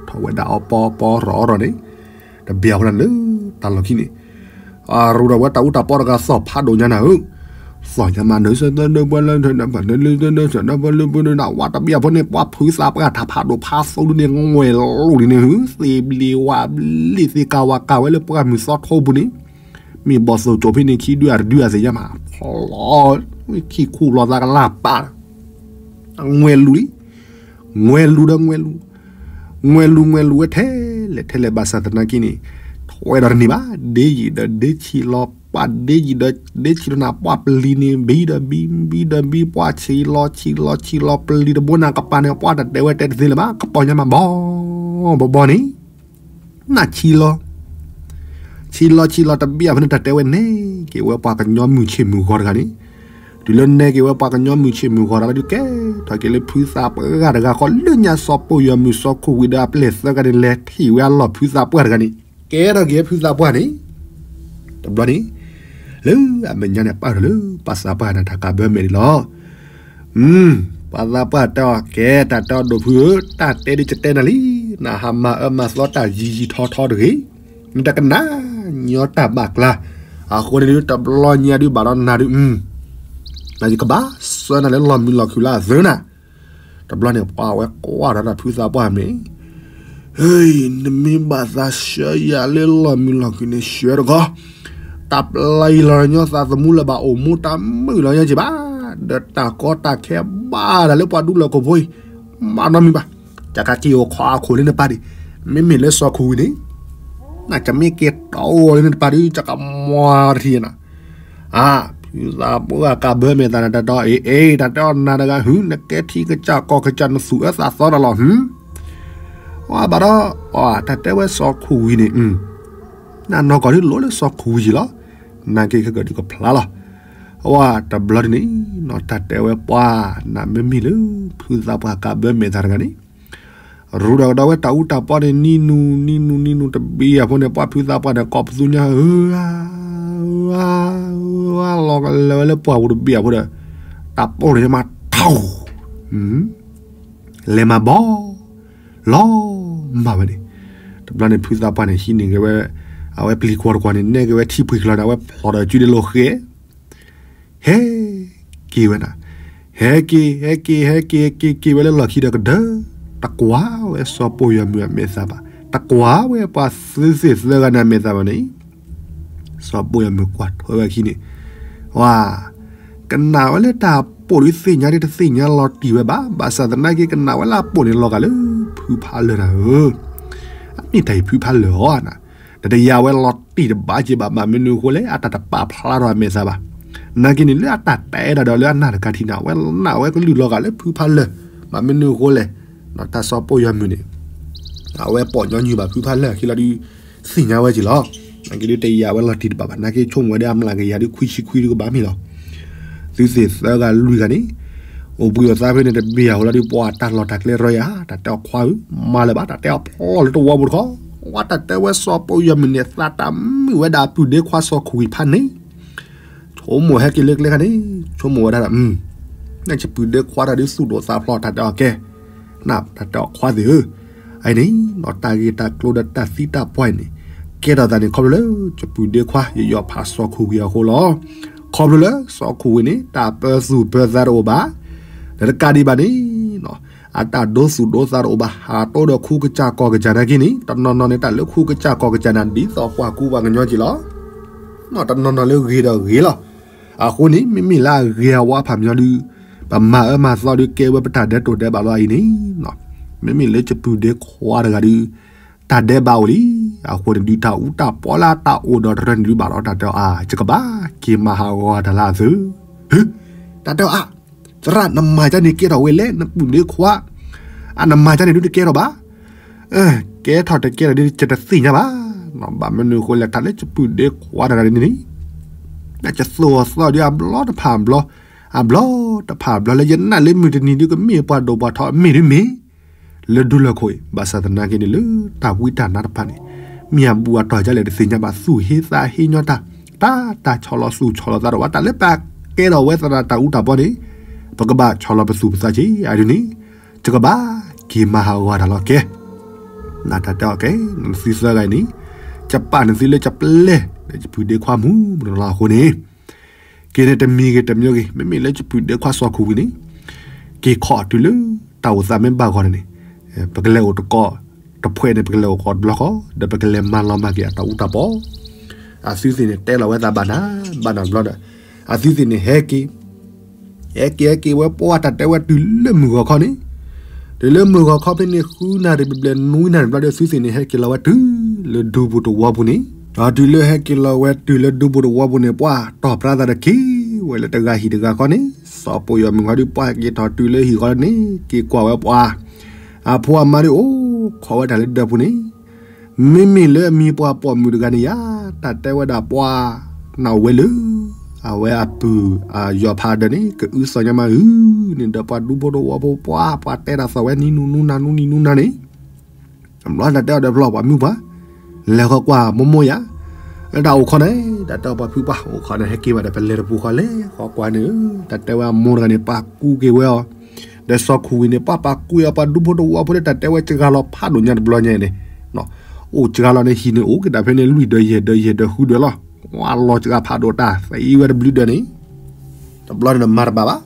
ထီၣ်ဝဲဒၣ်အီပီအပီရီၣ်အီရီၣ်န့ၣ်, တဘျီဖိလၢတၢ်လီၢ်ခံန့ၣ်, အရူဒီးဝဲတၢ်အူတၢ်ပီတဂၤသီၣ်ဖးဒိၣ်ညါနၤဧၢ, သီၣ်ညါမး နစၢၤနဘၢလၢ နဝဲတဘျီဖိန့ၣ် ပှၤဖုသးပှၢ်တၢ်ဖးဒိၣ်ဖးသူဒုန့ၣ် ငွဲၢ်လူၤဒ်န့ၣ် သ့ၣ်ဘျ့ဝၣ်ဘျ့သ့ၣ်ကးဝးကးဝဲလၢပှၢ်မုၢ်သီထိပူၤန့ၣ်, မ့ၢ်ဘီၣ်သိၣ်ကၠိဖဲန့ၣ် ခံဒုအတဒုအသ့ၣ်ညါမး ဖျီ, ခံခူၣ်လီၤသးကလၢ်ပာ် အငွဲၢ်လူၤလံ, ငွဲၢ်လူၤဒီးငွဲၢ်လူၤ, ငွဲၢ်လူၤငွဲၢ်လူၤဝဲထဲလဲၣ်ထဲလဲၣ်ဘၣ်ဆၣ်သနာ်က့န့ၣ်, ထွဲဒီးတန့ၢ်ဘၣ်, ဒ့ယံာ်ဒီးဒ့ဆံးလီၤပှၢ်, ဒ့ယံာ်ဒီးဒ့ဆံးလီၤနၤပှၢ်ပျံၤန့ၣ် ဘံဒီးဘံဘံဒီးဘံပှၢ်ဆံးလီၤဆံးလီၤဆံးလီၤပျံၤတဘိနၤကပၤန့ၣ် ပှၢ်တတဲဝဲတဲတသ့လၢၤဘၣ် ကပီၤညါမးဘီ, ဘီဘီန့ၣ် နၢ်ဆံးလီၤ ဆံးလီၤဆံးလီၤတဘျီဖိန့ၣ် တၢ်တဲဝဲနဲၣ်က့ၤဝဲပှၤကညီမုၢ်ဆ့ၣ်မုၢ်ဂီၤတဂၤန့ၣ်, တုၤလၢနဲၣ်က့ၤဝဲပှၤကညီမုၢ်ဆ့ၣ်မုၢ်ဂီၤတဂၤလၢဒုးကဲထီၣ်က့ၤလၢဖုသးပှၢ်တဂၤဃီ လၢညါစီၤပိာ်ယီၤမုၢ်စီၤခိၣ်ဝံၤဒီးအပျဲၢ်သၢဂၤန့ၣ် လဲၤထံၣ်ဝဲအလီၢ်ဖုသးပှၢ်တဂၤန့ၣ် ကဲထီၣ်က့ၤဖုသးပှၢ်န့ၣ်, တဘျီန့ၣ် လၢအမဲာ်ညါန့ၣ် ပာ်ထီၣ်လၢပှၤသးပှၢ်န့ၣ်တၢ်ကးဘၢမဲာ်န့ၣ်လီၤ. ပှၤသးပှၢ်တဲအီၤ ကဲတၢ်တဲအီၤဒိၣ်ဖုဧၢ, တၢ်တဲဒ်ယတဲနၤလံ, နဟးမၤအၢမၤသီတၢ်ယံာ်ယံာ်ထီထီတဂ့ၤ, နတကနၣ်ညီတၢ်ဘၣ်ကျါ, အဃိန့ၣ်ဒုး တဘျီညါဒုးဘၣ်ဒီးနၤဒုး, နကဘၣ်ဆှၢနၤလၢလီၢ်မုာ်လီၢ်ခုၣ်လၢအသၢနၤ, တဘျီန့ၣ် ပှၤဝဲကွၢ်ဒီးတၢ်ဖုသးပှၢ်မ့ၢ် ဟ့, နမ့ၢ်ဘၣ်သးဆှၢယၤလၢလီၢ်မုာ်လီၢ်ခုၣ်န့ၣ် ဆှၢတကီး, တၢ်ပျံၤလီၤညီသးသမူလၢဘၣ်အိၣ်မူတၢ်မုာ်လီၤညီက့ၤဘၣ်, ဒီးတၢ်ကီတၢ်ခဲဘၣ်ဒၣ်လၢပှၤဒူလီၢ်ခိၣ်ဖိအံၤ, မၤနီတမံၤဘၣ်, ယကက့ၤအိၣ်ခိးအခိၣ်လၢနပၢ်ဒံး, မ့မ့ၢ်လၢစီၤခိၣ်ဝံၤန့ၣ်, နကမ့ၢ်က့ၤတီၢ်လၢနတပၢ်ဒံး ယကမၤတထံၣ်နၤ အါ, ဖုသးပှၢ်ကးဘၢမဲာ်သးနၤတတီၤ အ့ အ့ တၢ်တဲအီၤနၤတဂၤ ဟု နကဲထံကစၢ်ကီၢ်ကစၢ်နသူၣ်အၢသးသီတၢ်လီၤ ဟု, အဘၣ်ဒီး, တၢ်တဲဝဲစီၤခိၣ်ဝံၤန့ၣ်, နနီၢ်ကီၢ်ဒုးလိၤလၢစီၤခိၣ်ဝံၤယံၤလီၤ, နာ်က့ခဲကဒုးကဖျါလီၤ, အဝဲတဘျီဒ်န့ၣ်, တၢ်တဲဝဲပှၤ, နမ့မ့ၢ်လၢ, ဖုသးပှၢ်ကးဘၢမဲာ်သးတဂၤန့ၣ် ရူဒီးကဒီးဝဲတၢ်အူတၢ်ပီန့ၣ် နံၤနုၤ နံၤနုၤ နံၤနုၤ တဘျီဖိန့ၣ် ပှၢ်ဖုသးပှၢ်န့ၣ် ကိးပသူညါဧၢ, လီၤကလဲၤဝဲလၢပှၢ်ပူၤတဘျီဖိဒီး, တၢ်ပိာ်န့ၣ်မးထီၣ်, လဲၤမၤဘီ, လီၤမၢ်ဝဲန့ၣ်, တဘျီန့ၣ်ဖုသးပှၢ်န့ၣ် ဟံးန့ၢ်က့ၤဝဲ, အဝဲပျံၤကွီၤတကွီၤန့ၣ် နဲၣ်က့ၤဝဲထံပှ့ၤကျီၤန့ၣ် အဝဲဖျိးဒီးစုဒ့လိာ်ဃဲ ဟဲက့ၤဝဲနၤ, ဟဲက့ၤ ဟဲက့ၤ ဟဲက့ၤ ဟဲက့ၤ က့ၤဝဲလၢလီၢ်ခံဒီးကဒၢ, တကွၢ်ဝဲစီၤပိာ်ယီၤမုၢ်အမဲာ်သးဘၣ်, တကွၢ်ဝဲပှၤသုးသ့ၣ်သၢဂၤန့ၣ်အမဲာ်သးဘၣ်န့ၣ်, စီၤပိာ်ယီၤမုၢ်ကွၢ်ထွဲဝဲခံန့ၣ်, ဝါ, ကနၣ်ဝဲလၢတၢ်ပိာ်ဒုးသ့ၣ်ညါဒ်တသ့ၣ်ညါလီၤတံၢ်ဝဲဘၣ်, ဘၣ်ဆၣ်သနာ်က့ကနၣ်ဝဲလၢအပိာ်န့ၣ်လီၤဂာ်လၢ, ဖုဖးလၢာ်နၤဧၢ, အမ့ၢ်တၢ်အံၤဖုဖးလၢာ်ဧါနၤ တတယာ်ဝဲလီၤတံၢ်တဘၣ်က့ၤဘၣ် ဘၣ်မနုၤအဃိလဲၣ် အတၢ်တပာ်ဖျါထီၣ်အမဲာ်သးဘၣ်, နာ်က့န့ၣ် လၢအတၢ်တဲဒၣ်ဒီးလၢအနၢ်တကးထံၣ်န့ၣ် အဝဲနာ်ဝဲကလုၢ်လီၤဂာ်လၢဖုဖးလၢာ်, ဘၣ်မနုၤအဃိလဲၣ်, တၢ်စီၤပိာ်ယီၤမုၢ်န့ၣ်, အဝဲပိာ်ညီနုၢ်ဘၣ်ဖုဖးလၢာ်အခံလီၤဒုး, သ့ၣ်ညါဝဲက့ၤလီၤ, နာ်က့ဒုးတယာ်ဝဲလီၤတံၢ်တဘၣ်ဘၣ် နာ်က့ဆိကမိၣ်ဝဲဒၣ်အမျးကယၤဒုးခွံဆံခွံဒုးကဘၣ်မ့ၢ်လီၤ, သုးသ့ၣ်သၢဂၤလွံၢ်ဂၤန့ၣ်, အိၣ်ဘှံးအိၣ်သါဖဲန့ၣ်တဘ့ၣ်အဃိလီၤဒုး ပှၤတၢ်လီၢ်တၢ်ကျဲရၢယၤ တၢ်တဲအီၤခွါဧၢ, မၤလၢၤဘၣ် တၢ်တဲအီၤဖျီလၢတဝီပူၤတခီ, ဝဲတၢ်တဲဝဲစီၤပိာ်ယီၤမုၢ်န့ၣ် သးတၢ်မုာ်ဝဲဒၣ်အပုၢ်ဒ့ခွါစီၤခူၣ်ဝံၤဖးန့ၣ် ဆိကမိၣ်ဟဲက့ၤလၢကျဲခါန့ၣ် ဆိကမိၣ်ဝဲဒၣ်ဒီး နစပုၢ်ဒ့ခွါတဂၤဒုးသူၣ်ဒိၣ်သးဖျိး တၢ်တဲအီၤကဲ, နတၢ်တဲအီၤခွါသ့ၣ်ဧၢ, အအံၤန့ၣ် တၢ်ဂ့ၢ်တၢ်ကျိၤဒီးတၢ်သံတၢ်ပှၢ်အံၤန့ၣ် ကဲထီၣ်သးန့ၣ် ခီဖျိလၢ စပုၢ်ဒ့ခွါ ယယီၤဖးစီၤခူၣ်ဝံၤအဃိလီၤ. ခီဖျိလၢစီၤခူၣ်ဝံၤန့ၣ် တၢ်ပၢသူၣ်ပၢသးတအိၣ်ဘၣ်, ဒီးတကးဒံးဘၣ်န့ၣ် အတၢ်ဒိသူၣ်ဒိသးတအိၣ်ဘၣ်, ဟးတိဒီးခူကစၢ်ကီၢ်ကစၢ်နာ်က့န့ၣ် တနီၤနီၤန့ၣ် တၢ်လၢခူကစၢ်ကီၢ်ကစၢ်န့ၣ် ဒ်သိးပှၤကူပှၤကညီက့လီၤ. တနီၤနီၤလၢဂ့ၤဒီးဂ့ၤလီၤ. အဃိန့ၣ် မ့မ့ၢ်လၢအဂ့ၤအဝါဖးမညီဒုး ပမၤအၢမၤသီဒုးကဲဝဲပတၢ်ဒဲးတိာ်ဒဲးဘၣ်လီၤအံၤန့ၣ်, မ့မ့ၢ်လၢစပုၢ်ဒ့ခွါတဂၤဒုး တၢ်ဒဲးဘးအိၣ်လံ. အဃိန့ၣ်ဒုး တၢ်အူတၢ်ပီလၢတၢ်အိၣ်ဒီးတရၢန့ၣ်ဒုးဘၣ်ဒီး တၢ်တဲအီၤအါ ယကဘၣ်က့ၤမၤဟးဂီၤတၢ်လၢအသု, တၢ်တဲအီၤအါ, သရၣ် နမၤကန့ၣ်ကဲထီၣ်ဝဲလဲၣ် နပုၢ်ဒ့ခွါ, အနမၤကန့ၣ်ဒုးတကဲထီၣ်ဘၣ်, ကဲထီၣ်တကဲထီၣ်ဒုး ယတသ့ၣ်ညါဘၣ်. ဘၣ်မနုၤအဃိလဲၣ် တၢ်လၢစပုၢ်ဒ့ခွါတဂၤန့ၣ်န့ၣ် တၢ်ကသိၣ်အီၤသီဒုးအဘျီတဖၣ်ဘျီ, အဘျီတဖၣ်ဘျီလၢယနာ်လၢမုၢ်တနံၤဒုးကမ့ၢ်ပှၤဒိၣ်ပှၤထီအမ့ၢ်ဒုးမ့ၢ် လၢဒူလၢၢ်ခိၣ်အံၤ, ဘၣ်ဆၣ်သနာ်က့န့ၣ်လၢတၢ်ဝံတၢ်နါတဖၣ်န့ၣ် မ့ၢ်အဘူးအတီၢ်ဒ်လဲၣ်တသ့ၣ်ညါဘၣ် သူၣ်ဟ့သးဟ့ညီတၢ်, တၢ်တၢ်ဆီၣ်လီၤသူၣ်ဆီၣ်လီၤသးဒီးဝဲ တၢ်လၢပကဲထီၣ်ဝဲသရၣ်တၢ်အူတၢ်ပီန့ၣ် ပကဘၣ်ဆီၣ်လီၤပသူၣ်ပသးက့ၤအဒ်န့ၣ်, ယကဘၣ်က့ၤမၤဟးဂီၤတၢ်လီၤကဲ နတၢ်တဲအီၤကဲ နသုသၢဂၤအံၤန့ၣ် ယပာ်နသုလၢယပျဲၢ် လၢယပုၢ်ဒ့ခွါမူမူတလီၤအဃိန့ၣ်, က့ၤန့ၣ်တမံၤဂ့ၤတမံၤဂ့ၤ မ့မ့ၢ်လၢယပုၢ်ဒ့ခွါစီၤခူၣ်ဝံၤန့ၣ် က့ၤခီတုၤလၢတၢ်အိၣ်သးမ့ၢ်ဘၣ်ဂီၢ်န့ၣ်န့ၣ်, ပကလဲၤအိၣ်တကိး တဖှဲးန့ၣ် ပကလဲၤအိၣ်ကိးတဘျီဃီ ဒီးပကလဲၤမၤလီၤမၢ်က့ၤအတၢ်အူတၢ်ပီ အသုသ့ၣ်န့ၣ် တဲလီၤဝဲသးဘၣ်နၤ ဘၣ်နၤတဘျီဒီး အသုသ့ၣ်န့ၣ် ဟဲက့ၤ ဟဲက့ၤဟဲက့ၤဝဲပှၤတၢ်တဲဝဲတုၤလၢမုၢ်ဂီၤခီန့ၣ်, တုၤလၢမုၢ်ဂီၤခီဖဲန့ၣ် ဃုနၣ်ရံၣ်ဘျဲၣ်ဘျဲၣ်နွံနၣ်ရံၣ်ဘျီဒီး အသုသ့ၣ်န့ၣ် ဟဲက့ၤလီၤဝဲတုၤလၢဒူပူၤတဝီပူၤန့ၣ်, ဒီးတုၤလၢဟဲက့ၤလီၤဝဲတုၤလၢဒူပူၤတဝီပူၤန့ၣ် ပှၤတီၢ်ပြးသးဒီးက့ၤဝဲလၢတဂၤဟံၣ်တဂၤဃီန့ၣ်, စီၤပိာ်ယီၤမုၢ်ဂီၤဒုး ပှၤက့ၤထီၣ်တုၤလၢဟံၣ်ဃီန့ၣ် က့ၤကွၢ်ဝဲပှၤ အဖိအမါဒုးအိၣ်ခိးဝဲတၢ်လၢဒၢးပူၤန့ၣ်, မ့မ့ၢ်လၢအမံၤပှၤပိာ်မုၣ်တဂၤန့ၣ်ယါ, တၢ်တဲဝဲဒၣ်ပှၤ နဝဲလၢ အဝဲအပုၢ်အယီၤဖးဒၢးန့ၣ် ကအုစီၤညါမးဧၢန့ၣ်ဒီး ပှၤဒူဖိတဝီဖိပှၤ ပှၤတဲတၢ်သီၣ်ဝဲနံၤနူနူနၤနူနံၤနူနၤန့ၣ်, တဘျီတၢ်တဲအီၤဒီးဖျီၣ်ပှၤမုၢ်ပှၤ လဲၤဃီကွၢ်မိၢ်မိၢ်ယါ, လၢတၢ်အိၣ်ခိးန့ၣ် တၢ်တဲအီၤပှၤဖုပှၤအိၣ်ခိးန့ၣ် ဟဲက့ၤဘၣ်ဒီး ပလဲၤတပူၤဃီလဲၤဃီကွၢ်န့ၣ်ဧၢ, တၢ်တဲဝဲအမိၢ်တဂၤန့ၣ် ပာ်ကူက့ၤဝဲအီၤ, ဒီးစီၤခူၣ်ဝံၤန့ၣ် ပှၤပာ်ကူအီၤ ပှၤဒူဖိတဝီဖိလၢတၢ်တဲဝဲစှၤလီၤဖးဒိၣ်ညါ တဘျီညါအံၤန့ၣ်, အိၣ်စှၤလီၤန့ၣ် ဟံၣ်န့ၣ်အိၣ်က့ၤဒၣ်ဖဲန့ၣ် လွံၢ်ဒၢးယဲၢ်ဒၢးယဲၢ်ဒၢးဃုဒၢးလီၤ, ဝါလီၤစှၤဖးဒိၣ်တၢ်သံဝဲတဘျုးဒၢးန့ၣ်, တဘျီန့ၣ်နမၤတဘၣ်ဘၣ်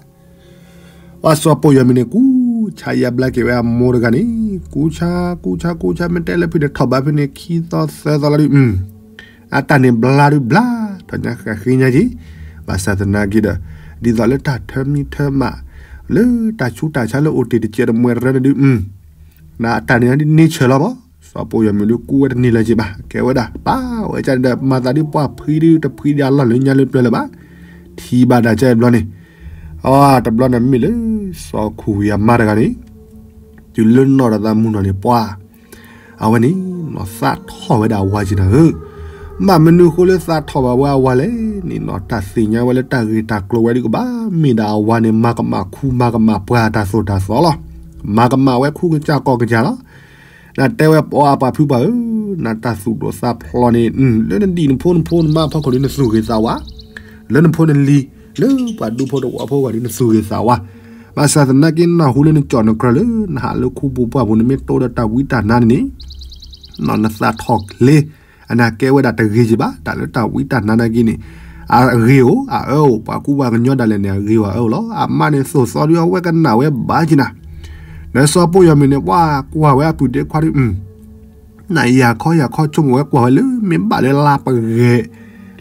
ပှၤစီၤပိာ်ယီၤမုၢ်န့ၣ် ကူဆါယါဘျါက့ၤဝဲအမိၢ်တဂၤန့ၣ်, ကူဆါ ကူဆါ ကူဆါ မ့ၢ်တဲလၢဖုန့ၣ် ထီၣ်ဘးဖုန့ၣ် ခံသီသၢသီလီၤဒုး, အတၢ်န့ၣ်ဘျါဒုးဘျါ, ထီၣ်ညါဃးဃ့ညါက့ၤ, ဘၣ်ဆၣ်သနာ်က့ဒီး, ဒ်သိးလၢတၢ်ထၢမံထၢမး, လၢတၢ်ဆူးတၢ်ဆါလၢအိၣ်တ့ၢ်တစဲးတမှဲးတရၢန့ၣ်ဒုး, နအတၢ်န့ၣ်န့ၢ်ဆၢလီၤမး, စီၤပိာ်ယီၤမုၢ်ဒုးကူဝဲတန့ၢ်လၢၤက့ၤဘၣ်, ကဲဝဲဒၣ် ပာ်ဝဲကန့ၣ်ဒီး မၤသးဒုးပှၤဖှံဒုးတဖှံဒံးအလီၢ်လၢညါလၢပျၢၤလၢၤဘၣ်, ထံၣ်ဘၣ်ဒၣ်ကဲဘျီန့ၣ်, အတဘျီန့ၣ်မ့ၢ်လၢ စီၤခူၣ်ဝံၤအမါတဂၤန့ၣ်, တုၤလၢနီၢ်တသးမုၢ်နီၢ်န့ၣ်ပှၤ အဝဲန့ၣ် သးထီၣ်ဝဲဒၣ်အဝၤက့ၤနၤဧၢ, ဘၣ်မနုၤအဃိလၢသးထီၣ်ဘၣ်ဝဲအဝၤလဲၣ်န့ၣ်နီၤ, တၢ်သ့ၣ်ညါဝဲလၢတၢ်ဂ့ၢ်တၢ်ကျိၤဝဲဒုးကဘၣ်မ့ၢ်ဒၣ်အဝၤန့ၣ် မၤကမၣ်ခူမၤကမၣ်ပှၤတၢ်သိၣ်တၢ်သီလီၤ, မၤကမၣ်ဝဲခူကစၢ်ကီၢ်ကစၢ်လီၤ, နတဲဝဲပှၤပှၤဖုပှၤဧၢ, နတၢ်သူၣ်ဒိၣ်သးဖျိးန့ၣ် လၢနဒံၣ်နဖိနဖိနမါအဖီခိၣ်ဒုးနသူၣ်ဂ့ၤသးဝါ, လၢနဖိနလံၤ လၢပှၤဒူဖိတဝီဖိဂီၢ်ဒုးနသူၣ်ဂ့ၤသးဝါ, ဘၣ်ဆၣ်သနာ်က့နၢ်ဟူလၢနကၠီၣ်နကြၢးလၢ နဟးလၢခူပူၤပှၢ်ပူၤ နမ့ၢ်တိဒီးတၢ်ဝံတၢ်နါန့ၣ်န့ၣ်, နသးထီၣ်ချ့, အနာ်ကဲဝဲဒၣ်တဂ့ၤက့ၤဘၣ်, တၢ်လၢတၢ်ဝံတၢ်နါနာ်က့န့ၣ်, အဂ့ၤဧိၤ အအၢဧိၤ ပှၤကူပှၤကညီဒၣ်လဲာ်န့ၣ် အဂ့ၤဧိၤအအၢဧိၤလီၤ, အမါန့ၣ်သိၣ်သီဒုးအဝဲကနၣ်ဝဲဘၣ်က့ၤနၤ, ဒီးစီၤပိာ်ယီၤမုၢ်န့ၣ် ပှၤကွၢ်ဝဲအပုၢ်ဒ့ခွါဒုး နယၤခီယၤခီဆိကမိၣ်ဝဲကွၢ်ဝဲလၢ မ့ၢ်ဘၣ်လၢလါပဂဲၤ,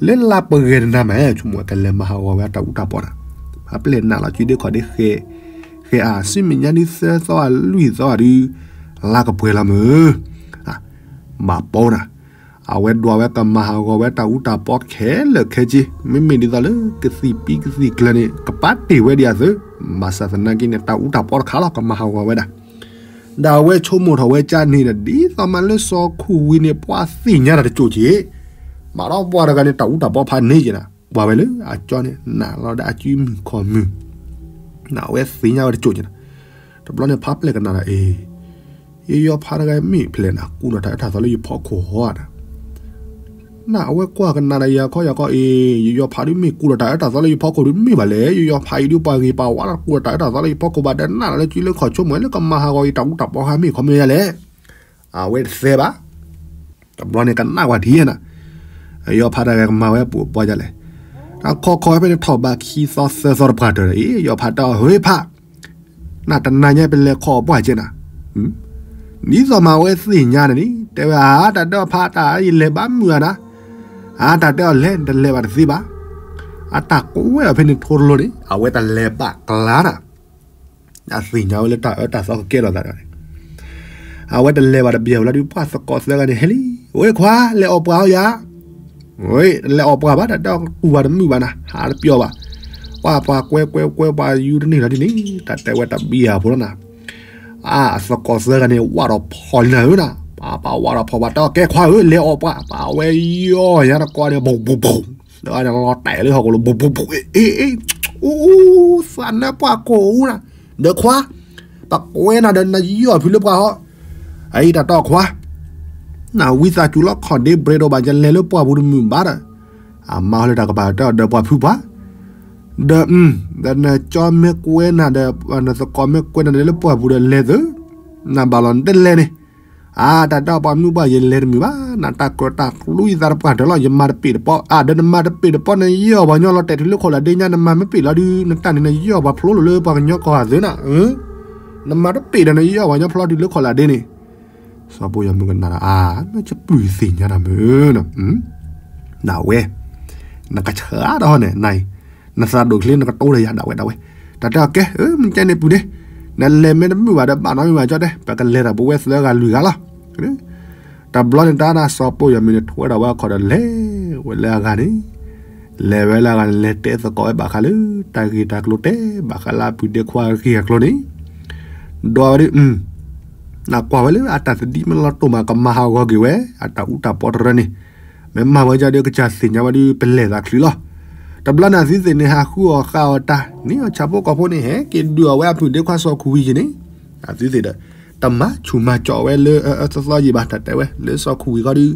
လၢလါပဂဲၤတနၤမး ဆိကမိၣ်ဝဲကလဲၤမၤဟးဂီၤဝဲအတၢ်အူတၢ်ပီနၤ, ဖးပျဲၢ်နးလီၤစုဒ့ခီၣ်ဒ့ ဃဲအစုမဲာ်ညါဒုးသၢသီအလွံၢ်သီအဒုး, လါကပှဲၤလီၤမုၢ်, ဘၣ်ပီနၤ, အဝဲဒွးဝဲကမၤဟးဂီၤဝဲတၢ်အူတၢ်ပီခဲလၢာ်ခဲဆ့, မ့မ့ၢ်ဒ်သိးလၢကသံၣ်ပံကသံၣ်ကျၢၤန့ၣ် ကပာ်တ့ၢ်ဝဲဒံးအသိး, ဘၣ်ဆၣ်သနာ်က့န့ၣ် တၢ်အူတၢ်ပီတခါလီၤ ကမၤဟးဂီၤဝဲဒၣ် ဒီးအဝဲဆိကမိၣ်ထီၣ်ဝဲကန့ၣ်ဒီး ဒ်သိးမးလၢစီၤခူၣ်ဝံၤန့ၣ် ပှၤသ့ၣ်ညါတၢ်တကၠိၣ်က့ၤ, ဘၣ်ဒီးပှၤတဂၤန့ၣ် တၢ်အူတၢ်ပီဖးန့ၢ်က့ၤနၤ, ကွၢ်ဝဲလၢအကၠီန့ၣ် နးလီၤဒီးအစုမုၢ်ခီၣ်မုၢ်, အဝဲသ့ၣ်ညါဝဲတကၠိၣ်က့ၤနၤ, တဘျီန့ၣ်ဖးပျဲၢ်ကနၣ်ဒီး အ့ ယယီၤဖးတဂၤမ့ၢ်ဖျဲးနၤ ကူၣ်နီၣ်တၢ်အၢတၢ်သီလၢယဖီခိၣ်ဟီဧါနၤ, နအဝဲကွၢ်ကနၣ်ဒီးယၤခီယၤခီအ့ ယယီၤဖးဒုးမ့ၢ်ကူၣ်ဒီးတၢ်အၢတၢ်သီလၢယဖီခိၣ်ဒုးမ့ၢ်ဘၣ်လဲၣ်, ယယီၤဖးအံၤဒုးပှၤဂ့ၤပှၤဝါဒီးကူၣ်ဒီးတၢ်အၢတၢ်သီလၢယဖီခိၣ်ဘၣ်ဒီး နးလၢကၠံလၢခီၣ်ဆိကမိၣ်လၢကမၤဟးဂီၤအံၤတၢ်အူတၢ်ပီဟါမ့ၢ်ခီမ့ၢ်ယၤလဲၣ်, အဝဲတသဲဘၣ်. တဘျီန့ၣ်ကနၣ်ဝဲထံနၤ, ယယီၤဖးတဂၤကမၤဝဲပူၤအပှၤဒ်လဲၣ်, တၢ်ခီခီဖဲန့ၣ်ထီၣ်ဘးခံသီသၢသီတပှၢ်တၢၢ်ဒီး အ့ ယယီၤဖးတၢ်အီၤ ဟ့ဖး နတနၤညါပလဲၤခီအပှၢ်ကဲနၤ, ဒ်သိးမးဝဲသ့ၣ်ညါန့ၣ်န့ၣ် တဲဝဲ အါ တၢ်တဲအီၤဖးတၢ်ယလဲၤဘၣ်မုာ်ဧါနၤ, အါ တၢ်တဲအီၤလဲၤ နတလဲၤဘၣ်တသ့ဘၣ်, အတၢ်ကွဲအီၤဖဲန့ၣ်ထိတလိၤန့ၣ် အဝဲတလဲၤဘၣ်ကျါနၤ, အသ့ၣ်ညါဝဲလၢတၢ်အၢတၢ်သီကကဲထီၣ်သးဒီးန့ၣ် အဝဲတလဲၤဘၣ်တဘျီဝဲလီၤဒုး ပှၤသကိးသၢဂၤန့ၣ် ဟဲလံ, ဝဲခွါ လဲၤအီၣ်ပှၤအီယၤ, ဝဲ လဲၤအီၣ်ပှၤဘၣ် တၢ်တဲအီၤတူၢ်ဘၣ်တမုာ်ဘၣ်နၤ ဟးတပျီၤဘၣ်, ပှၤပှၤကွဲကွဲကွဲပှၤယူတန့ၢ်လီၤဒ်န့ၣ် တၢ်တဲဝဲတဘံၣ်ဧါဖိလီၤနၤ, အသကိးသၢဂၤန့ၣ် ဝးထီၣ်ဖီၣ်လံနၤဧၢနၤ, ပှၤပှၤဝးထီၣ်ဖီၣ်ဘၣ် တဲအီၤကဲခွါဧၢ လဲၤအီၣ်ပှၤ, ပှၤဝဲယီၤယၤတကိးန့ၣ် ဘူးဘူးဘူး, သၢဂၤန့ၣ်လီၤတဲာ်လၢဟီၣ်ခိၣ်လိၤ ဘူးဘူးဘူး အ့ အ့ အ့ အူ သးနၢပှၢ်ကိၢ်အူနၤ, ဒီးခွါ ပကွဲနၤဒီးနယီၢ်ဖုးလၢပှၤဟီ, အအံၤတၢ်တဲအီၤခွါ, နဝံသးစူၤလီၤ ခီၣ်ဒ့ဘြဲးဒိးဘၣ် ယလဲၤလၢပှၢ်ပူၤတမုာ်ဘၣ်ဒီး, အမါဟီလၢတၢ်ကပၤတဲအီၤဒီးပှၤဖုပှၢ်, ဒီး ဒီးနကၠီမ့ၢ်ကွဲနၤဒီး နသကိးမ့ၢ်ကွဲနၤဒီးလၢပှၢ်ပူၤဒီးလဲၤသု, နဘၣ်လီၤနတလဲၤန့ၣ်, အါ တၢ်တဲအီၤပှၤမုၢ်ပှၢ်ယလဲၤတမုာ်ဘၣ်, နတၢ်ကၢတၢ်ကျူယသးတပှၢ်တၢၢ်လီၤ ယမၤတပ့ၢ်တပီၢ်, အါ ဒီးနမၤတပ့ၢ်တပီၢ် နယီၢ်ပှၤညီလီၤတဲာ်တုၤလၢခီၣ်လၢ်ဒ့ညါ နမၤမ့ၢ်ပ့ၢ်လီၤဒုး နတၢ်န့ၣ် နယီၢ်ပှၤဖျိလီၤလၢပှၤကညီကီၢ်ဂၤသ့နၤ, နမၤတပ့ၢ်ဒီးနယီၢ်ပှၤညီဖျိတုၤလၢခီၣ်လၢ်ဒ့န့ၣ်, စီၤပိၢ်ယီၤမုၣ်ကနၣ်ဒီး အါ မ့ၢ်ကပုၢ်သ့ၣ်ညါတၢ်မုၢ်နၤ, ဒၣ်ဝဲ နကဆှၢဒီးဟီန့ၣ် နအံၤ နသးဒိၣ်ချ့နကတိၤဒီးယၤဒၣ်ဝဲဒၣ်ဝဲ, တၢ်တဲအီၤကဲ မ့ၢ်ကဲန့ၣ်ပုၢ်ဒ့, နလဲၤမ့ၢ်တမုာ်ဘၣ်ဒီးဘၣ်နီတမံၤဘၣ်ကၠီတဲ ပကလဲၤဒီးပဝဲသၢဂၤလွံၢ်ဂၤလီၤ, တဘျီန့ၣ်တၢ်နၤစီၤပိၢ်ယီၤမုၣ်န့ၣ် ထွဲဒီးဝဲအခီၣ်ဒီးလဲၤဝဲလၢအဂၤန့ၣ်, လဲၤဝဲလၢအဂၤန့ၣ် လဲၤတဲသကိးဝဲဘၣ်ဃးလၢ တၢ်ဂ့ၢ်တၢ်ကျိၤတဲဘၣ်ဃးလၢအပုၢ်ဒ့ခွါအဂ့ၢ်အကျိၤန့ၣ်, ဒီးဝဲဒၣ် နကွၢ်ဝဲလၢအတၢ်သဒံးမ့ၢ်လီၤတိၢ်မး ကမၤဟးဂီၤက့ၤဝဲ အတၢ်အူတၢ်ပီတရၢန့ၣ်, မ့ၢ်မၤဝဲဒ်ဒီးကစၢ်သ့ၣ်ညါဝဲဒုး ပလဲၤသးချုးလီၤ, တဘျီန့ၣ်အသုသ့ၣ်န့ၣ် ဟးဃုအီၣ်ဃုအီၣ်တၢ် န့ၢ်အီၣ်ဆၣ်ဖိကီၢ်ဖိန့ၣ် ဟဲက့ၤဒုးအီၣ်ဝဲအပုၢ်ဒ့ခွါစီၤခူဝံၤက့ၤန့ၣ်, အသုသ့ၣ်ဒီး တမၤဆူၣ်မၤကၠီၣ်ဝဲလၢအအၢသီသီယံၤဘၣ် တၢ်တဲဝဲ လၢစီၤခူဝံၤခီဒုး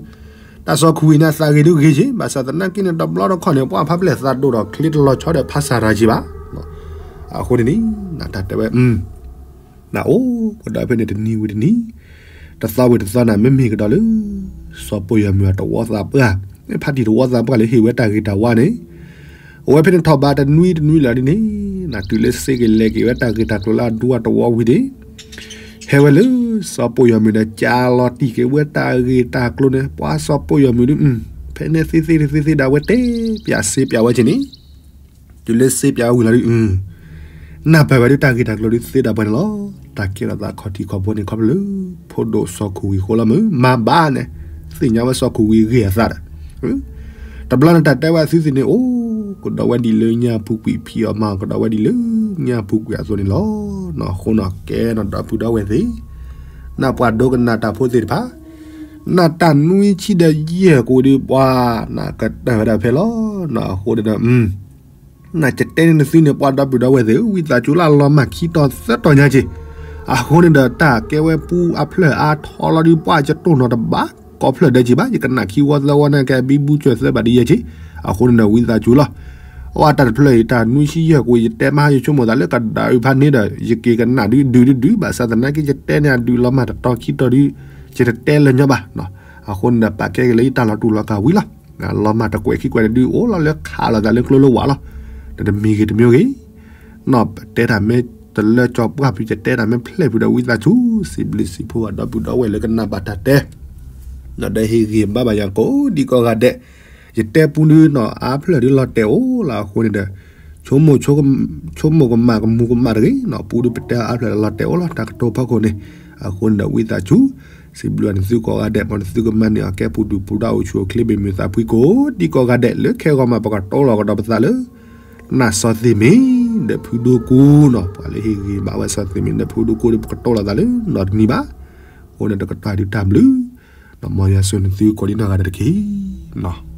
တၢ်စီၤခူဝံၤန့ၣ် အသးဂ့ၤဒုးဂ့ၤက့ၤ ဘၣ်ဆၣ်သနာ်က့န့ၣ် တဘျီတခီၣ်န့ၣ် ပှၤဖးပျဲၢ်သးဒိၣ်ဒီးချ့တလီၤဆီဒီးဖးစၢ်ရၤက့ၤဘၣ်, အဃိန့ၣ်န့ၣ် တၢ်တဲဝဲ နအိၣ်ကဒီးဖဲန့ၣ်တနံၤဝံၤတနံၤ, တသီဝံၤတသီန့ၣ် မ့မ့ၢ်ကဒီးလၢ စီၤပိၢ်ယီၤမုၣ်အတဝီသးပှၢ်, ဖးတံၢ်တဝီသးပှၢ်လၢဟ့ၣ်ဝဲတၢ်ဂ့ၤတၢ်ဝါန့ၣ်, အဝဲဖဲန့ၣ်ထီၣ်ဘးတနွံတနွံလၢာ်ဒ်န့ၣ်, နတုၤလၢစ့က့ၤလဲၤက့ၤဝဲတၢ်ဂ့ၢ်တၢ်ကျိၤလၢအဒူအတဝီဝံၤန့ၣ်, ဟဲဝဲလၢ စီၤပိၢ်ယီၤမုၣ်ဒီး ကးလီၤတံၢ်က့ၤဝဲတၢ်ဂ့ၢ်တၢ်ကျိၤန့ၣ် ပှၤစီၤပိၢ်ယီၤမုၣ်ဒုး, ဖဲန့ၣ်သ့သ့သ့သ့ဒၣ်ဝဲတဲပၠးစ့ပၠးဝဲက့ၤန့ၣ် တုၤလၢစ့ပၠးဝံၤလီၤဒုး, နၢ်ပၢၢ်ဝဲဒုးတၢ်ဂ့ၢ်တၢ်ကျိၤဒုးသ့ဒၣ်ပှဲၤန့ၣ်လီၤ. တၢ်ကဲထီၣ်သးခီၣ်ထံးခီၣ်ဘိန့ၣ် ခီဖျိလၢ ဖိဒိၣ်စီၤခူဝံၤအဃိလီၤမုၢ် မၤဘၣ်န့ၣ်, သ့ၣ်ညါဝဲစီၤခူဝံၤဂ့ၢ်အသးဒီး, တဘျီန့ၣ်တၢ်တဲဝဲအသုသ့ၣ်န့ၣ် အိၣ်ကဒီးဝဲဒ်လၢညၣ်ပူၤကွံာ် ဖံးအီၣ်မၤအီၣ်ကဒီးဝဲဒ်လၢ ညၣ်ပူၤကွံာ်အသိးန့ၣ်လီၤ. အဃိန့ၣ်ကဲန့ၣ်ဒီပုၢ်ဒီဝဲၢ်သ့ၣ်, နပှၤဒိကနၣ်တၢ်ဖိသ့ၣ်တဖၣ်, နတၢ်နွံဆံဒီးယဲၢ်ကဝံၤဒုးပှၤ နကတၢၢ်ဝဲဒၣ်ဖဲလီၤ. အဃိန့ၣ်ဒီး နကတဲန့ၣ်နသုန့ၣ် ပှၤဒီပုၢ်ဒီဝဲၢ်သ့ၣ်ဧၢ, ဝံသးစူၤလၢအလီၤမၢ်ခံတီၤသၢတီၤညါက့ၤ, အဃိန့ၣ်ဒီး တၢ်ကဲဝဲပူအဖျၢၣ်အါထီလီၤဒုး ပှၤကတိၢ်နီၣ်တဘၣ်ကိးဖျၢၣ်ဒဲးက့ၤဘၣ်, ယကနၣ်ခံဝီသၢဝီန့ၣ် ကဲဘံဘူစၢၤသၢဘၣ်ဒ်ယဲက့ၤ, အဃိန့ၣ်ဒီး ဝံသးစူၤလီၤ. အဝဲတၢ်တဖျၢၣ်အံၤ တၢ်နွံဆံယဲၢ်ကဝံၤ ယတဲမး ယဆိကမိၣ်သးလၢကဒၣ်အုးဖးန့ၣ်ဒီး ယက့ၤကနၣ်ဒုးဒုးဒုးဒုး ဘၣ်ဆၣ်သနာ်က့ ယတဲန့ၢ်အဒုးလီၤမၢ်တတီၤခံတီၤဒုး ယတတဲလၢၤညီဘၣ်. အဃိန့ၣ်ဒီး ပာ်ကဲက့ၤလၢယတၢ်လီၤတူာ်လီၤကာ်ဝံၤလီၤ. လီၤမၢ်တကွဲးခံကွဲးန့ၣ်ဒုး အိၣ်လီၤလၢခးလိာ်သးလၢကျိလၢဝၢ်လီၤ. ဒီးတမံၤဂ့ၤတမံၤဂ့ၤ နီၢ်ပတဲတၢ်မ့ၢ်တလၢကၠီပှၢ်ဖုး ယတဲတၢ်မ့ၢ်ဖျဲၣ်ဖုးဒီး ဝံသးစူၤ စံးဘျုးစံးဖှိၣ်အဒီပုၢ်ဒီဝဲၢ်လၢကနၣ်ဘၣ်တၢ်တဲ ဒီးဟ့ၣ်ဂံၢ်ဘါဘၣ်ယၤကိးဒံကိးဂၤဒဲး, ယတဲပူဒုးနီၢ်အါဖျၢၣ်ဒုးလီၤတဲာ်အိၣ်လီၤ. အဃိန့ၣ်ဒီး ဆိကမိၣ်ကမၣ်ကမူၤကမၣ်တဂ့ၤနီၢ် ပူဒုးပတဲအါဖျၢၣ်လီၤတဲာ်အိၣ်လီၤ တၢ်ကတိၤဖီခိၣ်န့ၣ်. အဃိန့ၣ်ဒီး ဝံသးစူၤ စံးဘျုးနသုကိးဂၤဒဲး မ်နသုကမၤန့ၢ်အီၤကဲပူၤဒုၣ်ပူၤဒါအိၣ်ဆူၣ်အိၣ်ချ့ ဘၣ်မုာ်သးဖှံကိးဒံကိးဂၤဒဲး လၢခဲဂီၤမး ပကတိၤလီၤကဒီးပသးလၢ နၢ်စီၤသ့ၣ်မ့ၢ်ဒီးဖုဒိၣ်ကိနီၢ် ပှၤလၢဟ့ၣ်ဂံၢ်ဘါဝဲစီၤသ့ၣ်မ့ၢ်ဒီးဖုဒိၣ်ကိဒီး ပကတိၤလီၤသးလၢနီၢ်တနံၤဘၣ်. အဃိန့ၣ်ဒီး ကတီၢ်ဒုးတၢ်ဘျုး မ်ယွၤဆိၣ်ဂ့ၤနသုကိးဒံနီၢ်ဂၤဒဲးတက့ၢ်နီၢ်.